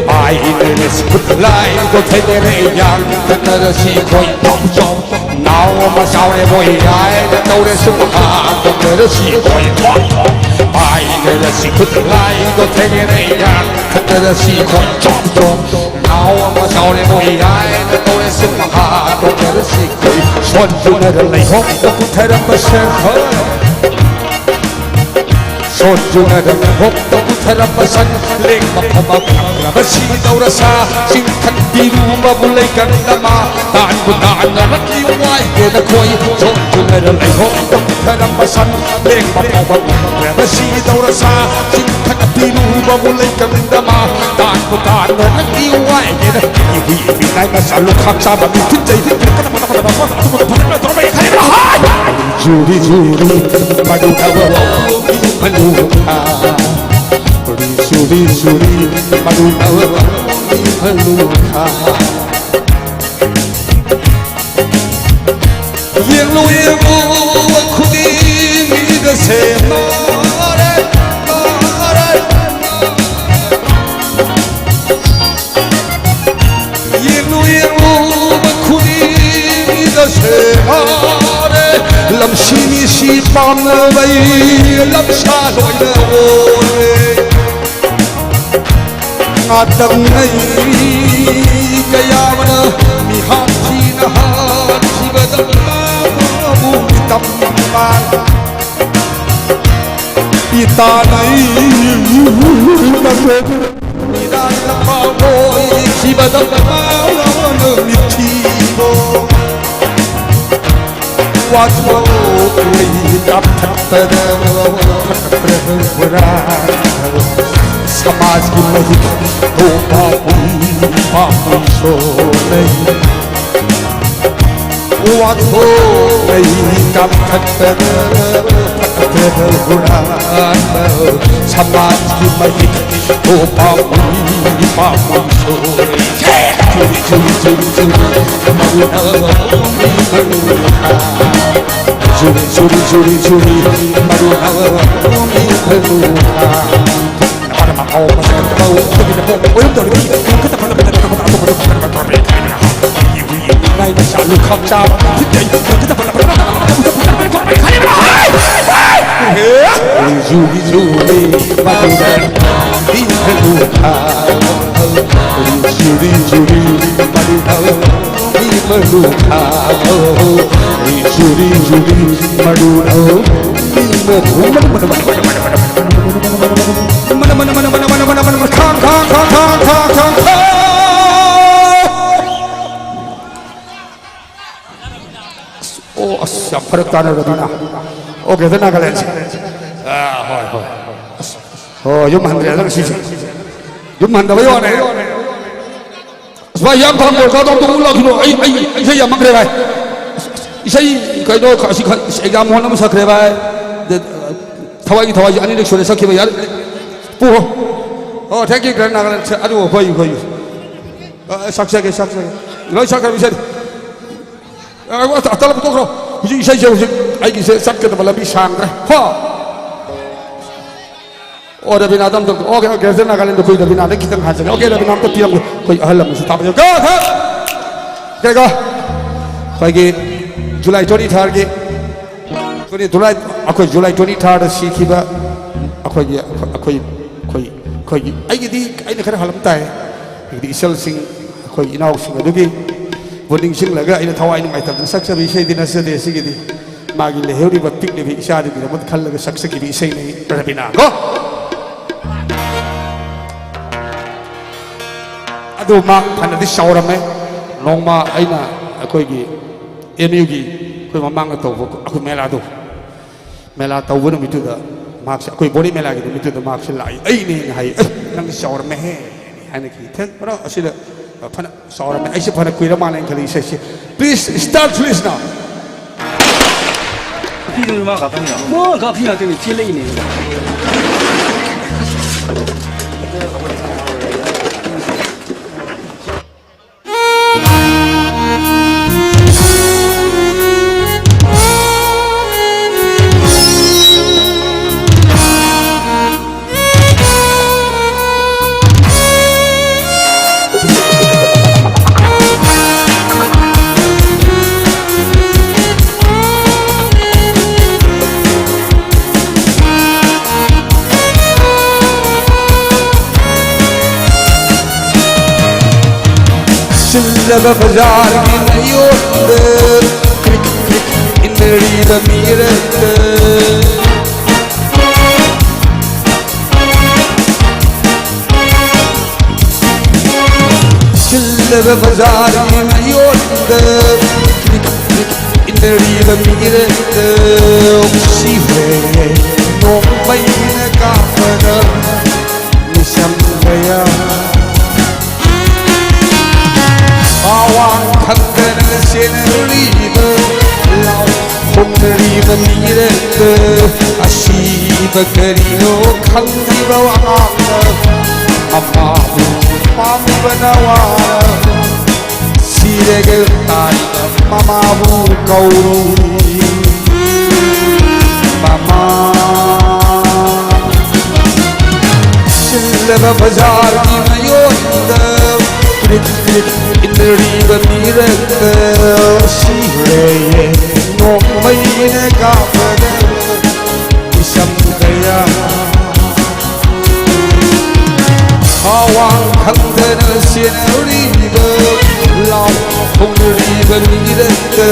ꯄꯥꯏꯅꯔꯁꯤ ꯈꯨꯠꯂꯥꯏꯗꯣ ꯊꯦꯡꯅꯔꯦ ꯌꯥꯝ ꯀꯟꯅꯔꯁꯤ ꯈꯣꯏ ꯆꯥꯎ ꯆꯥꯎ꯫ ꯅꯥꯎ ꯑꯃ ꯆꯥꯎꯔꯦ ꯃꯣꯏ ꯌꯥꯏꯅ ꯇꯧꯔꯦ ꯁꯨꯝ ꯍꯥ ꯇꯧꯅꯔꯁꯤ ꯈꯣꯏ ꯆꯥꯎ ꯆꯥꯎ꯫ ꯄꯥꯏꯅꯔꯁꯤ ꯈꯨꯠꯂꯥꯏꯗꯣ ꯊꯦꯡꯅꯔꯦ ꯌꯥꯝ ꯀꯟꯅꯔꯁꯤ ꯈꯣꯏ ꯆꯥꯎ ꯆꯥꯎ꯫ ꯅꯥꯎ ꯑꯃ ꯆꯥꯎꯔꯦ ꯃꯣꯏ ꯌꯥꯏꯅ ꯇꯧꯔꯦ ꯁꯨꯝ ꯍꯥ ꯇꯧꯅꯔꯁꯤ ꯈꯣꯏ꯫ ꯁꯣꯟꯗꯨꯅ ꯂꯩꯍꯧ ꯄꯨꯊꯔꯝꯕ ꯁꯦꯟ ꯍꯣꯏ꯫ ꯁꯣꯟꯗꯨꯅ ꯍꯣꯛꯇ ꯄꯨꯊꯔꯝꯕ ꯁꯟ ꯂꯦꯡꯕ ꯐꯝꯕ ꯐꯪꯗ꯭ꯔꯕ ꯁꯤꯗꯧꯔ ꯁꯥ ꯆꯤꯡꯈꯠꯄꯤꯔꯨꯕꯕꯨ ꯂꯩꯀꯪꯗ ꯃꯥ ꯇꯥꯟꯕꯨ ꯇꯥꯟꯅꯔꯛꯂꯤ ꯋꯥꯏꯒꯦ ꯅꯈꯣꯏ ꯁꯣꯟꯗꯨꯅ ꯂꯩꯍꯣꯛꯇ ꯄꯨꯊꯔꯝꯕ ꯁꯟ ꯂꯦꯡꯕ ꯐꯝꯕ ꯐꯪꯗ꯭ꯔꯕ ꯁꯤꯗꯧꯔ ꯁꯥ ꯆꯤꯡꯈꯠꯄꯤꯔꯨꯕꯕꯨ ꯂꯩꯀꯪꯗ ꯃꯥ ꯇꯥꯟꯕꯨ ꯇꯥꯟꯅꯔꯛꯂꯤ ꯋꯥꯏꯒꯦ ꯅꯈꯣꯏ ꯏꯕꯤ ꯏꯕꯤ ꯅꯥꯏ ꯃꯆꯥ ꯂꯨꯈꯥꯛ ꯆꯥꯕ ꯃꯤ ꯊꯤꯟꯖꯩ ꯖꯨꯔꯤ ꯖꯨꯔꯤ ꯃꯗꯨꯅ ꯃꯅꯨꯈꯥ ꯖꯨꯔꯤ ꯖꯨꯔꯤ ꯃꯗꯨꯅ ꯃꯅꯨꯈꯥ ꯌꯦꯡꯂꯨ ꯌꯦꯡꯂꯨ ꯈꯨꯗꯤꯡꯗ ꯁꯦꯝꯃꯔꯦ ꯌꯦꯡꯂꯨ ꯌꯦꯡꯂꯨ ꯈꯨꯗꯤꯡꯗ ꯁꯦꯝꯃꯔꯦ ꯂꯝꯁꯤ ꯃꯤꯁꯤ ꯄꯥꯝꯅꯕꯩ ꯂꯝꯁꯥ ꯂꯣꯏꯅ ꯑꯣꯏꯔꯦ ꯉꯥꯇꯪ ꯂꯩ ꯀꯌꯥ ꯑꯃꯅ ꯃꯤꯍꯥꯠ ꯊꯤꯅ ꯍꯥꯠꯈꯤꯕꯗ ꯃꯥꯕꯨ ꯃꯤꯇꯝ ꯃꯥꯡ ꯏꯇꯥꯅꯩ ꯃꯤꯔꯥꯠꯅ ꯄꯥꯎ ꯑꯣꯏꯈꯤꯕꯗ ꯃꯥꯅ ꯃꯤꯊꯤꯕꯣ ꯋꯥꯊꯣꯛ ꯂꯩ ꯀꯥꯞꯊꯠꯄꯗ ꯐꯠꯇ꯭ꯔꯕ꯭ꯔꯥ ꯁꯃꯥꯖꯀꯤ ꯃꯍꯤꯛ ꯊꯣꯛꯄ ꯄꯥꯝꯕꯩ ꯁꯣꯛꯂꯩ ꯋꯥꯊꯣꯛ ꯂꯩ ꯀꯥꯞꯊꯠꯄꯗ ꯐꯠꯇ꯭ꯔꯕ꯭ꯔꯥ ꯁꯃꯥꯖꯀꯤ ꯃꯍꯤꯛ ꯊꯣꯛꯄ ꯄꯥꯝꯕꯩ ꯁꯣꯛꯂꯩ Churi, churi, churi, churi, maru na wa mi maru na. Churi, churi, churi, churi, maru na wa mi maru na. ꯑꯣ, ꯑꯁ, ꯌꯥꯝ ꯐꯔꯛ ꯇꯥꯅꯔꯕꯅꯤꯅ꯫ ꯑꯣ, ꯒ꯭ꯔꯦꯇꯔ ꯅꯥꯒꯥꯂꯦꯟꯁꯦ꯫ ꯑꯥ, ꯍꯣꯏ, ꯍꯣꯏ꯫ ꯑꯁ, ꯑꯣ, ꯌꯨꯝ ꯍꯟꯗ꯭ꯔꯦꯗ ꯉꯁꯤꯁꯦ꯫ ꯌꯨꯝ ꯍꯟꯗꯕꯩ ꯋꯥꯅꯦ꯫ ꯑꯁ, ꯚꯥꯏ, ꯍꯤꯌꯥꯡꯊꯥꯡ ꯕꯣꯜ ꯀꯥꯎꯗꯧ ꯑꯃꯨꯛ ꯂꯥꯛꯈꯤꯅꯣ꯫ ꯑꯩ, ꯑꯩ ꯏꯁꯩ ꯌꯥꯝꯃꯟꯈ꯭ꯔꯦ, ꯚꯥꯏ꯫ ꯏꯁꯩ ꯀꯩꯅꯣ, ꯑꯁꯤ ꯈ-, ꯑꯦꯛꯖꯥꯝ ꯍꯣꯜ ꯑꯃ ꯁꯛꯈ꯭ꯔꯦ, ꯚꯥꯏ꯫ ꯊꯋꯥꯏꯒꯤ ꯊꯋꯥꯏꯁꯦ ꯑꯅꯤꯔꯛ ꯁꯨꯔꯦ ꯁꯛꯈꯤꯕ, ꯌꯥꯔꯦ꯫ ꯄꯨ꯫ ꯑꯣ, thank you, ꯒ꯭ꯔꯦꯇꯔ ꯅꯥꯒꯥꯂꯦꯟ꯫ ꯑꯗꯨ ꯑꯩꯈꯣꯏ, ꯑꯩꯈꯣꯏ꯫ ꯑ, ꯁꯛꯆꯒꯦ, ꯁꯛꯆꯒꯦ꯫ ꯂꯣꯏ ꯁꯛꯈ꯭ꯔꯕ ꯏꯁꯩ꯫ ꯑ, ꯑ, ꯇꯂꯞ ꯇꯣꯛꯈ꯭ꯔꯣ꯫ ꯍꯧꯖꯤꯛ ꯏꯁꯩꯁꯦ, ꯍꯧꯖꯤꯛ ꯑꯩꯒꯤꯁꯦ ꯆꯠꯀꯗꯕ ꯂꯝꯕꯤ ꯁꯥꯡꯗ꯭ꯔꯦ꯫ ꯍꯣ꯫ ꯑꯣ, ꯔꯕꯤꯅꯥꯗ ꯑꯝꯇ, ꯑꯣꯀꯦ, ꯑꯣꯀꯦ, ꯒ꯭ꯔꯦꯇꯔ ꯅꯥꯒꯥꯂꯦꯟꯗ ꯑꯩꯈꯣꯏ ꯔꯕꯤꯅꯥꯗ ꯈꯤꯇꯪ ꯍꯥꯏꯖꯒꯦ꯫ ꯑꯣꯀꯦ, ꯔꯕꯤꯅꯥ ꯑꯝꯇ ꯄꯤꯔꯝꯒꯦ꯫ ꯑꯩꯈꯣꯏ ꯑꯍꯜ ꯑꯃꯁꯨ ꯇꯥꯕ ꯌꯥꯎ-, ꯀꯣ, ꯀꯣ꯫ ꯀꯩꯀꯣ? ꯑꯩꯈꯣꯏꯒꯤ ꯖꯨꯂꯥꯏ twenty third ꯒꯤ, twenty, ꯖꯨꯂꯥꯏ, ꯑꯩꯈꯣꯏ ꯖꯨꯂꯥꯏ twenty third ꯗ ꯁꯤꯈꯤꯕ ꯑꯩꯈꯣꯏꯒꯤ, ꯑꯩꯈꯣꯏ, ꯑꯩꯈꯣꯏ, ꯑꯩꯈꯣꯏꯒꯤ, ꯑꯩꯒꯤꯗꯤ ꯑꯩꯅ ꯈꯔ ꯍꯜꯂꯝ ꯇꯥꯏ꯫ ꯑꯩꯒꯤꯗꯤ ꯏꯆꯜꯁꯤꯡ, ꯑꯩꯈꯣꯏ ꯏꯅꯥꯎꯁꯤꯡ ꯑꯗꯨꯒꯤ ꯕꯨ ꯅꯤꯡꯁꯤꯡꯂꯒ ꯑꯩꯅ ꯊꯋꯥꯏ ꯅꯨꯡꯉꯥꯏꯇꯕꯗ ꯁꯛꯆꯕ ꯏꯁꯩꯗꯤ ꯅꯠꯆꯗꯦ ꯁꯤꯒꯤꯗꯤ꯫ ꯃꯥꯒꯤ ꯂꯩꯍꯧꯔꯤꯕ ꯄꯤꯛꯂꯤꯕ ꯏꯆꯥꯗꯨꯒꯤꯗꯃꯛ ꯈꯜꯂꯒ ꯁꯛꯆꯈꯤꯕ ꯏꯁꯩꯅꯤ ꯔꯕꯤꯅꯥ ꯀꯣ꯫ ꯑꯗꯨ ꯃꯥ ꯐꯅꯗꯤ ꯆꯥꯎꯔꯝꯃꯦ꯫ ꯅꯣꯡꯃ ꯑꯩꯅ ꯑꯩꯈꯣꯏꯒꯤ ꯑꯦꯝ ꯌꯨꯒꯤ ꯑꯩꯈꯣꯏ ꯃꯃꯥꯡꯗ ꯇꯧꯕ ꯑꯩꯈꯣꯏ ꯃꯦꯂꯥꯗꯣ, ꯃꯦꯂꯥ ꯇꯧꯕ ꯅꯨꯃꯤꯠꯇꯨꯗ ꯃꯍꯥꯛꯁꯦ, ꯑꯩꯈꯣꯏ ꯕꯣꯔꯤ ꯃꯦꯂꯥꯒꯤ ꯅꯨꯃꯤꯠꯇꯨꯗ ꯃꯍꯥꯛꯁꯦ ꯂꯥꯛꯏ, "ꯑꯩꯅꯦꯅ" ꯍꯥꯏ꯫ "ꯑꯦ, ꯅꯪꯗꯤ ꯆꯥꯎꯔꯝꯃꯦꯍꯦ" ꯍꯥꯏꯅꯈꯤ꯫ ꯊꯦꯡ ꯕ꯭ꯔꯣ, ꯑꯁꯤꯗ ꯐꯅ ꯆꯥꯎꯔꯝꯃꯦ, ꯑꯩꯁꯦ ꯐꯅ ꯀꯨꯏꯔ ꯃꯥꯜꯂꯦꯅ ꯈꯜꯂꯤ ꯏꯁꯩꯁꯦ꯫ Please start, please now. ꯅꯨꯄꯤꯗꯨꯅ ꯃꯥ ꯀꯥꯞꯍꯟꯂꯤꯔꯣ? ꯃꯥ ꯀꯥꯞꯍꯟ ꯉꯥꯛꯇꯅꯤ, ꯆꯦꯜꯂꯛꯏꯅꯦ꯫ ꯆꯤꯜꯂꯕ ꯕꯖꯥꯔꯒꯤ ꯃꯌꯣꯟꯗ ꯀ꯭ꯔꯤꯛ ꯀ꯭ꯔꯤꯛ ꯏꯟꯅꯔꯤꯕ ꯃꯤꯔꯛꯇ, ꯆꯤꯜꯂꯕ ꯕꯖꯥꯔꯒꯤ ꯃꯌꯣꯟꯗ ꯀ꯭ꯔꯤꯛ ꯀ꯭ꯔꯤꯛ ꯏꯟꯅꯔꯤꯕ ꯃꯤꯔꯛꯇ, ꯁꯤ ꯍꯣꯔꯦꯟ ꯅꯣꯡꯃꯩꯅ ꯀꯥꯞꯄꯗ ꯃꯤꯁꯝ ꯀꯌꯥ ꯃꯋꯥ ꯈꯪꯗꯅ ꯆꯦꯟꯅꯔꯤꯕ, ꯂꯥꯎ ꯈꯣꯡꯅꯔꯤꯕ ꯃꯤꯔꯛꯇ, ꯑꯁꯤꯕ ꯀꯔꯤꯅꯣ ꯈꯪꯗ꯭ꯔꯤꯕ ꯑꯉꯥꯡꯅ, ꯃꯃꯥꯕꯨ ꯄꯥꯝꯂꯤꯕ ꯅꯋꯥꯅ, ꯁꯤꯔꯒ ꯇꯥꯔꯤꯕ ꯃꯃꯥꯕꯨ ꯀꯧꯔꯤ꯫ ꯃꯃꯥ ꯆꯤꯜꯂꯕ ꯕꯖꯥꯔꯒꯤ ꯃꯌꯣꯟꯗ ꯀ꯭ꯔꯤꯛ ꯀ꯭ꯔꯤꯛ ꯏꯟꯅꯔꯤꯕ ꯃꯤꯔꯛꯇ, ꯁꯤꯔꯦ ꯅꯣꯡꯃꯩꯅ ꯀꯥꯞꯄꯗ ꯃꯤꯁꯝ ꯀꯌꯥ ꯃꯋꯥ ꯈꯪꯗꯅ ꯆꯦꯟꯅꯔꯤꯕ, ꯂꯥꯎ ꯈꯣꯡꯅꯔꯤꯕ ꯃꯤꯔꯛꯇ,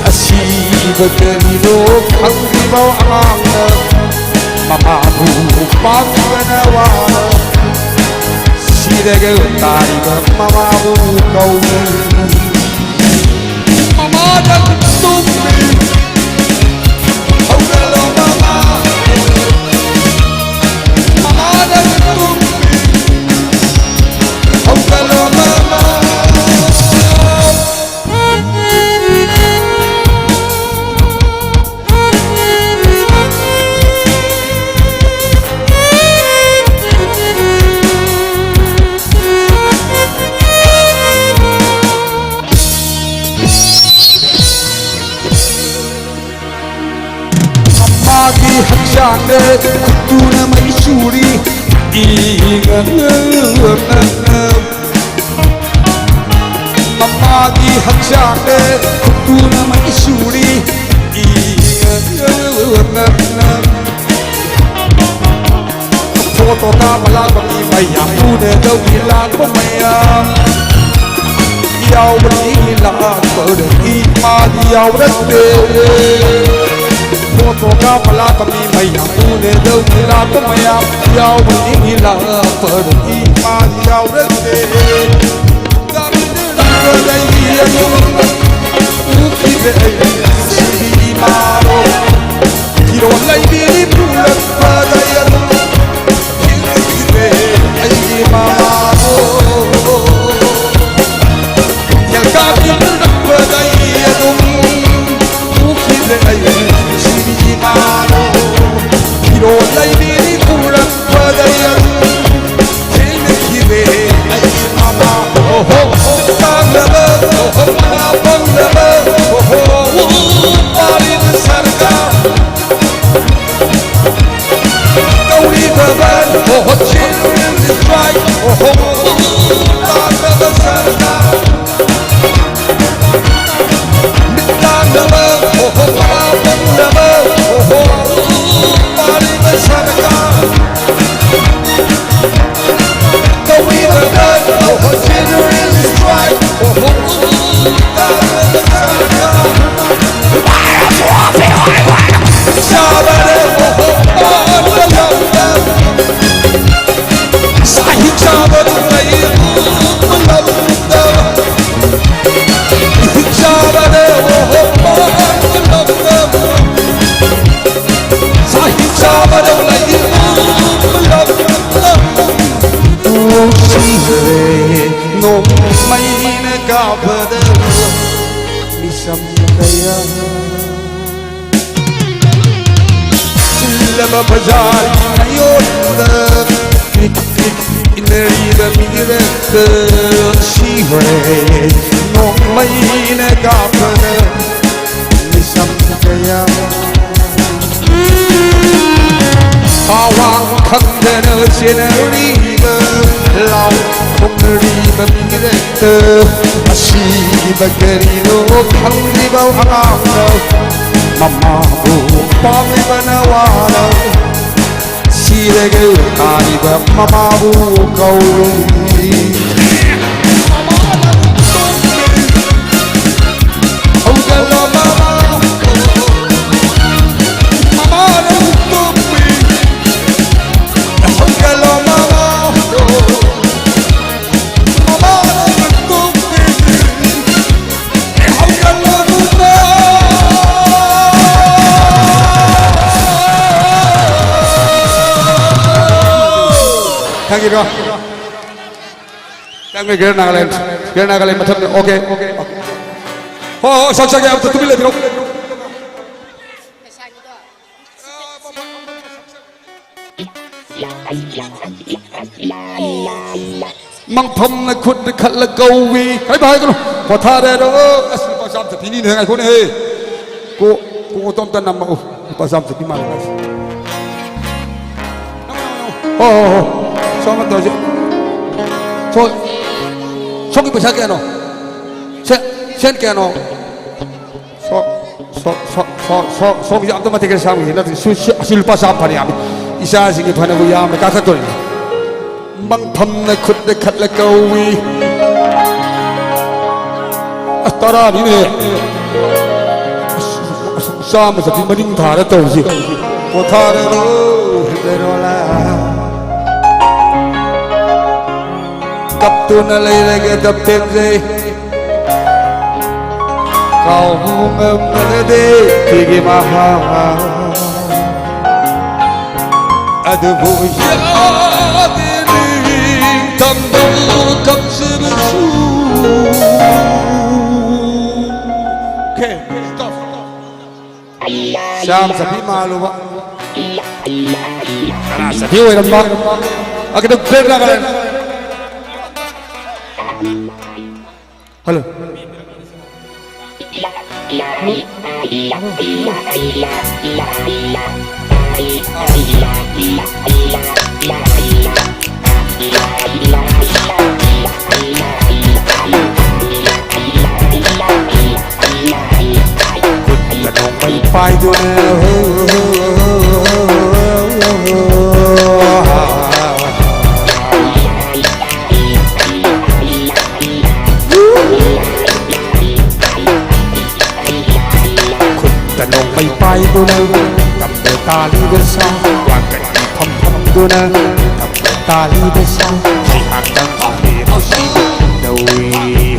ꯑꯁꯤꯕ ꯀꯔꯤꯅꯣ ꯈꯪꯗ꯭ꯔꯤꯕ ꯑꯉꯥꯡꯅ, ꯃꯃꯥꯕꯨ ꯄꯥꯝꯕꯅ ꯋꯥꯅ, ꯁꯤꯔꯒ ꯇꯥꯔꯤꯕ ꯃꯃꯥꯕꯨ ꯀꯧꯏ꯫ ꯃꯃꯥ ꯅꯪ ꯇꯨꯝꯃꯤ꯫ ꯍꯧꯒꯠꯂꯣ ꯃꯃꯥ꯫ ꯃꯃꯥ ꯅꯪ ꯇꯨꯝꯃꯤ꯫ ꯍꯧꯒꯠꯂꯣ ꯃꯃꯥ꯫ ꯃꯃꯥꯒꯤ ꯍꯛꯆꯥꯡꯗ ꯈꯨꯠꯇꯨꯅ ꯃꯩ ꯆꯨꯔꯤ꯫ ꯏ ꯃꯃꯥꯒꯤ ꯍꯛꯆꯥꯡꯗ ꯈꯨꯠꯇꯨꯅ ꯃꯩ ꯆꯨꯔꯤ꯫ ꯏ ꯐꯣꯇꯣ ꯀꯥꯞꯄ ꯂꯥꯛꯄ ꯃꯤ ꯃꯌꯥꯝ, ꯎꯅꯗꯧꯒꯤ ꯂꯥꯛꯄ ꯃꯌꯥꯝ꯫ ꯏ ꯌꯥꯎꯕꯅꯤ ꯂꯥꯛꯄꯗ ꯏꯃꯥꯗꯤ ꯌꯥꯎꯔꯛꯇꯦ꯫ ꯐꯣꯇꯣ ꯀꯥꯞꯄ ꯂꯥꯛꯄ ꯃꯤ ꯃꯌꯥꯝ ꯎꯅꯦ ꯂꯧꯒꯦ ꯂꯥꯛꯄ ꯃꯌꯥꯝ ꯌꯥꯎꯕꯅꯤ ꯂꯥꯛꯄꯗ ꯏꯃꯥꯗꯤ ꯌꯥꯎꯔꯛꯇꯦ꯫ ꯂꯥꯛꯄꯗ ꯑꯩ ꯑꯗꯨꯝ ꯎꯈꯤꯗ꯭ꯔꯦ ꯑꯩ ꯁꯤꯗꯤ ꯏꯃꯥꯔꯣ꯫ ꯐꯤꯔꯣꯜ ꯂꯩꯕꯤꯔꯤ ꯄꯨꯔꯛꯄꯗ ꯑꯩ ꯑꯗꯨꯝ ꯎꯈꯤꯗ꯭ꯔꯦ ꯑꯩꯒꯤ ꯃꯃꯥꯔꯣ꯫ ꯌꯦꯡꯀꯥꯕꯤ ꯄꯨꯔꯛꯄꯗ ꯑꯩ ꯑꯗꯨꯝ ꯎꯈꯤꯗ꯭ꯔꯦ ꯑꯩꯒꯤ ꯁꯤꯕꯤ ꯏꯃꯥꯔꯣ꯫ ꯐꯤꯔꯣꯜ ꯂꯩꯕꯤꯔꯤ ꯄꯨꯔꯛꯄꯗ ꯑꯩ ꯑꯗꯨꯝ ꯊꯦꯡꯅꯈꯤꯗ꯭ꯔꯦ ꯑꯩꯒꯤ ꯃꯃꯥ꯫ ꯑꯣꯍꯣ, ꯇꯥꯡꯂꯕ, ꯑꯣꯍꯣ, ꯃꯅꯥ ꯄꯪꯂꯕ, ꯑꯣꯍꯣ, ꯄꯥꯔꯤꯕ ꯁꯔꯀꯥꯔ꯫ ꯇꯧꯔꯤꯕ ꯕꯟ, ꯑꯣꯍꯣ, children's strike, ꯑꯣꯍꯣ, ꯇꯥꯡꯂꯕ ꯁꯔꯀꯥꯔ꯫ ꯃꯤꯠ ꯇꯥꯡꯂꯕ, ꯑꯣꯍꯣ, ꯃꯅꯥ ꯄꯪꯂꯕ, ꯑꯣꯍꯣ, ꯄꯥꯔꯤꯕ ꯁꯔꯀꯥꯔ꯫ ꯇꯧꯔꯤꯕ ꯕꯟ, ꯑꯣꯍꯣ, children's strike, ꯑꯣꯍꯣ, ꯇꯥꯡꯂꯕ ꯁꯔꯀꯥꯔ꯫ ꯅꯣꯡꯃꯩꯅ ꯀꯥꯞꯄꯗ ꯃꯤꯁꯝ ꯀꯌꯥ ꯁꯤꯜꯂꯕ ꯕꯖꯥꯔꯒꯤ ꯃꯌꯣꯜꯗ ꯀ꯭ꯔꯤꯛ ꯀ꯭ꯔꯤꯛ ꯏꯟꯅꯔꯤꯕ ꯃꯤꯔꯛꯇ ꯁꯤꯈ꯭ꯔꯦ꯫ ꯅꯣꯡꯃꯩꯅ ꯀꯥꯞꯄꯗ ꯃꯤꯁꯝ ꯀꯌꯥ ꯑꯋꯥꯡ ꯈꯪꯗꯅ ꯆꯦꯟꯅꯔꯤꯕ ꯂꯥꯎ ꯈꯣꯡꯅꯔꯤꯕ ꯃꯤꯔꯛꯇ ꯑꯁꯤꯕ ꯀꯔꯤꯅꯣ ꯈꯪꯗ꯭ꯔꯤꯕ ꯑꯉꯥꯡꯅ ꯃꯃꯥꯕꯨ ꯄꯥꯝꯂꯤꯕꯅ ꯋꯥꯅ ꯁꯤꯔꯒ ꯇꯥꯔꯤꯕ ꯃꯃꯥꯕꯨ ꯀꯧꯔꯤ꯫ ꯈꯪꯉꯤꯀꯣ? ꯆꯪꯉꯦ, ꯒ꯭ꯔꯦꯠ ꯅꯥꯒꯥꯂꯦꯟ꯫ ꯒ꯭ꯔꯦꯠ ꯅꯥꯒꯥꯂꯦꯟ ꯃꯊꯪꯗ꯫ ꯑꯣꯀꯦ꯫ ꯍꯣ, ꯍꯣ, ꯁꯛ, ꯁꯛ, ꯑꯝꯇ ꯇꯨꯃꯤꯟ ꯂꯩꯕꯤꯔꯣ꯫ ꯃꯪꯐꯝꯅ ꯈꯨꯠꯅ ꯈꯠꯂ ꯀꯧꯏ꯫ ꯀꯔꯤꯝ ꯍꯥꯏꯒꯅꯨ꯫ ꯄꯣꯊꯥꯔꯦꯔꯣ꯫ ꯑꯁ, ꯂꯨꯄꯥ ꯆꯥꯝ ꯆꯠꯄꯤꯅꯤꯅꯦ, ꯉꯥꯏꯈꯣꯅꯦꯍꯦ꯫ ꯀꯣ-, ꯀꯣꯛꯇꯣ ꯑꯝꯇ ꯅꯝꯃꯛꯎ꯫ ꯂꯨꯄꯥ ꯆꯥꯝ ꯆꯠꯄꯤ ꯃꯥꯜꯂꯦ꯫ ꯍꯣ, ꯍꯣ, ꯍꯣ꯫ ꯁꯣꯝ ꯑꯝꯇ ꯍꯧꯖꯤꯛ꯫ ꯁꯣ-, ꯁꯣꯝꯒꯤ ꯄꯩꯁꯥ ꯀꯌꯥꯅꯣ? ꯁꯦ-, ꯁꯦꯟ ꯀꯌꯥꯅꯣ? ꯁꯣ-, ꯁꯣ-, ꯁꯣ-, ꯁꯣ-, ꯁꯣ-, ꯁꯣꯝꯒꯤꯁꯦ ꯑꯝꯇ ꯃꯇꯦꯛ ꯈꯔ ꯁꯥꯡꯕꯤꯁꯦ꯫ ꯅꯠꯇ꯭ꯔꯗꯤ ꯁꯨ-, ꯁꯤ-, ꯑꯁꯤ ꯂꯨꯄꯥ ꯆꯥꯝ ꯐꯅ ꯌꯥꯝꯃꯤ꯫ ꯏꯆꯥꯁꯤꯡꯒꯤ ꯐꯅꯕ ꯌꯥꯝꯅ ꯀꯥꯈꯠꯇꯣꯔꯤꯅꯤ꯫ ꯃꯪꯐꯝꯅ ꯈꯨꯠꯅ ꯈꯠꯂ ꯀꯧꯏ꯫ ꯑꯁ, ꯇꯔꯥꯅꯤꯅꯦ꯫ ꯑꯁ, ꯑꯁ, ꯆꯥꯝꯃ ꯆꯠꯄꯤ ꯃꯅꯤꯡ ꯊꯥꯔ ꯇꯧꯔꯤꯁꯤ꯫ ꯄꯣꯊꯥꯔꯔꯣ, ꯍꯤꯞꯂꯔꯣꯂꯥ꯫ ꯀꯞꯇꯨꯅ ꯂꯩꯔꯒꯦ ꯇꯞ ꯇꯦꯝꯖꯩ꯫ ꯀꯥꯎꯕ ꯉꯝꯅꯗꯦ ꯐꯤꯒꯤ ꯃꯍꯥꯎ꯫ ꯑꯗꯨꯕꯨ ꯌꯥꯗꯦ ꯅꯤꯡꯇꯝꯕ ꯀꯞꯆꯕꯁꯨ꯫ Okay, stop. ꯆꯥꯝ ꯆꯠꯄꯤ ꯃꯥꯜꯂꯨꯕ꯫ ꯀꯅꯥ ꯆꯠꯄꯤ ꯑꯣꯏꯔꯝꯕ? ꯑ, ꯈꯤꯇꯪ break ꯂꯥꯛꯀꯗ꯭ꯔꯥ? Hello. ꯈꯨꯠꯇ ꯅꯣꯡꯃꯩ ꯄꯥꯏꯗꯨꯅ ꯈꯨꯠꯇ ꯅꯣꯡꯃꯩ ꯄꯥꯏꯗꯨꯅ ꯇꯝꯕ ꯇꯥꯜꯂꯤꯕ ꯁꯥ, ꯋꯥꯀꯠ ꯃꯐꯝ ꯐꯝꯗꯨꯅ ꯇꯝꯕ ꯇꯥꯜꯂꯤꯕ ꯁꯥ, ꯑꯩꯍꯥꯛ ꯅꯪꯕꯨ ꯍꯦꯟꯅ ꯅꯨꯡꯁꯤꯕ ꯇꯧꯏ꯫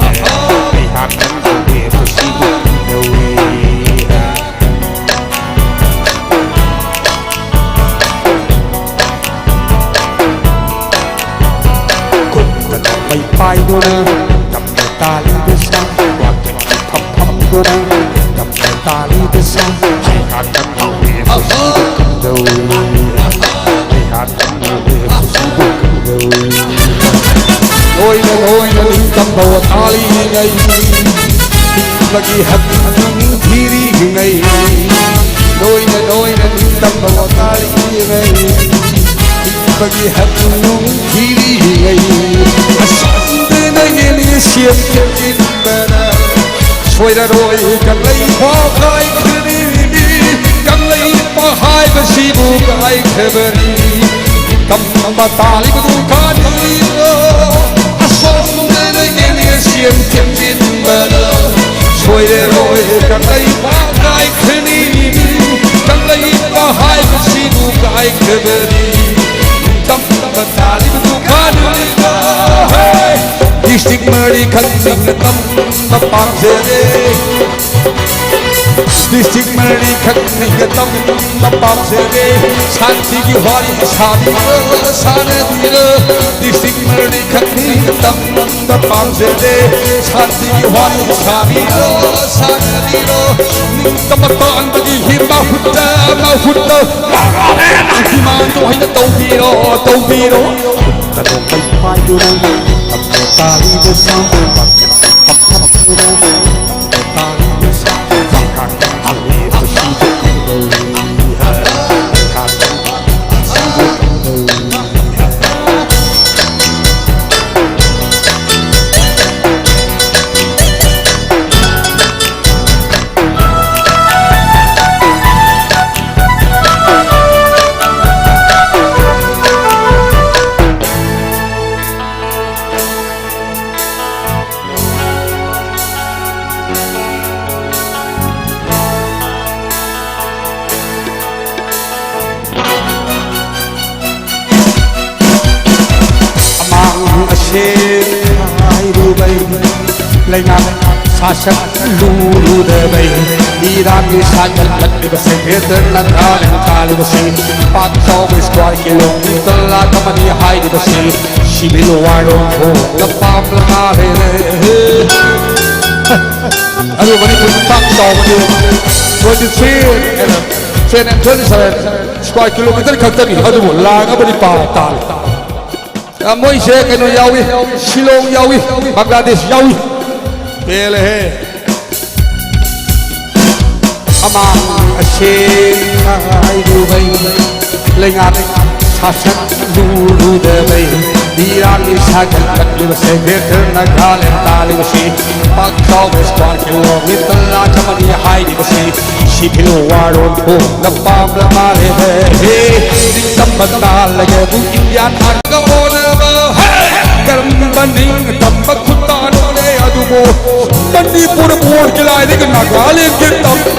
ꯑꯩꯍꯥꯛ ꯅꯪꯕꯨ ꯍꯦꯟꯅ ꯅꯨꯡꯁꯤꯕ ꯇꯧꯏ꯫ ꯍꯥꯏꯗꯨꯅ ꯇꯞꯅ ꯇꯥꯜꯂꯤꯕ ꯁꯥ, ꯋꯥꯀꯤꯡ ꯐꯝ ꯐꯝꯗꯨꯅ ꯇꯞꯅ ꯇꯥꯜꯂꯤꯕ ꯁꯥ, ꯍꯩꯍꯥꯠ ꯇꯝꯅꯧꯔꯦ ꯄꯨꯟꯁꯤꯕꯨ ꯀꯝꯗꯧꯏ? ꯍꯩꯍꯥꯠ ꯇꯝꯅꯧꯔꯦ ꯄꯨꯟꯁꯤꯕꯨ ꯀꯝꯗꯧꯏ? ꯂꯣꯏꯅ ꯂꯣꯏꯅ ꯅꯤꯡꯇꯝꯕ ꯋꯥ ꯇꯥꯜꯂꯤꯉꯩ, ꯍꯤꯡꯕꯒꯤ ꯍꯛꯅꯨꯡ ꯊꯤꯔꯤꯉꯩ, ꯂꯣꯏꯅ ꯂꯣꯏꯅ ꯅꯤꯡꯇꯝꯕ ꯋꯥ ꯇꯥꯜꯂꯤꯉꯩ, ꯍꯤꯡꯕꯒꯤ ꯍꯛꯅꯨꯡ ꯊꯤꯔꯤꯉꯩ, ꯑꯁꯣꯝꯗꯅ ꯌꯦꯜꯂꯤ ꯁꯦꯝ ꯊꯦꯝꯖꯤꯟꯕꯅ ꯁꯣꯏꯔꯔꯣꯏ ꯀꯪꯂꯩꯄꯥꯛ ꯀꯥꯏꯈ꯭ꯔꯅꯤ, ꯀꯪꯂꯩꯄꯥꯛ ꯍꯥꯏꯕꯁꯤꯕꯨ ꯀꯥꯏꯈ꯭ꯔꯕꯅꯤ꯫ ꯇꯝꯕ ꯇꯥꯜꯂꯤꯕꯗꯨ ꯀꯥꯟꯅꯤꯗ, ꯑꯁꯣꯝꯗꯅ ꯌꯦꯜꯂꯤ ꯁꯦꯝ ꯊꯦꯝꯖꯤꯟꯕꯅ ꯁꯣꯏꯔꯔꯣꯏ ꯀꯪꯂꯩꯄꯥꯛ ꯀꯥꯏꯈ꯭ꯔꯅꯤ, ꯀꯪꯂꯩꯄꯥꯛ ꯍꯥꯏꯕꯁꯤꯕꯨ ꯀꯥꯏꯈ꯭ꯔꯕꯅꯤ꯫ ꯇꯝꯕ ꯇꯥꯜꯂꯤꯕꯗꯨ ꯀꯥꯟꯅꯤꯗ, ꯍꯦ! ꯗꯤꯁꯇ꯭ꯔꯤꯛ ꯃꯔꯤꯈꯛ ꯅꯤꯡꯅ ꯇꯝꯕ ꯄꯥꯝꯖꯔꯦ꯫ ꯗꯤꯁꯇ꯭ꯔꯤꯛ ꯃꯔꯤꯈꯛ ꯅꯤꯡꯅ ꯇꯝꯕ ꯄꯥꯝꯖꯔꯦ꯫ ꯁꯥꯟꯇꯤꯒꯤ ꯋꯥꯔꯤ ꯁꯥꯕꯤꯔꯣ, ꯁꯥꯟꯅꯕꯤꯔꯣ꯫ ꯗꯤꯁꯇ꯭ꯔꯤꯛ ꯃꯔꯤꯈꯛ ꯅꯤꯡꯅ ꯇꯝꯕ ꯄꯥꯝꯖꯔꯦ꯫ ꯁꯥꯟꯇꯤꯒꯤ ꯋꯥꯔꯤ ꯁꯥꯕꯤꯔꯣ, ꯁꯥꯟꯅꯕꯤꯔꯣ꯫ ꯅꯤꯡꯇꯝꯕ ꯇꯥꯟꯕꯒꯤ ꯍꯤꯃꯥ ꯍꯨꯠꯇ, ꯃꯍꯨꯠꯇ ꯗꯤꯃꯥꯟꯗ ꯑꯣꯏꯅ ꯇꯧꯕꯤꯔꯣ, ꯇꯧꯕꯤꯔꯣ꯫ ꯀꯗꯣꯝ ꯂꯩ ꯄꯥꯏꯗꯨꯅ ꯇꯞꯅ ꯇꯥꯔꯤꯕ ꯁꯥ, ꯇꯞꯅ ꯇꯥꯔꯤꯕ ꯁꯥ, ꯈꯪꯍꯥꯡ ꯍꯥꯡꯂꯤꯕ ꯁꯤꯕꯨ ꯀꯝꯗꯧꯏ? ꯑꯃꯥꯡ ꯑꯁꯦ ꯍꯥꯏꯔꯨꯕꯩ ꯂꯩꯉꯥꯛ ꯁꯥꯁꯟ ꯂꯨꯔꯨꯗꯕꯩ ꯏꯔꯥꯡꯒꯤ ꯁꯥꯒꯠꯂꯛꯂꯤꯕꯁꯦ꯫ ꯒ꯭ꯔꯦꯇꯔ ꯅꯥꯒꯥꯂꯦꯟ ꯇꯥꯔꯤꯕꯁꯤ ꯄꯥꯛ ꯆꯥꯎꯕ ꯁ꯭ꯀ꯭ꯋꯥꯔ ꯀꯤꯂꯣꯃꯤꯇꯔ ꯂꯥꯈ ꯑꯃꯅꯤ ꯍꯥꯏꯔꯤꯕꯁꯤ ꯁꯤꯚꯤꯜ ꯋꯥꯔ ꯑꯣꯟꯊꯣꯛꯅ ꯄꯥꯝꯂ ꯃꯥꯜꯂꯦꯅꯦ꯫ ꯑꯗꯨ ꯃꯅꯤꯄꯨꯔ ꯄꯥꯛ ꯆꯥꯎꯕꯗꯤ twenty three and twenty seven square kilometer ꯈꯛꯇꯅꯤ, ꯑꯗꯨꯕꯨ ꯂꯥꯡ ꯑꯃꯗꯤ ꯄꯥ ꯇꯥꯔꯦ꯫ ꯃꯣꯏꯁꯦ ꯀꯩꯅꯣ ꯌꯥꯎꯏ, ꯁꯤꯂꯣꯡ ꯌꯥꯎꯏ, ꯕꯪꯒ꯭ꯂꯥꯗꯦꯁ ꯌꯥꯎꯏ꯫ ꯄꯦꯜꯂꯦꯍꯦ꯫ ꯑꯃꯥꯡ ꯑꯁꯦꯡ ꯍꯥꯏꯔꯨꯕꯩ ꯂꯩꯉꯥꯛ ꯁꯥꯁꯟ ꯂꯨꯔꯨꯗꯕꯩ ꯏꯔꯥꯡꯒꯤ ꯁꯥꯒꯠꯂꯛꯂꯤꯕꯁꯦ꯫ ꯒ꯭ꯔꯦꯇꯔ ꯅꯥꯒꯥꯂꯦꯟ ꯇꯥꯔꯤꯕꯁꯤ ꯄꯥꯛ ꯆꯥꯎꯕ ꯁ꯭ꯀ꯭ꯋꯥꯔ ꯀꯤꯂꯣꯃꯤꯇꯔ ꯂꯥꯈ ꯑꯃꯅꯤ ꯍꯥꯏꯔꯤꯕꯁꯤ ꯁꯤꯚꯤꯜ ꯋꯥꯔ ꯑꯣꯟꯊꯣꯛꯅ ꯄꯥꯝꯂ ꯃꯥꯜꯂꯦ꯫ ꯍꯦ, ꯅꯤꯡꯇꯝꯕ ꯇꯥꯜꯂꯒꯕꯨ ꯏꯟꯗꯤꯌꯥ ꯊꯥꯡꯒ ꯑꯣꯟꯅꯕ꯫ ꯍꯦ, ꯀꯔꯝꯕ ꯅꯤꯡꯇꯝꯕ ꯈꯨꯇꯥꯅꯣꯅꯦ ꯑꯗꯨꯕꯨ? ꯃꯅꯤꯄꯨꯔ ꯕꯣꯔꯗꯀꯤ ꯂꯥꯏꯔꯤꯛ ꯅꯥꯒꯥꯂꯦꯟꯒꯤ ꯇꯝꯃꯤ꯫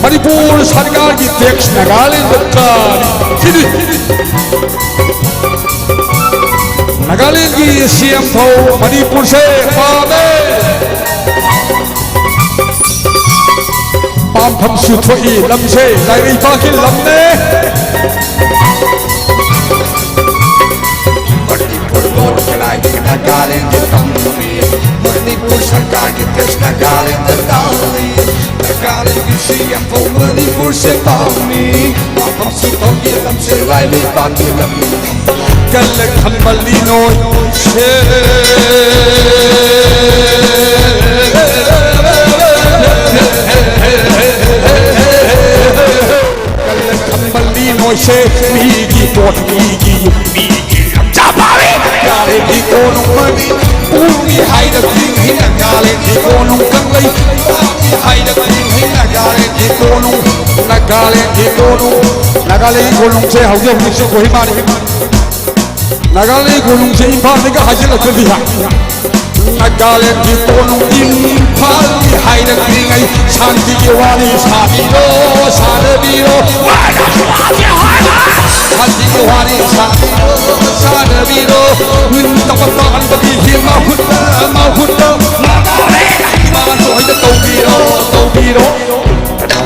ꯃꯅꯤꯄꯨꯔ ꯁꯔꯀꯥꯔꯒꯤ ꯇꯦꯛꯁ ꯅꯥꯒꯥꯂꯦꯟꯗ ꯀꯥꯔꯤ꯫ ꯁꯤꯅꯤ꯫ ꯅꯥꯒꯥꯂꯦꯟꯒꯤ ꯁꯤ ꯑꯦꯝ ꯐꯥꯎ ꯃꯅꯤꯄꯨꯔꯁꯦ ꯄꯥꯝꯃꯦ꯫ ꯄꯥꯝꯐꯝꯁꯨ ꯊꯣꯛꯏ ꯂꯝꯁꯦ ꯂꯥꯏꯔꯩꯄꯥꯛꯀꯤ ꯂꯝꯅꯦ꯫ ꯃꯅꯤꯄꯨꯔ ꯂꯣꯟ ꯈꯦꯂꯥꯏꯒꯤ ꯅꯥꯒꯥꯂꯦꯟꯒꯤ ꯇꯝꯃꯤ꯫ ꯃꯅꯤꯄꯨꯔ ꯁꯔꯀꯥꯔꯒꯤ ꯇꯦꯛꯁ ꯅꯥꯒꯥꯂꯦꯟꯗ ꯇꯥꯔꯤ꯫ ꯅꯥꯒꯥꯂꯦꯟꯒꯤ ꯁꯤ ꯑꯦꯝ ꯐꯥꯎ ꯃꯅꯤꯄꯨꯔꯁꯦ ꯄꯥꯝꯃꯤ꯫ ꯃꯐꯝꯁꯨ ꯊꯣꯛꯏ ꯂꯝꯁꯦ ꯂꯥꯏꯔꯩꯄꯥꯛꯀꯤ ꯂꯝ꯫ ꯀꯜꯂ ꯈꯝꯕꯜꯂꯤ ꯅꯣꯏꯁꯦ꯫ ꯀꯜꯂ ꯈꯝꯕꯜꯂꯤ ꯅꯣꯏꯁꯦ꯫ ꯃꯤꯒꯤ ꯄꯣꯠ ꯃꯤꯒꯤ ꯌꯨꯝ ꯃꯤꯒꯤ ꯂꯝꯆꯥ ꯄꯥꯔꯤ꯫ ꯅꯥꯒꯥꯂꯦꯟꯒꯤ ꯀꯣꯅꯨꯡ ꯃꯅꯤꯄꯨꯔꯒꯤ ꯍꯥꯏꯔꯛꯂꯤꯉꯩ ꯅꯥꯒꯥꯂꯦꯟꯒꯤ ꯀꯣꯅꯨꯡ ꯀꯪꯂꯩ ꯄꯥꯛꯀꯤ ꯍꯥꯏꯔꯛꯂꯤꯉꯩ ꯅꯥꯒꯥꯂꯦꯟꯒꯤ ꯀꯣꯅꯨꯡ꯫ ꯅꯥꯒꯥꯂꯦꯟꯒꯤ ꯀꯣꯅꯨꯡ꯫ ꯅꯥꯒꯥꯂꯦꯟꯒꯤ ꯀꯣꯅꯨꯡꯁꯦ ꯍꯧꯖꯤꯛ ꯍꯧꯖꯤꯛꯁꯨ ꯀꯣꯍꯤꯃꯥꯅꯤ꯫ ꯅꯥꯒꯥꯂꯦꯟꯒꯤ ꯀꯣꯅꯨꯡꯁꯦ ꯏꯝꯐꯥꯜꯗꯒ ꯍꯥꯏꯖꯤꯜꯂꯛꯇ꯭ꯔꯗꯤ ꯌꯥꯏ꯫ ꯅꯥꯒꯥꯂꯦꯟꯒꯤ ꯀꯣꯅꯨꯡ ꯏꯪ ꯍꯥꯏꯔꯛꯂꯤꯉꯩ ꯁꯥꯟꯇꯤꯒꯤ ꯋꯥꯔꯤ ꯁꯥꯕꯤꯔꯣ, ꯁꯥꯟꯅꯕꯤꯔꯣ꯫ ꯁꯥꯟꯇꯤꯒꯤ ꯋꯥꯔꯤ ꯁꯥꯕꯤꯔꯣ, ꯁꯥꯟꯅꯕꯤꯔꯣ꯫ ꯇꯞ ꯇꯥꯍꯟꯕꯒꯤ ꯍꯤ ꯃꯍꯨꯠꯇ, ꯃꯍꯨꯠꯇ ꯃꯃꯥ ꯍꯣꯏꯅ ꯇꯧꯕꯤꯔꯣ, ꯇꯧꯕꯤꯔꯣ꯫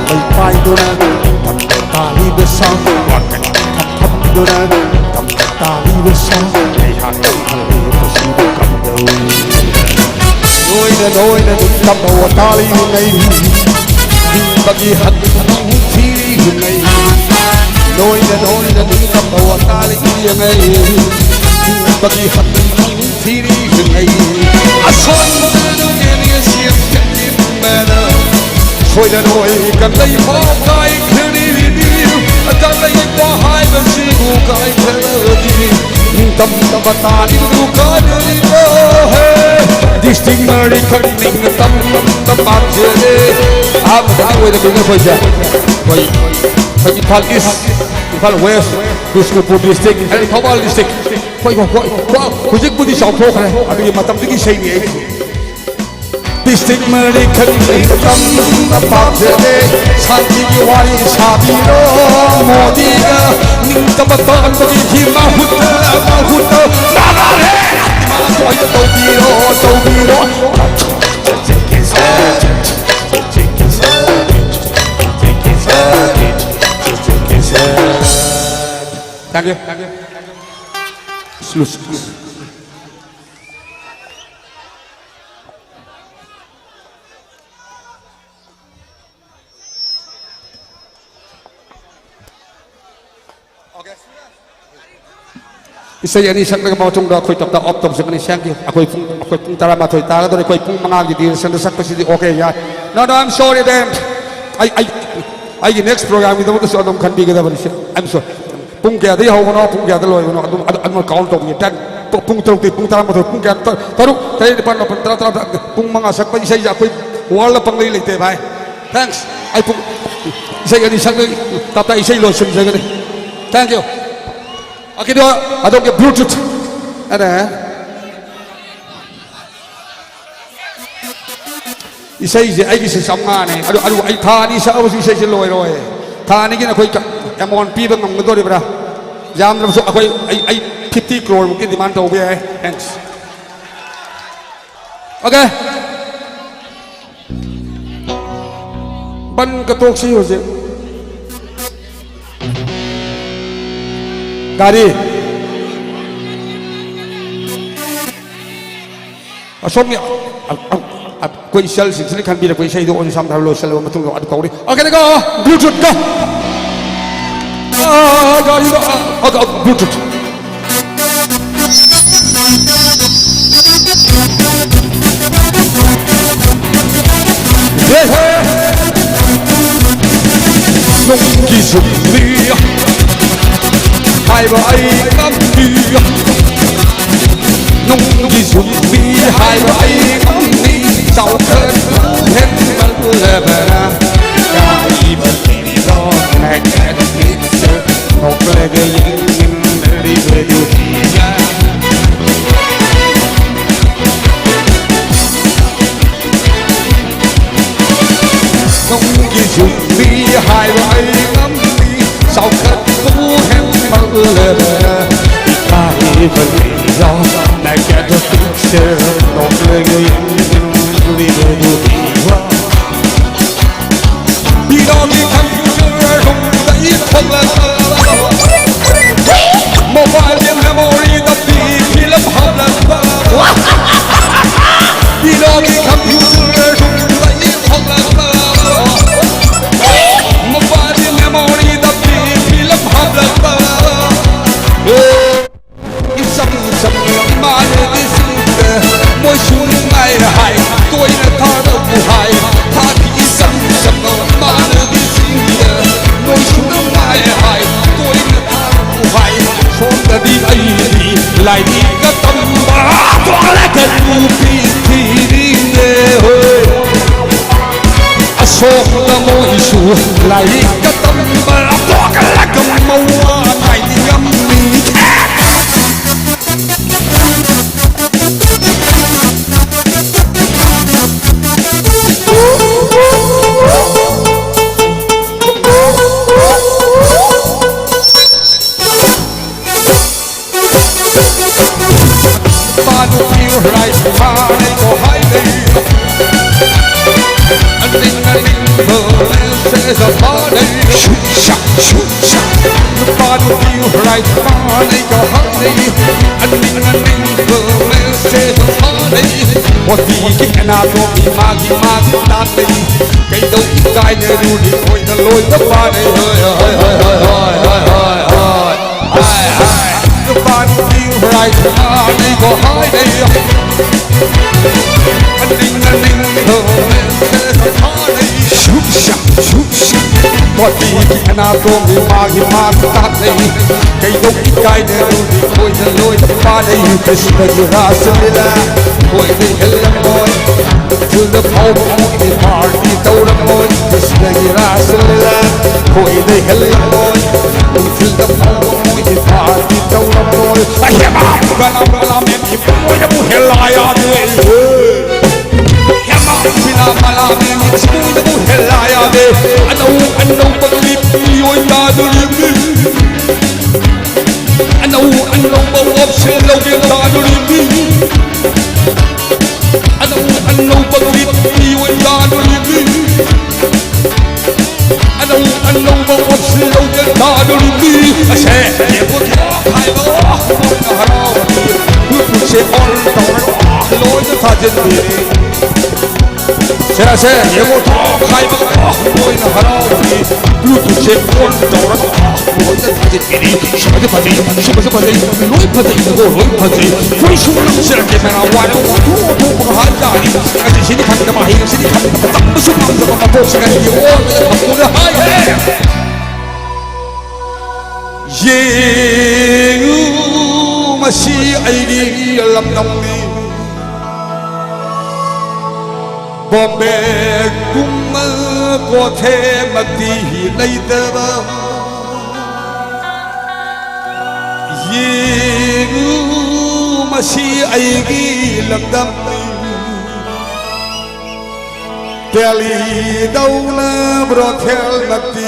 ꯂꯩꯄꯥꯏꯗꯨꯅ ꯇꯞ ꯇꯥꯔꯤꯕ ꯁꯥꯎ, ꯊꯝ ꯊꯝꯗꯨꯅ ꯇꯞ ꯇꯥꯔꯤꯕ ꯁꯥꯎ꯫ ꯑꯩꯍꯥꯛ ꯇꯝꯍꯜꯂꯤꯕꯁꯤꯕꯨ ꯀꯝꯗꯧꯏ? ꯅꯣꯏꯅ ꯅꯣꯏꯅ ꯅꯤꯡꯇꯝꯕ ꯋꯥꯇꯥ ꯂꯩꯔꯤꯉꯩ, ꯍꯤꯡꯕꯒꯤ ꯍꯛ ꯊꯤꯔꯤꯉꯩ, ꯅꯣꯏꯅ ꯅꯣꯏꯅ ꯅꯤꯡꯇꯝꯕ ꯋꯥꯇꯥ ꯂꯩꯔꯤꯉꯩ, ꯍꯤꯡꯕꯒꯤ ꯍꯛ ꯊꯤꯔꯤꯉꯩ꯫ ꯑꯁꯣꯟꯕꯗꯨ ꯁꯣꯏꯗꯅ ꯑꯣꯏ ꯀꯪꯂꯩ ꯐꯥꯎ ꯀꯥꯏꯈ꯭ꯔꯅꯤ꯫ ꯀꯪꯂꯩꯄꯥꯛ ꯍꯥꯏꯕꯁꯤꯕꯨ ꯀꯥꯏꯈ꯭ꯔꯗꯤ ꯅꯤꯡꯇꯝꯕ ꯇꯥꯔꯤꯕꯗꯨ ꯀꯥꯏꯔꯤꯕꯣ? ꯍꯦ, ꯗꯤꯁꯇ꯭ꯔꯤꯛ ꯃꯔꯤꯈꯛ ꯅꯤꯡꯇꯝꯕ ꯄꯥꯝꯖꯔꯦ꯫ ꯑꯍꯥꯟꯕꯗ ꯑꯣꯏꯔꯕꯅꯤꯅ ꯑꯩꯈꯣꯏꯁꯦ, ꯑꯩꯈꯣꯏ, ꯑꯩꯈꯣꯏ ꯏꯝꯐꯥꯜ ꯏꯁ, ꯏꯝꯐꯥꯜ ꯋꯦꯁ, ꯕꯤꯁꯅꯨꯄꯨꯔ ꯗꯤꯁꯇ꯭ꯔꯤꯛ, ꯑꯗꯩ ꯊꯧꯕꯥꯜ ꯗꯤꯁꯇ꯭ꯔꯤꯛ, ꯑꯩꯈꯣꯏ, ꯑꯩꯈꯣꯏ, ꯑꯩꯈꯣꯏ ꯍꯧꯖꯤꯛꯄꯨꯗꯤ ꯆꯥꯎꯊꯣꯛꯈ꯭ꯔꯦ, ꯑꯗꯨꯒꯤ ꯃꯇꯝꯗꯨꯒꯤ ꯏꯁꯩꯅꯤ ꯑꯩꯁꯦ꯫ ꯗꯤꯁꯇ꯭ꯔꯤꯛ ꯃꯔꯤꯈꯛ ꯅꯤꯡꯇꯝꯕ ꯄꯥꯝꯖꯔꯦ꯫ ꯁꯥꯟꯇꯤꯒꯤ ꯋꯥꯔꯤ ꯁꯥꯕꯤꯔꯣ ꯃꯣꯗꯤꯒ꯫ ꯅꯤꯡꯇꯝꯕ ꯇꯥꯟꯕꯒꯤ ꯍꯤ ꯃꯍꯨꯠꯇ, ꯃꯍꯨꯠꯇ ꯅꯥꯔꯦ꯫ ꯇꯧꯕꯤꯔꯣ, ꯇꯧꯕꯤꯔꯣ꯫ Thank you. Thank you. ꯏꯁꯩ ꯑꯅꯤ ꯁꯛꯂꯕ ꯃꯇꯨꯡꯗ ꯑꯩꯈꯣꯏ ꯇꯞꯇ ꯑꯣꯐ ꯇꯧꯖꯒꯅꯤ꯫ Thank you. ꯑꯩꯈꯣꯏ ꯄꯨꯡ, ꯑꯩꯈꯣꯏ ꯄꯨꯡ ꯇꯔꯥꯃꯥꯊꯣꯏ ꯇꯥꯒꯗꯧꯔꯦ꯫ ꯑꯩꯈꯣꯏ ꯄꯨꯡ ꯃꯉꯥꯒꯤ duration ꯗ ꯁꯛꯄꯁꯤꯗꯤ okay, ꯌꯥꯏ꯫ No, no, I'm sorry, damn. ꯑꯩ, ꯑꯩ, ꯑꯩꯒꯤ next program ꯒꯤꯗꯃꯛꯇꯁꯨ ꯑꯗꯨꯝ ꯈꯟꯕꯤꯒꯗꯕꯅꯤ꯫ I'm sorry. ꯄꯨꯡ ꯀꯌꯥꯗꯒꯤ ꯍꯧꯕꯅꯣ, ꯄꯨꯡ ꯀꯌꯥꯗ ꯂꯣꯏꯕꯅꯣ, ꯑꯗꯨꯝ, ꯑꯗꯨ, ꯑꯗꯨꯃ count ꯇꯧꯕꯤꯒꯦ꯫ Ten, ꯄꯨ-, ꯄꯨꯡ ꯇꯔꯨꯛꯇꯒꯤ ꯄꯨꯡ ꯇꯔꯥꯃꯥꯊꯣꯏ, ꯄꯨꯡ ꯀꯌꯥ? ꯇ-, ꯇꯔꯨꯛ, ꯇꯔꯦꯠ, ꯅꯤꯄꯥꯜ, ꯃꯥꯄꯜ, ꯇꯔꯥ, ꯇꯔꯥ, ꯄꯨꯡ ꯃꯉꯥ ꯁꯛꯄ ꯏꯁꯩꯁꯦ ꯑꯩꯈꯣꯏ world ꯗ ꯄꯪꯂꯩ ꯂꯩꯇꯦ, ꯚꯥꯏ꯫ Thanks. ꯑꯩ ꯄꯨꯡ, ꯏꯁꯩ ꯑꯅꯤ ꯁꯛꯂꯒ ꯇꯞꯇꯥ ꯏꯁꯩ ꯂꯣꯏꯁꯤꯟꯖꯒꯅꯤ꯫ Thank you. ꯑꯀꯤꯗꯣ ꯑꯗꯣꯝꯒꯤ Bluetooth꯫ ꯑꯗ ꯏꯁꯩꯁꯦ ꯑꯩꯒꯤꯁꯦ ꯆꯥꯝꯃꯉꯥꯅꯦ꯫ ꯑꯗꯨ, ꯑꯗꯨ ꯑꯩ ꯊꯥ ꯑꯅꯤ ꯁꯛꯑꯕꯁꯨ ꯏꯁꯩꯁꯦ ꯂꯣꯏꯔꯣꯏ꯫ ꯊꯥ ꯑꯅꯤꯒꯤꯅ ꯑꯩꯈꯣꯏ ꯑꯦꯃꯥꯎꯟ ꯄꯤꯕ ꯉꯝꯒꯗꯣꯔꯤꯕ꯭ꯔꯥ? ꯌꯥꯝꯗ꯭ꯔꯕꯁꯨ ꯑꯩꯈꯣꯏ, ꯑꯩ, ꯑꯩ ꯐꯤꯐꯇꯤ ꯀ꯭ꯔꯣꯔꯃꯨꯛꯀꯤ ꯗꯤꯃꯥꯟ ꯇꯧꯕ ꯌꯥꯏ꯫ Thanks. Okay. ꯕꯟ ꯀꯇꯣꯛꯁꯤ ꯍꯧꯖꯤꯛ꯫ ꯒꯥꯔꯤ꯫ ꯑꯁꯣꯝꯒꯤ, ꯑ, ꯑ, ꯑ, ꯑꯩꯈꯣꯏ ꯏꯆꯜꯁꯤꯡꯁꯤꯅ ꯈꯟꯕꯤꯔꯛꯄ ꯏꯁꯩꯗꯣ ꯑꯣꯟ ꯁꯝ ꯊꯥꯔ ꯂꯣꯏꯁꯤꯜꯂꯕ ꯃꯇꯨꯡꯗ ꯑꯗꯨ ꯀꯧꯔꯤ꯫ Okay, go! Bluetooth, go! ꯑꯥ, ꯒꯥꯔꯤꯗꯣ, ꯑꯥ, ꯑꯥ, Bluetooth. ꯍꯦ, ꯍꯦ꯫ ꯅꯨꯡꯒꯤ ꯌꯨꯝꯕꯤ ꯍꯥꯏꯕ ꯑꯩ ꯉꯝꯃꯤ꯫ ꯅꯨꯡꯒꯤ ꯌꯨꯝꯕꯤ ꯍꯥꯏꯕ ꯑꯩ ꯉꯝꯃꯤ꯫ ꯆꯥꯎꯈꯠꯄ ꯍꯦꯟꯃꯜꯂꯕꯅ ꯀꯥꯏꯕ ꯂꯩꯔꯣ꯫ ꯅꯣꯛꯂꯒ ꯌꯦꯡꯂꯤꯕꯗꯨ ꯊꯤꯅ꯫ ꯅꯨꯡꯒꯤ ꯌꯨꯝꯕꯤ ꯍꯥꯏꯕ ꯑꯩ ꯉꯝꯃꯤ꯫ ꯆꯥꯎꯈꯠꯄꯕꯨ ꯍꯦꯟꯃꯜꯂꯕ ꯏꯀꯥꯏꯕ ꯂꯩꯔꯣ꯫ Negative picture ꯅꯣꯛꯂꯒ ꯌꯦꯡꯂꯤꯕꯗꯨ ꯊꯤꯅ꯫ ꯄꯤꯔꯣꯒꯤ computer ꯔꯨꯝꯗꯒꯤ ꯊꯣꯛꯂꯛꯄ mobileꯒꯤ memoryꯗ ꯄꯤ film ꯍꯥꯞꯂꯛꯄ꯫ ꯄꯤꯔꯣꯒꯤ computer ꯔꯨꯝꯗꯒꯤ ꯊꯣꯛꯂꯛꯄ mobileꯒꯤ memoryꯗ ꯄꯤ film ꯍꯥꯞꯂꯛꯄ꯫ ꯏꯆꯝ ꯆꯝꯅ ꯏꯃꯥꯟꯅꯕꯤꯁꯤꯡꯗ ꯃꯣꯏꯁꯨ ꯅꯨꯡꯉꯥꯏ ꯍꯥꯏ, ꯇꯣꯏꯅ ꯊꯥꯔꯛꯎ ꯍꯥꯏ꯫ ꯊꯥꯈꯤ ꯏꯆꯝ ꯆꯝꯅ ꯏꯃꯥꯟꯅꯕꯤꯁꯤꯡꯗ ꯃꯣꯏꯁꯨ ꯅꯨꯡꯉꯥꯏ ꯍꯥꯏ, ꯇꯣꯏꯅ ꯊꯥꯔꯛꯎ ꯍꯥꯏ꯫ ꯁꯣꯝꯗꯗꯤ ꯑꯩꯗꯤ ꯂꯥꯏꯔꯤꯛꯀ ꯇꯝꯕ ꯇꯣꯛꯂꯒ ꯅꯨꯄꯤ ꯊꯤꯔꯤꯅꯦ ꯍꯣꯏ꯫ ꯑꯁꯣꯝꯗ ꯃꯣꯏꯁꯨ ꯂꯥꯏꯔꯤꯛꯀ ꯇꯝꯕ ꯇꯣꯛꯂꯒ ꯃꯋꯥ ꯃꯥꯏꯗꯤ ꯉꯝꯃꯤ꯫ ꯑꯩꯕꯨ ꯍꯥꯏꯅꯩ꯫ ꯑꯅꯤꯡ ꯑꯅꯤꯡꯕ ꯃꯦꯁꯦꯖ ꯊꯥꯅꯩ꯫ ꯁꯨꯛ ꯁꯛ ꯁꯨꯛ ꯁꯛ꯫ ꯅꯨꯄꯥ ꯅꯨꯄꯤ ꯔꯥꯏꯠ ꯃꯥꯟꯅꯩꯒ ꯍꯥꯏꯅꯩ꯫ ꯑꯅꯤꯡ ꯑꯅꯤꯡꯕ ꯃꯦꯁꯦꯖ ꯊꯥꯅꯩ꯫ ꯕꯣꯗꯤꯒꯤ ꯑꯦꯅꯥꯇꯣꯃꯤ ꯃꯥꯒꯤ ꯃꯥꯒꯤ ꯇꯥꯛꯅꯩ꯫ ꯀꯩꯗꯧ ꯏꯀꯥꯏꯅꯔꯨꯅꯤ ꯈꯣꯏꯅ ꯂꯣꯏꯅ ꯄꯥꯅꯩ꯫ ꯍꯣꯏ, ꯍꯣꯏ, ꯍꯣꯏ꯫ ꯅꯨꯄꯥ ꯅꯨꯄꯤ ꯔꯥꯏꯠ ꯃꯥꯟꯅꯩꯒ ꯍꯥꯏꯅꯩ꯫ ꯑꯅꯤꯡ ꯑꯅꯤꯡꯕ ꯃꯦꯁꯦꯖ ꯊꯥꯅꯩ꯫ ꯁꯨꯛ ꯁꯛ ꯁꯨꯛ ꯁꯛ꯫ ꯕꯣꯗꯤꯒꯤ ꯑꯦꯅꯥꯇꯣꯃꯤ ꯃꯥꯒꯤ ꯃꯥꯒꯤ ꯇꯥꯛꯅꯩ꯫ ꯀꯩꯗꯧ ꯏꯀꯥꯏꯅꯔꯨꯅꯤ ꯈꯣꯏꯅ ꯂꯣꯏꯅ ꯄꯥꯅꯩ꯫ ꯀ꯭ꯔꯤꯁꯅꯒꯤ ꯔꯥꯁ ꯂꯤꯂꯥ ꯈꯣꯏꯅ ꯍꯦꯜꯂꯝꯃꯣꯏ꯫ ꯅꯨꯡꯊꯤꯜꯗ ꯐꯥꯎꯕ ꯃꯣꯏꯗꯤ ꯄꯥꯔꯇꯤ ꯇꯧꯔꯝꯃꯣꯏ꯫ ꯀ꯭ꯔꯤꯁꯅꯒꯤ ꯔꯥꯁ ꯂꯤꯂꯥ ꯈꯣꯏꯅ ꯍꯦꯜꯂꯝꯃꯣꯏ꯫ ꯅꯨꯡꯊꯤꯜꯗ ꯐꯥꯎꯕ ꯃꯣꯏꯗꯤ ꯄꯥꯔꯇꯤ ꯇꯧꯔꯝꯃꯣꯏ꯫ ꯑꯍꯦꯃꯥ! ꯕꯂꯥ ꯕꯂꯥ ꯃꯦꯝ ꯏꯕꯨꯡꯉꯣꯏꯅꯕꯨ ꯍꯦꯜꯂꯥ ꯌꯥꯗꯦ꯫ ꯍꯦꯃꯥ! ꯕꯂꯥ ꯕꯂꯥ ꯃꯦꯝ ꯏꯕꯨꯡꯉꯣꯏꯅꯕꯨ ꯍꯦꯜꯂꯥ ꯌꯥꯗꯦ꯫ ꯑꯅꯧ ꯑꯅꯧꯕ ꯅꯨꯄꯤ ꯑꯣꯏ ꯇꯥꯗꯣꯔꯤꯕꯅꯤ꯫ ꯑꯅꯧ ꯑꯅꯧꯕ option ꯂꯧꯒꯦ ꯇꯥꯗꯣꯔꯤꯕꯅꯤ꯫ ꯑꯅꯧ ꯑꯅꯧꯕ ꯅꯨꯄꯤ ꯑꯣꯏ ꯇꯥꯗꯣꯔꯤꯕꯅꯤ꯫ ꯑꯅꯧ ꯑꯅꯧꯕ option ꯂꯧꯒꯦ ꯇꯥꯗꯣꯔꯤꯕꯅꯤ꯫ ꯑꯁꯦ ꯌꯦꯡꯉꯣ ꯊꯣꯛ ꯍꯥꯏꯕ ꯃꯣꯏꯅ ꯍꯔꯥꯎꯕꯅꯤ꯫ Bluetooth ꯁꯦ on ꯇꯧꯔꯒ ꯂꯣꯏꯅ ꯊꯥꯖꯤꯟꯕꯤꯔꯦ꯫ ꯁꯦ, ꯁꯦ, ꯌꯦꯡꯉꯣ, ꯊꯣꯛ ꯍꯥꯏꯕ, ꯑꯣ, ꯃꯣꯏꯅ ꯍꯔꯥꯎꯕꯒꯤ Bluetooth ꯁꯦ on ꯇꯧꯔꯒ, ꯑꯣ, ꯂꯣꯏꯅ ꯊꯥꯖꯤꯟꯕꯤꯔꯤ꯫ ꯁꯤꯃꯁꯨ ꯐꯖꯩ, ꯁꯤꯃꯁꯨ ꯐꯖꯩ, ꯂꯣꯏ ꯐꯖꯩ, ꯂꯣꯏ ꯐꯖꯩ꯫ ꯐꯨꯔꯤꯠꯁꯨ ꯂꯧꯁꯤꯔꯛꯀꯦ, ꯃꯦꯔꯥ ꯋꯥꯏ, ꯑꯣ, ꯑꯣꯟꯊꯣꯛ ꯑꯣꯟꯊꯣꯛꯄꯒ ꯍꯥꯏ ꯇꯥꯔꯗꯤ꯫ ꯑꯁꯤ ꯁꯤꯅꯤ ꯈꯪꯗꯕ, ꯍꯌꯦꯡ ꯁꯤꯅꯤ ꯈꯪꯗꯕ, ꯇꯝꯕꯁꯨ ꯉꯝꯗꯕ ꯃꯄꯣꯛꯁꯤꯅ ꯑꯣꯟꯕꯗ ꯊꯝꯃꯨꯗ ꯍꯥꯏꯍꯦ꯫ ꯌꯦꯡꯉꯨ, ꯃꯁꯤ ꯑꯩꯒꯤ ꯂꯝꯗꯝꯅꯤ꯫ ꯕꯣꯝꯕꯦꯒꯨꯝꯕ ꯀꯣꯊꯦꯃꯛꯇꯤ ꯂꯩꯇꯕ꯫ ꯌꯦꯡꯉꯨ, ꯃꯁꯤ ꯑꯩꯒꯤ ꯂꯝꯗꯝꯅꯤ꯫ ꯗꯦꯜꯂꯤꯗꯧꯅ ꯕ꯭ꯔꯣꯊꯦꯜꯃꯛꯇꯤ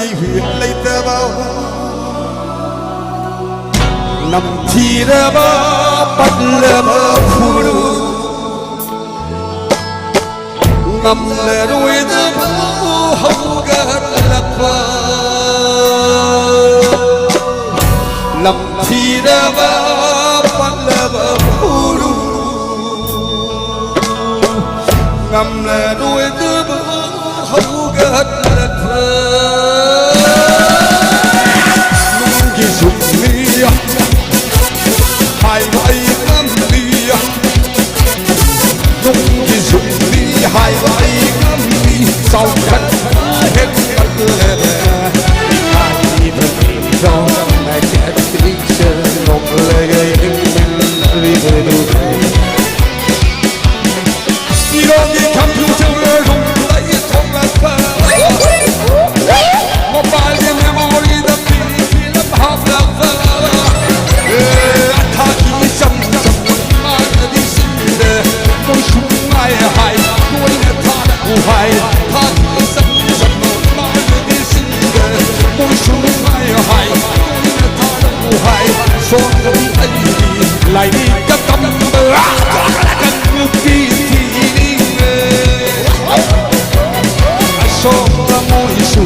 ꯂꯩꯇꯕ꯫ ꯅꯝꯊꯤꯔꯕ, ꯄꯠꯂꯕ ꯐꯨꯔꯨ꯫ ꯉꯝꯂꯔꯣꯏꯗꯕ ꯍꯧꯒꯠꯂꯛꯄ, ꯂꯝꯊꯤꯔꯕ ꯄꯠꯂꯕ ꯐꯨꯔꯨ, ꯉꯝꯂꯔꯣꯏꯗꯕ ꯍꯧꯒꯠꯂꯛꯄ꯫ ꯅꯨꯡꯒꯤ ꯌꯨꯝꯅꯤ ꯍꯥꯏꯕ ꯑꯩ ꯉꯝꯂꯤ, ꯅꯨꯡꯒꯤ ꯌꯨꯝꯅꯤ ꯍꯥꯏꯕ ꯑꯩ ꯉꯝꯂꯤ꯫ ꯆꯥꯎꯈꯠꯄ ꯍꯦꯟꯒꯠꯂꯦ, ꯏꯀꯥꯏꯕ ꯅꯤꯡꯊꯧꯅ ꯀꯦꯊꯂꯤꯛꯁꯦ ꯅꯣꯛꯂꯒ ꯌꯦꯡꯃꯤꯟꯅꯔꯤꯕꯗꯨ꯫ ꯏꯔꯣꯒꯤ computer roomꯗꯒꯤ ꯊꯣꯛꯂꯛꯄ, mobileꯒꯤ memoryꯗ ꯐꯤꯂꯝ ꯍꯥꯞꯂꯛꯄ꯫ ꯑꯦ, ꯑꯊꯥꯒꯤ ꯏꯆꯝ ꯆꯝꯕ ꯏꯃꯥꯟꯅꯕꯤꯁꯤꯡꯗ ꯃꯣꯏꯁꯨ ꯅꯨꯡꯉꯥꯏ ꯍꯥꯏ, ꯇꯣꯏꯅ ꯊꯥꯔꯛꯎ ꯍꯥꯏ꯫ ꯑꯊꯥꯒꯤ ꯏꯆꯝ ꯆꯝꯕ ꯏꯃꯥꯟꯅꯕꯤꯁꯤꯡꯗ ꯃꯣꯏꯁꯨ ꯅꯨꯡꯉꯥꯏ ꯍꯥꯏ, ꯇꯣꯏꯅ ꯊꯥꯔꯛꯎ ꯍꯥꯏ꯫ ꯁꯣꯝꯗꯗꯤ ꯑꯩꯒꯤ ꯂꯥꯏꯔꯤꯛꯀ ꯇꯝꯕ ꯅꯨꯄꯤ ꯊꯤꯅꯤꯡꯉꯦ꯫ ꯑꯁꯣꯝꯗ ꯃꯣꯏꯁꯨ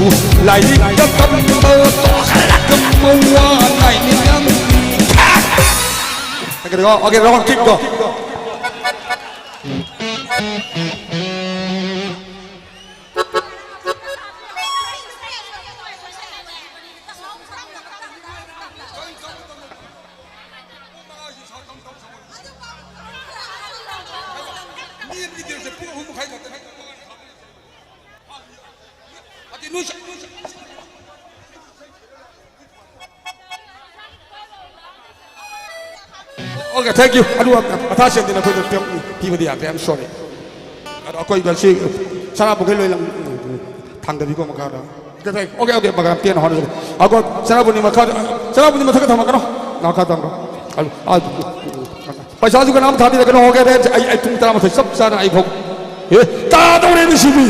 ꯂꯥꯏꯔꯤꯛꯀ ꯇꯝꯕ ꯇꯣꯛꯈ꯭ꯔꯒ ꯃꯋꯥ ꯉꯥꯏꯅꯤꯡꯉꯝꯃꯤ꯫ Okay, okay, rock, keep go. Okay, thank you. ꯑꯗꯨꯒ ꯃꯊꯥ ꯁꯦꯟꯗꯤ ꯅꯈꯣꯏꯗ ꯄꯤꯔꯝ-, ꯄꯤꯕꯗꯤ ꯌꯥꯗ꯭ꯔꯦ, I'm sorry. ꯑꯗꯣ ꯑꯩꯈꯣꯏ ꯉꯁꯤ ꯁꯅꯥꯄꯨꯈꯤ ꯂꯣꯏ ꯂꯪ-, ꯊꯥꯡꯗꯕꯤꯀꯣ ꯃꯈꯥꯗ꯫ Okay, okay, okay, ꯃꯈꯥ ꯄꯦꯟꯅ ꯍꯣꯠꯅꯖꯒꯦ꯫ ꯑꯩꯈꯣꯏ ꯁꯅꯥꯄꯨꯈꯤ ꯃꯈꯥꯗ, ꯁꯅꯥꯄꯨꯈꯤ ꯃꯊꯛꯇ ꯊꯝꯃꯛꯀꯅꯣ, ꯃꯈꯥ ꯊꯝꯃꯣ꯫ ꯑꯗꯨ, ꯑꯗꯨ, ꯄꯩꯁꯥꯁꯨ ꯀꯅꯥꯝ ꯊꯥꯕꯤꯔꯛꯀꯅꯣ, okay, ꯑꯩ, ꯑꯩ ꯄꯨꯡ ꯇꯔꯥꯃꯥꯊꯣꯏ ꯆꯞ ꯆꯥꯅ ꯑꯩ ꯐꯥꯎ-, ꯑꯦ, ꯇꯥꯗꯧꯔꯦ ꯃꯁꯤꯗꯤ꯫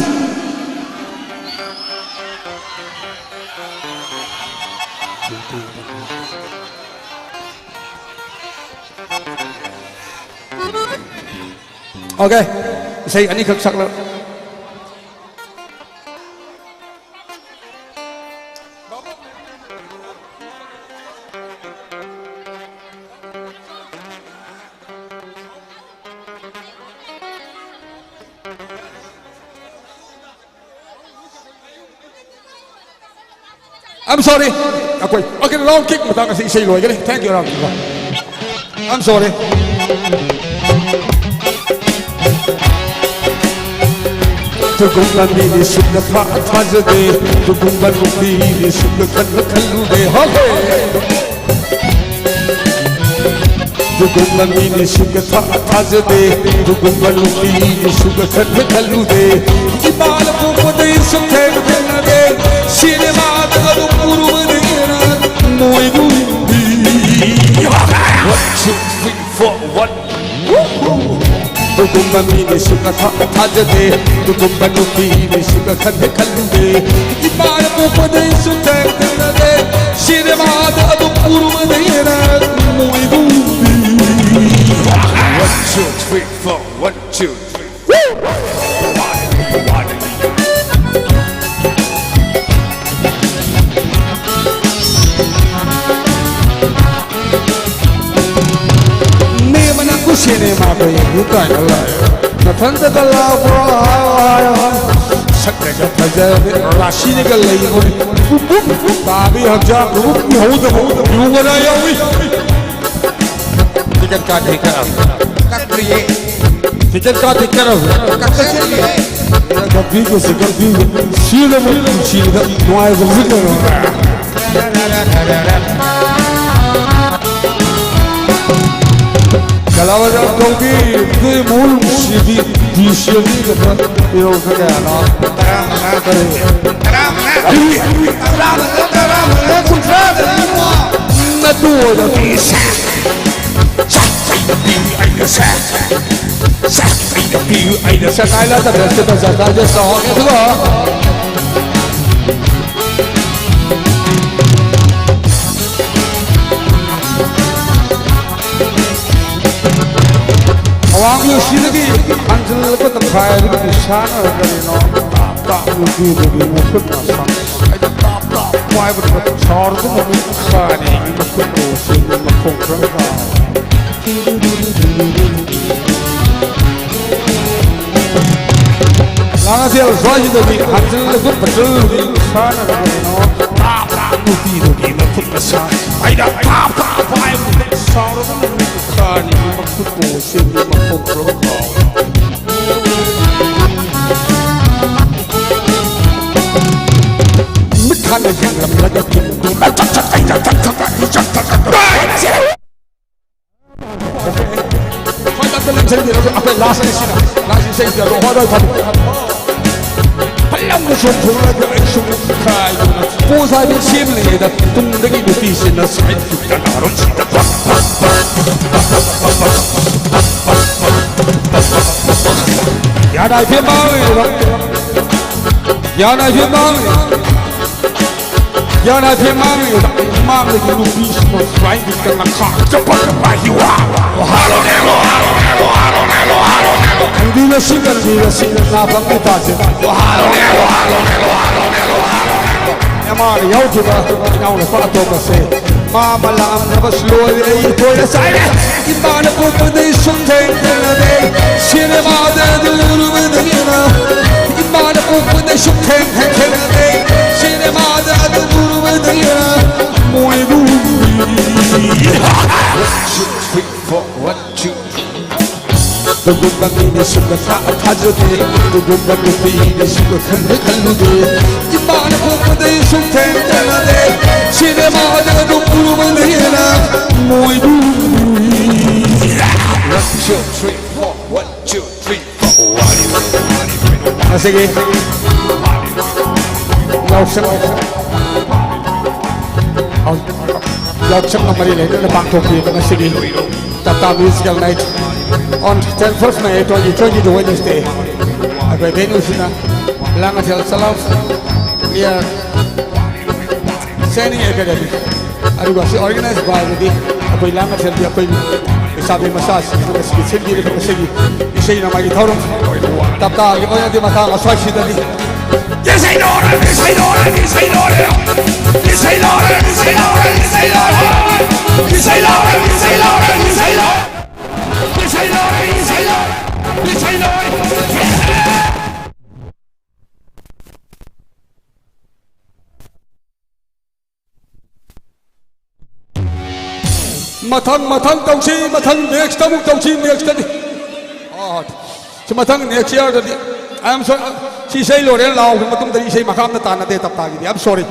Okay, ꯏꯁꯩ ꯑꯅꯤꯈꯛ ꯁꯛꯂ-, I'm sorry. ꯑꯩꯈꯣꯏ ꯑꯣꯀꯦ, ꯔꯥꯎꯟ ꯀꯤꯛ ꯃꯇꯥꯡ ꯑꯁꯤ ꯏꯁꯩ ꯂꯣꯏꯒꯅꯤ꯫ Thank you, round kick. I'm sorry. ꯑꯗꯨꯒꯨꯝꯕ ꯃꯤꯗꯤ ꯁꯨꯛꯊꯥ ꯊꯥꯖꯗꯦ꯫ ꯑꯗꯨꯒꯨꯝꯕ ꯅꯨꯄꯤꯗꯤ ꯁꯨꯛꯈꯟ ꯈꯜꯂꯨꯗꯦ꯫ ꯍꯣꯏ꯫ ꯑꯗꯨꯒꯨꯝꯕ ꯃꯤꯗꯤ ꯁꯨꯛꯊꯥ ꯊꯥꯖꯗꯦ꯫ ꯑꯗꯨꯒꯨꯝꯕ ꯅꯨꯄꯤꯗꯤ ꯁꯨꯛꯈꯟ ꯈꯜꯂꯨꯗꯦ꯫ ꯏꯃꯥꯅ ꯄꯣꯛꯄꯗꯩ ꯁꯨꯛꯊꯦꯡ ꯊꯦꯡꯅꯗꯦ꯫ ꯁꯤꯅꯦꯃꯥꯗ ꯑꯗꯨꯝ ꯎꯔꯨꯕꯗꯒꯤ ꯃꯣꯏꯕꯨ ꯌꯦꯡꯕꯤ꯫ One, two, three, four, one. ꯑꯗꯨꯒꯨꯝꯕ ꯃꯤꯗꯤ ꯁꯨꯛꯊꯥ ꯊꯥꯖꯗꯦ꯫ ꯑꯗꯨꯒꯨꯝꯕ ꯅꯨꯄꯤꯗꯤ ꯁꯨꯛꯈꯟ ꯈꯜꯂꯨꯗꯦ꯫ ꯏꯃꯥꯅ ꯄꯣꯛꯄꯗꯩ ꯁꯨꯛꯊꯦꯡ ꯊꯦꯡꯅꯗꯦ꯫ ꯁꯤꯅꯦꯃꯥꯗ ꯑꯗꯨꯝ ꯎꯔꯨꯕꯗꯒꯤ ꯍꯦꯟꯅ ꯃꯣꯏꯕꯨ ꯎꯕꯤ꯫ One, two, three, four, one, two, three. ꯃꯤ ꯑꯃꯅ ꯀꯨꯁꯤꯅꯦ ꯃꯥ ꯀꯩ ꯀꯥꯏꯅ ꯂꯥꯛꯑꯦ꯫ ꯃꯊꯟꯇꯒ ꯂꯥꯛꯄ꯭ꯔꯣ? ꯁꯛꯇꯒ ꯐꯖꯕꯤ, ꯔꯥꯁꯤꯅꯒ ꯂꯩꯕꯤ, ꯕꯨꯛ ꯕꯨꯛ ꯇꯥꯕꯤ, ꯍꯛꯆꯥꯡ ꯕꯨꯛ ꯕꯨꯛ ꯏꯍꯧꯗꯕ ꯌꯨꯒꯅ ꯌꯥꯎꯏ꯫ ꯇꯤꯀꯦꯠ ꯀꯛꯇ꯭ꯔꯤꯌꯦ꯫ ꯇꯤꯀꯦꯠ ꯀꯛꯇ꯭ꯔꯤ ꯀꯛꯑꯣ꯫ ꯀꯛꯆꯗ꯭ꯔꯤꯌꯦ꯫ ꯀꯛꯄꯤꯒꯦꯁꯦ, ꯀꯛꯄꯤꯒꯦ꯫ ꯁꯤꯗꯕꯨ ꯄꯨꯟꯁꯤꯗ ꯅꯨꯡꯉꯥꯏꯕ ꯍꯧꯖꯤꯛ ꯀꯩꯅꯣ꯫ ꯀꯂꯥꯋꯥꯖ ꯀꯧꯕꯤ, ꯑꯩꯈꯣꯏ ꯃꯣꯜ ꯁꯤꯗꯤ ꯗꯤ ꯁꯤ ꯑꯦꯝꯒꯤ ꯈꯛꯇ ꯄꯤꯔꯛꯎ, ꯀꯌꯥꯅꯣ? ꯇꯔꯥꯃꯉꯥ꯫ ꯀꯔꯤ? ꯇꯔꯥꯃꯉꯥ꯫ ꯀꯔꯤ? ꯇꯔꯥꯃꯉꯥ, ꯇꯔꯥꯃꯉꯥ, ꯀꯨꯟꯊ꯭ꯔꯥꯗꯅꯤꯀꯣ꯫ ꯅꯇꯨ ꯑꯣꯏꯔꯝꯃꯤ꯫ ꯁꯦ, ꯁꯦ, ꯑꯩꯅ ꯁꯦ꯫ ꯁꯦ, ꯑꯩꯅ ꯄꯤꯌꯨ, ꯑꯩꯅ ꯁꯦ꯫ ꯉꯥꯏ ꯂꯥꯛꯇꯕ ꯁꯤꯗ ꯆꯥꯛ ꯆꯥꯁꯦ ꯆꯥꯎꯍꯧꯒꯦ ꯑꯗꯨꯒ꯫ ꯑꯋꯥꯡꯕ ꯁꯤꯗꯒꯤ ꯍꯟꯖꯤꯜꯂꯛꯄ ꯇꯪꯈꯥꯏ ꯑꯗꯨꯒꯤ ꯅꯤꯁꯥꯅ ꯀꯔꯤꯅꯣ? ꯇꯥꯞ ꯇꯥꯞ ꯅꯨꯄꯤꯗꯨꯒꯤ ꯃꯈꯨꯠ ꯃꯁꯝ꯫ ꯑꯩꯅ ꯇꯥꯞ ꯇꯥꯞ ꯄꯥꯏꯕꯗꯨꯗ ꯁꯥꯎꯔꯗꯨꯅ ꯑꯃꯨꯛ ꯐꯅꯤ꯫ ꯃꯈꯨꯠꯇꯨ ꯁꯤꯡꯒꯤ ꯃꯈꯣꯡ ꯈꯔ ꯁꯥꯎ꯫ ꯂꯥꯡꯉꯊꯦꯜ ꯁ꯭ꯋꯥꯏꯁꯤꯗꯗꯤ ꯍꯟꯖꯤꯜꯂꯛꯄ ꯄꯥꯇꯜꯒꯤ ꯁꯥꯟꯅꯕ ꯀꯩꯅꯣ? ꯇꯥꯞ ꯇꯥꯞ ꯅꯨꯄꯤꯗꯨꯒꯤ ꯃꯈꯨꯠ ꯃꯁꯥ ꯑꯩꯅ ꯐꯥ ꯐꯥ ꯐꯥ ꯍꯥꯏꯕꯗꯨꯗ ꯁꯥꯎꯔꯒ ꯅꯨꯃꯤꯠꯇꯨ ꯈꯥꯅꯤ ꯃꯈꯨꯠꯄꯨ ꯁꯤꯡꯗꯨ ꯃꯈꯣꯛ ꯄꯨꯔꯒ ꯀꯥꯎꯔꯦ꯫ ꯃꯤꯠ ꯈꯥꯅ ꯌꯦꯡꯂꯝꯂꯒ ꯇꯤꯟꯗꯨ ꯆꯛ ꯆꯛ ꯆꯛ ꯆꯛ ꯆꯛ ꯆꯛ ꯆꯛ ꯆꯛ ꯆꯛ ꯍꯣꯏ, ꯑꯝꯇ ꯂꯦꯡꯁꯤꯟꯕꯤꯔꯁꯨ꯫ ꯑꯩꯈꯣꯏ ꯂꯥꯁ ꯑꯅꯤ ꯁꯤꯅ, ꯂꯥꯁ ꯏꯁꯩꯁꯤꯗ ꯑꯗꯨꯝ ꯍꯣꯏ, ꯍꯣꯏ, ꯐꯅꯤ꯫ ꯐꯤꯂꯝꯗ ꯁꯨꯝ ꯊꯣꯛꯂꯛꯑꯒ ꯑꯩ ꯁꯨꯝ ꯈꯥꯏꯗꯅ ꯄꯣꯁ ꯍꯥꯏꯕ ꯁꯦꯝꯂꯤꯉꯩꯗ ꯇꯨꯡꯗꯒꯤ ꯅꯨꯄꯤꯁꯤꯅ ꯁꯥꯏꯠ ꯀꯤꯛꯇ ꯅꯥꯔꯣꯟꯁꯤꯗ ꯄꯛ, ꯄꯛ, ꯄꯛ, ꯄꯛ, ꯄꯛ, ꯄꯛ, ꯄꯛ, ꯄꯛ, ꯄꯛ, ꯄꯛ, ꯄꯛ꯫ ꯌꯥꯗꯥꯏ ꯐꯦꯃꯥ ꯑꯣꯏꯔꯣ꯫ ꯌꯥꯗꯥꯏ ꯐꯦꯃꯥ ꯑꯣꯏꯔꯣ꯫ ꯌꯥꯅ ꯐꯦꯃꯥꯡ ꯃꯥꯡꯂꯒꯤ ꯅꯨꯄꯤꯁꯤꯡꯅ ꯁ꯭ꯋꯥꯏꯒꯤ ꯀꯅꯥ ꯈꯥ ꯆꯄ ꯆꯄ ꯍꯤꯋꯥ꯫ ꯀꯟꯕꯤꯔꯁꯤ, ꯀꯟꯕꯤꯔꯁꯤ, ꯅꯥꯕ ꯃꯇꯥꯁꯦ꯫ ꯑꯦꯝ ꯑꯥꯔ ꯌꯥꯎꯈꯤꯕ ꯏꯅꯥꯎꯅꯨꯄꯥ ꯑꯇꯣꯝꯕꯁꯦ ꯃꯥ ꯃꯂꯥꯝꯅꯕꯁꯨ ꯂꯣꯏꯔꯦ꯫ ꯑꯩ ꯀꯣꯏꯅ ꯆꯥꯏꯔꯦ꯫ ꯏꯃꯥꯅ ꯄꯣꯛꯄꯗꯩ ꯁꯨꯝ ꯊꯦꯡ ꯊꯦꯡꯅꯗꯦ꯫ ꯁꯤꯅꯦꯃꯥꯗ ꯑꯗꯨ ꯎꯔꯨꯕꯗꯒꯤꯅ ꯏꯃꯥꯅ ꯄꯣꯛꯄꯗꯩ ꯁꯨꯝ ꯊꯦꯡ ꯊꯦꯡ ꯊꯦꯡꯅꯗꯦ꯫ ꯁꯤꯅꯦꯃꯥꯗ ꯑꯗꯨ ꯎꯔꯨꯕꯗꯒꯤꯅ ꯃꯣꯏꯕꯨ ꯇꯨꯒꯨꯝꯕ ꯃꯤꯅꯤ ꯁꯨꯝꯕ ꯊꯥ ꯊꯥꯖꯗꯦ꯫ ꯇꯨꯒꯨꯝꯕ ꯅꯨꯄꯤꯅꯤ ꯁꯨꯝꯕ ꯈꯟꯕ ꯈꯜꯂꯨꯗꯦ꯫ ꯏꯃꯥꯅ ꯄꯣꯛꯄꯗꯩ ꯁꯨꯝ ꯊꯦꯡ ꯊꯦꯡꯅꯗꯦ꯫ ꯁꯤꯅꯦꯃꯥꯗ ꯑꯗꯨꯝ ꯎꯔꯨꯕꯅꯤꯅ ꯃꯣꯏꯕꯨ One, two, three, four. One, two, three, four. ꯉꯁꯤꯒꯤ ꯌꯥꯎꯁꯪ, ꯌꯥꯎꯁꯪꯒ ꯃꯔꯤ ꯂꯩꯅꯅ ꯄꯥꯡꯊꯣꯛꯈꯤꯕ ꯉꯁꯤꯒꯤ ꯇꯞꯇꯥ Musical Night on twenty-first May twenty twenty, Wednesday꯫ ꯑꯩꯈꯣꯏ venue ꯁꯤꯅ ꯂꯥꯡꯉꯊꯦꯜ ꯆꯂꯥꯎ near Training Academy꯫ ꯑꯗꯨꯒ ꯁꯤ organize by ꯗꯤ ꯑꯩꯈꯣꯏ ꯂꯥꯡꯉꯊꯦꯜꯒꯤ ꯑꯩꯈꯣꯏ ꯂꯩꯁꯥꯕꯤ ꯃꯆꯥꯁꯤꯡꯁꯤꯅ ꯉꯁꯤꯒꯤ ꯁꯤꯟꯕꯤꯔꯤꯕ ꯉꯁꯤꯒꯤ ꯏꯁꯩ ꯅꯣꯡꯃꯥꯏꯒꯤ ꯊꯧꯔꯝ ꯇꯞꯇꯥꯒꯤ ꯑꯣꯏꯅꯗꯤ ꯃꯇꯥꯡ ꯑꯁ꯭ꯋꯥꯏꯁꯤꯗꯅꯤ꯫ ꯏꯁꯩ ꯂꯣꯏꯔꯦ, ꯏꯁꯩ ꯂꯣꯏꯔꯦ, ꯏꯁꯩ ꯂꯣꯏꯔꯦ꯫ ꯏꯁꯩ ꯂꯣꯏꯔꯦ, ꯏꯁꯩ ꯂꯣꯏꯔꯦ, ꯏꯁꯩ ꯂꯣꯏꯔꯦ꯫ ꯏꯁꯩ ꯂꯣꯏꯔꯦ, ꯏꯁꯩ ꯂꯣꯏꯔꯦ, ꯏꯁꯩ ꯂꯣꯏꯔꯦ꯫ ꯏꯁꯩ ꯂꯣꯏꯔꯦ, ꯏꯁꯩ ꯂꯣꯏꯔꯦ, ꯏꯁꯩ ꯂꯣꯏꯔꯦ꯫ ꯃꯊꯪ ꯃꯊꯪ ꯇꯧꯁꯤ, ꯃꯊꯪ next ꯑꯃꯨꯛ ꯇꯧꯁꯤ, next ꯇꯗꯤ꯫ ꯑꯣ, ꯁꯤ ꯃꯊꯪ next year ꯗꯗꯤ꯫ I am sorry, ꯁꯤ ꯏꯁꯩ ꯂꯣꯏꯔꯦ ꯂꯥꯎꯈ꯭ꯔ ꯃꯇꯨꯡꯗꯗꯤ ꯏꯁꯩ ꯃꯈꯥ ꯑꯝꯇ ꯇꯥꯟꯅꯗꯦ ꯇꯞꯇꯥꯒꯤꯗꯤ꯫ I am sorry꯫